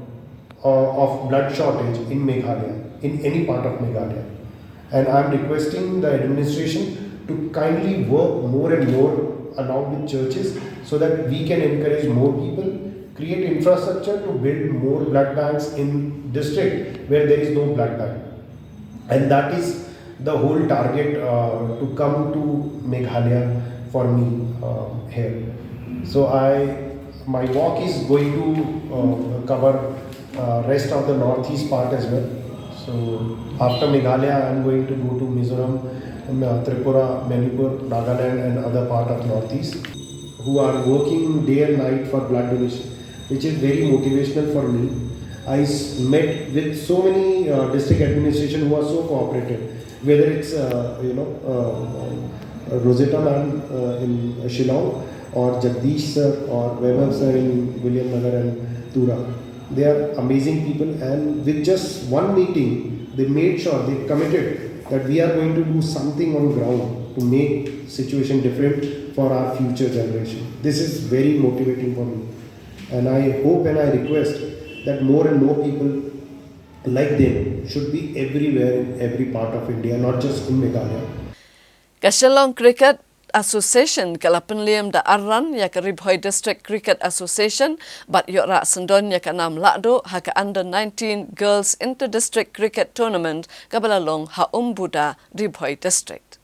uh, of blood shortage in Meghalaya, in any part of Meghalaya. And I'm requesting the administration to kindly work more and more along with churches so that we can encourage more people, create infrastructure to build more blood banks in district where there is no blood bank. And that is the whole target uh, to come to Meghalaya for me uh, here. So I, my walk is going to uh, cover uh, rest of the northeast part as well. So after Meghalaya, I am going to go to Mizoram, um, uh, Tripura, Manipur, Nagaland, and other part of northeast, who are working day and night for blood donation, which is very motivational for me. I s- met with so many uh, district administration who are so cooperative, whether it's uh, you know uh, Rosetta ma'am uh, in Shillong, or Jagdish sir, or Vaibhav sir in William Nagar and Tura. They are amazing people, and with just one meeting, they made sure, they committed that we are going to do something on ground to make situation different for our future generation. This is very motivating for me, and I hope and I request that more and more people like them should be everywhere in every part of India, not just in Meghalaya. Ka Shillong Cricket Association ka la pynliem da ar run ïa ka Ri Bhoi District Cricket Association bad ïoh rah syndon ïa ka nam lahduh ha ka Under nineteen Girls Inter District Cricket Tournament kaba la long ha Umbuda, Ri Bhoi District.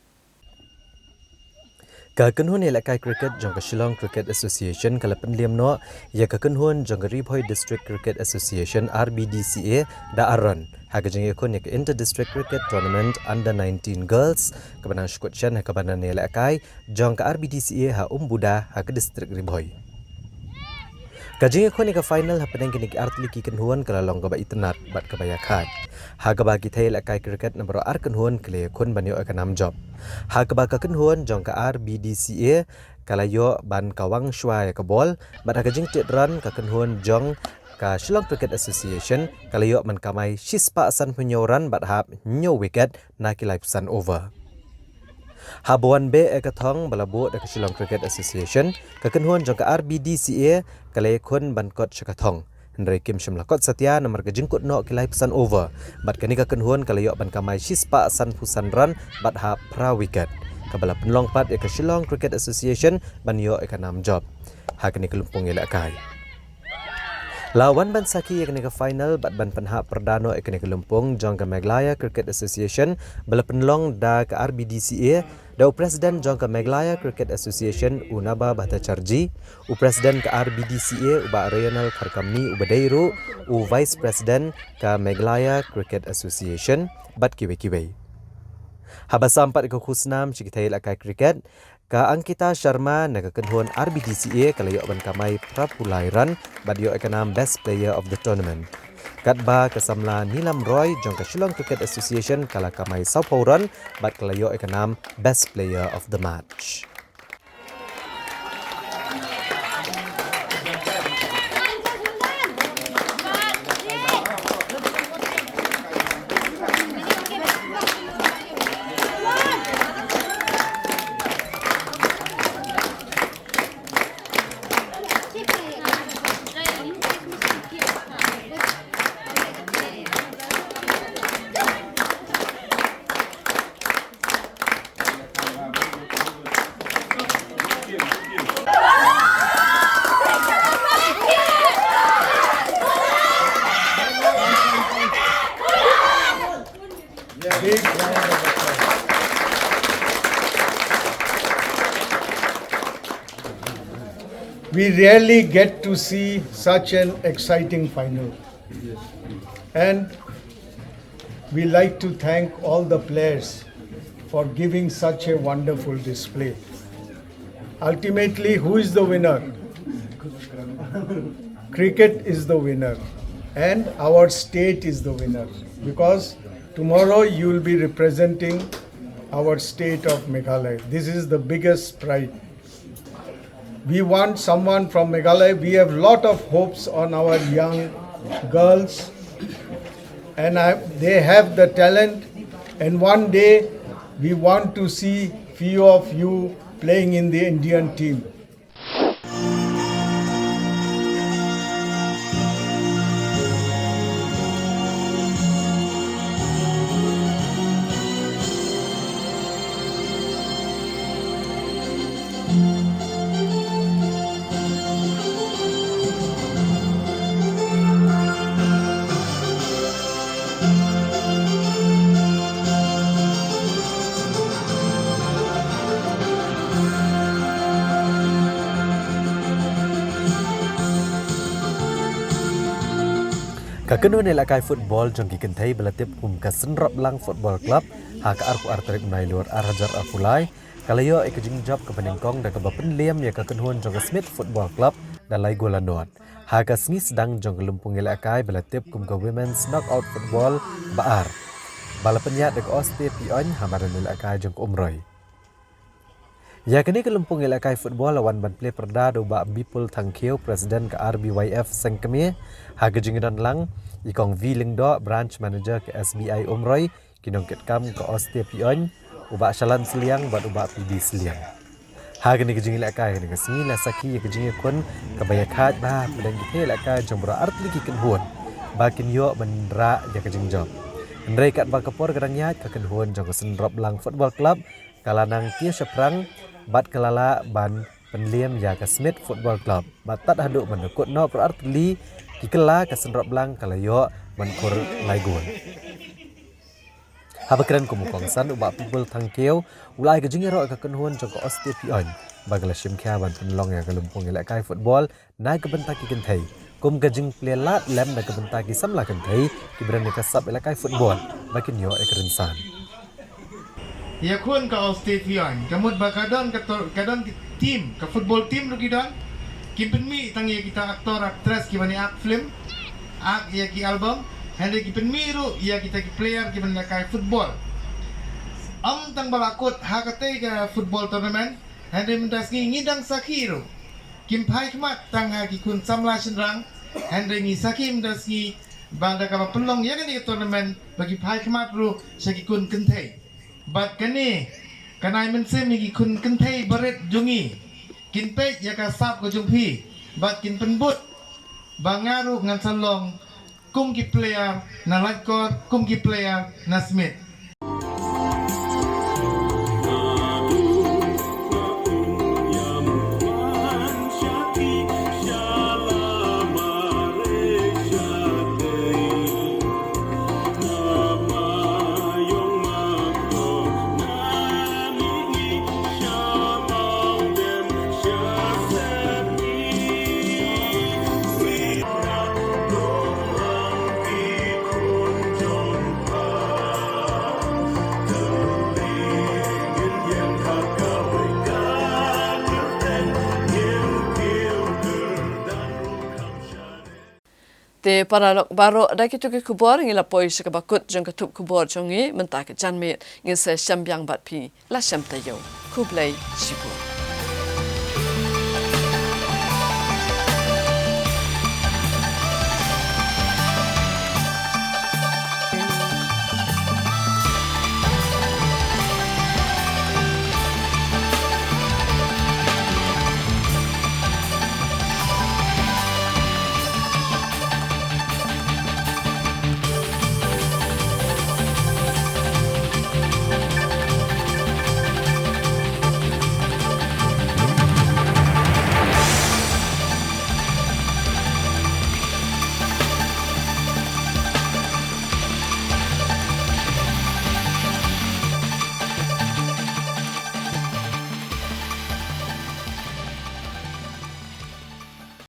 Ka kynhun ïalehkai cricket jong ka Shillong Cricket Association ka la pynliem noh ïa ka kynhun jong ka Ri Bhoi District Cricket Association, R B D C A, da ar run ha ka jingïakhun ïa ka Inter District Cricket Tournament Under nineteen Girls kaba nang shu kut shen ha ka ban ïalehkai jong ka R B D C A ha Umbuda ha ka district Ri Bhoi. Ka jingïakhun ïa ka final hapdeng kine ki artylli ki kynhun ka la long kaba itynnad bad kaba ïakhaid, ha kaba ki thei ïalehkai cricket na baroh ar kynhun ki la ïakhun ban ïoh ïa ka nam jop. Ha kaba ka kynhun jong ka R B D C A ka la ïoh ban kawang shuwa ïa ka bol, bad ha ka jingtied run ka kynhun jong ka Shillong Cricket Association ka la ïoh ban kamai shispah sanphew hynñiew run bad hap hynñiew wicket na ki laiphew san over. Haba wan beh ïa ka thong ba la buh da ka Shillong Cricket Association, ka kynhun jong ka R B D C A ka la ïakhun ban kot sha ka thong. Hynrei kim shym la kot satia namar ka jingkut noh ki laiphew san over. Bad kane ka kynhun ka la ïoh ban kamai shispah sanphew san run bad hap phra wicket, kaba la pynlong pat ïa ka Shillong Cricket Association ban ïoh ïa ka nam jop ha kane ka lympung ïalehkai. La wan ban sakhi ïa kane ka final bad ban pynhap pyrda noh ïa kane ka lympung jong ka Meghalaya Cricket Association ba la pynlong da ka R B D C A, da u President jong ka Meghalaya Cricket Association u Naba Bhattacharjee, u President ka R B D C A u Bah Rayonel Kharkamni uba dei ruh u Vice President ka Meghalaya Cricket Association bad kiwei kiwei. Haba sam pat ïa ka khusnam sha ki thei ïalehkai cricket, ka Ankita Sharma na ka kynhun R B D C A ka la ïoh ban kamai phra phew lai run bad ïoh ïa ka nam Best Player of the Tournament. Katba ka samla Neelam Roy jong ka Shillong Cricket Association ka la kamai saw phew run bad ka la ïoh ïa ka nam Best Player of the Match. We rarely get to see such an exciting final. And we like to thank all the players for giving such a wonderful display. Ultimately, who is the winner? Cricket is the winner, and our state is the winner, because tomorrow you will be representing our state of Meghalaya. This is the biggest pride. We want someone from Meghalaya. We have lot of hopes on our young girls, and I, they have the talent. And one day, we want to see few of you playing in the Indian team. Ka kynhun ïalehkai football jong ki kynthei ba la tip kum ka Synroplang Football Club ha ka arphew ar tarik u Nailur ar hajar arphew lai ka la ïoh ïa ka jingjop kaba nyngkong da kaba pynliem ïa ka kynhun jong ka Smit Football Club da lai gol la nod ha ka sngi sdang jong ka lympung ïalehkai ba la tip kum ka Women's Knockout Football ba ar, ba la pynïaid da ka Oste Pioñ ha madan ïalehkai jong ka Umroi. Ïa kane ka lympung ïalehkai football la wan ban plie pyrda da u Bah Bipul Thangkhiew, President ka R B Y F Sengkmie, ha ka jingdon lang i Kong V Lyngdoh, Branch Manager ka S B I Umroi, ki nongkitkam ka Oste Pioñ, u Bah Shalan Sliang bad u Bah P D Sliang. Ha kane ka jingïalehkai kane ka sngi la sakhi ïa ka jingïakhun kaba ïakhaid bha hapdeng ki thei ïalehkai jong baroh artylli ki kynhun ba kin ïoh ban rah ïa ka jingjop. Hynrei katba ka por ka dang ïaid, ka kynhun jong ka Synroplang Football Club ka la nang tia shaphrang bad ka la lah ban pynliem ïa ka Smit Football Club bad tad haduh ban da kut noh baroh artylli ki kylla, ka Synroplang ka la ïoh ban khur lai gol. Haba kren kum u kongsan, u Bah Bipul Thangkhiew u la ai ka jingïaroh ïa ka kynhun jong ka Oste Pioñ ba ka la shim khia ban pynlong ïa ka lympung ïalehkai football na ka bynta ki kynthei kum ka jingplie lad lem na ka bynta ki samla kynthei kiba don ïa ka sap ïalehkai football ba kin ïoh ïa ka rynsan. Ïakhun ka Oste Pioñ ka mut ba ka don ka tor-, ka don ki team, ka football team ruh ki don. Kim pynmih tang ïa kita actor actress kiban ïa act film, act ïa ki album, hynrei ki pynmih ruh ïa kita ki player kiban ïalehkai football. Ym tang ba la kut ha katei ka football tournament, hynrei mynta sngi ngi dang sakhi ruh. Kim phai khmat tang ha ki khun samla shynrang, hynrei ngi sakhi mynta sngi ba da kaba pynlong ïa kane ka tournament ba ki phai khmat ruh sha ki khun kynthei. Bad kane kan ai mynsiem ïa ki khun kynthei barit jong ngi, kin peit ïa ka sap ka jong phi bad kin pynbud ba nga ruh ngan sa long kum ki player na Laitkor, kum ki player na Smit. Te paralok baroh, da kito ki khubor ngi la poi sha kaba kut jong ka thup khubor jong ngi mynta ka janmiet. Ngin sa shem biang bad phi la shem taïew. Khublei shibun.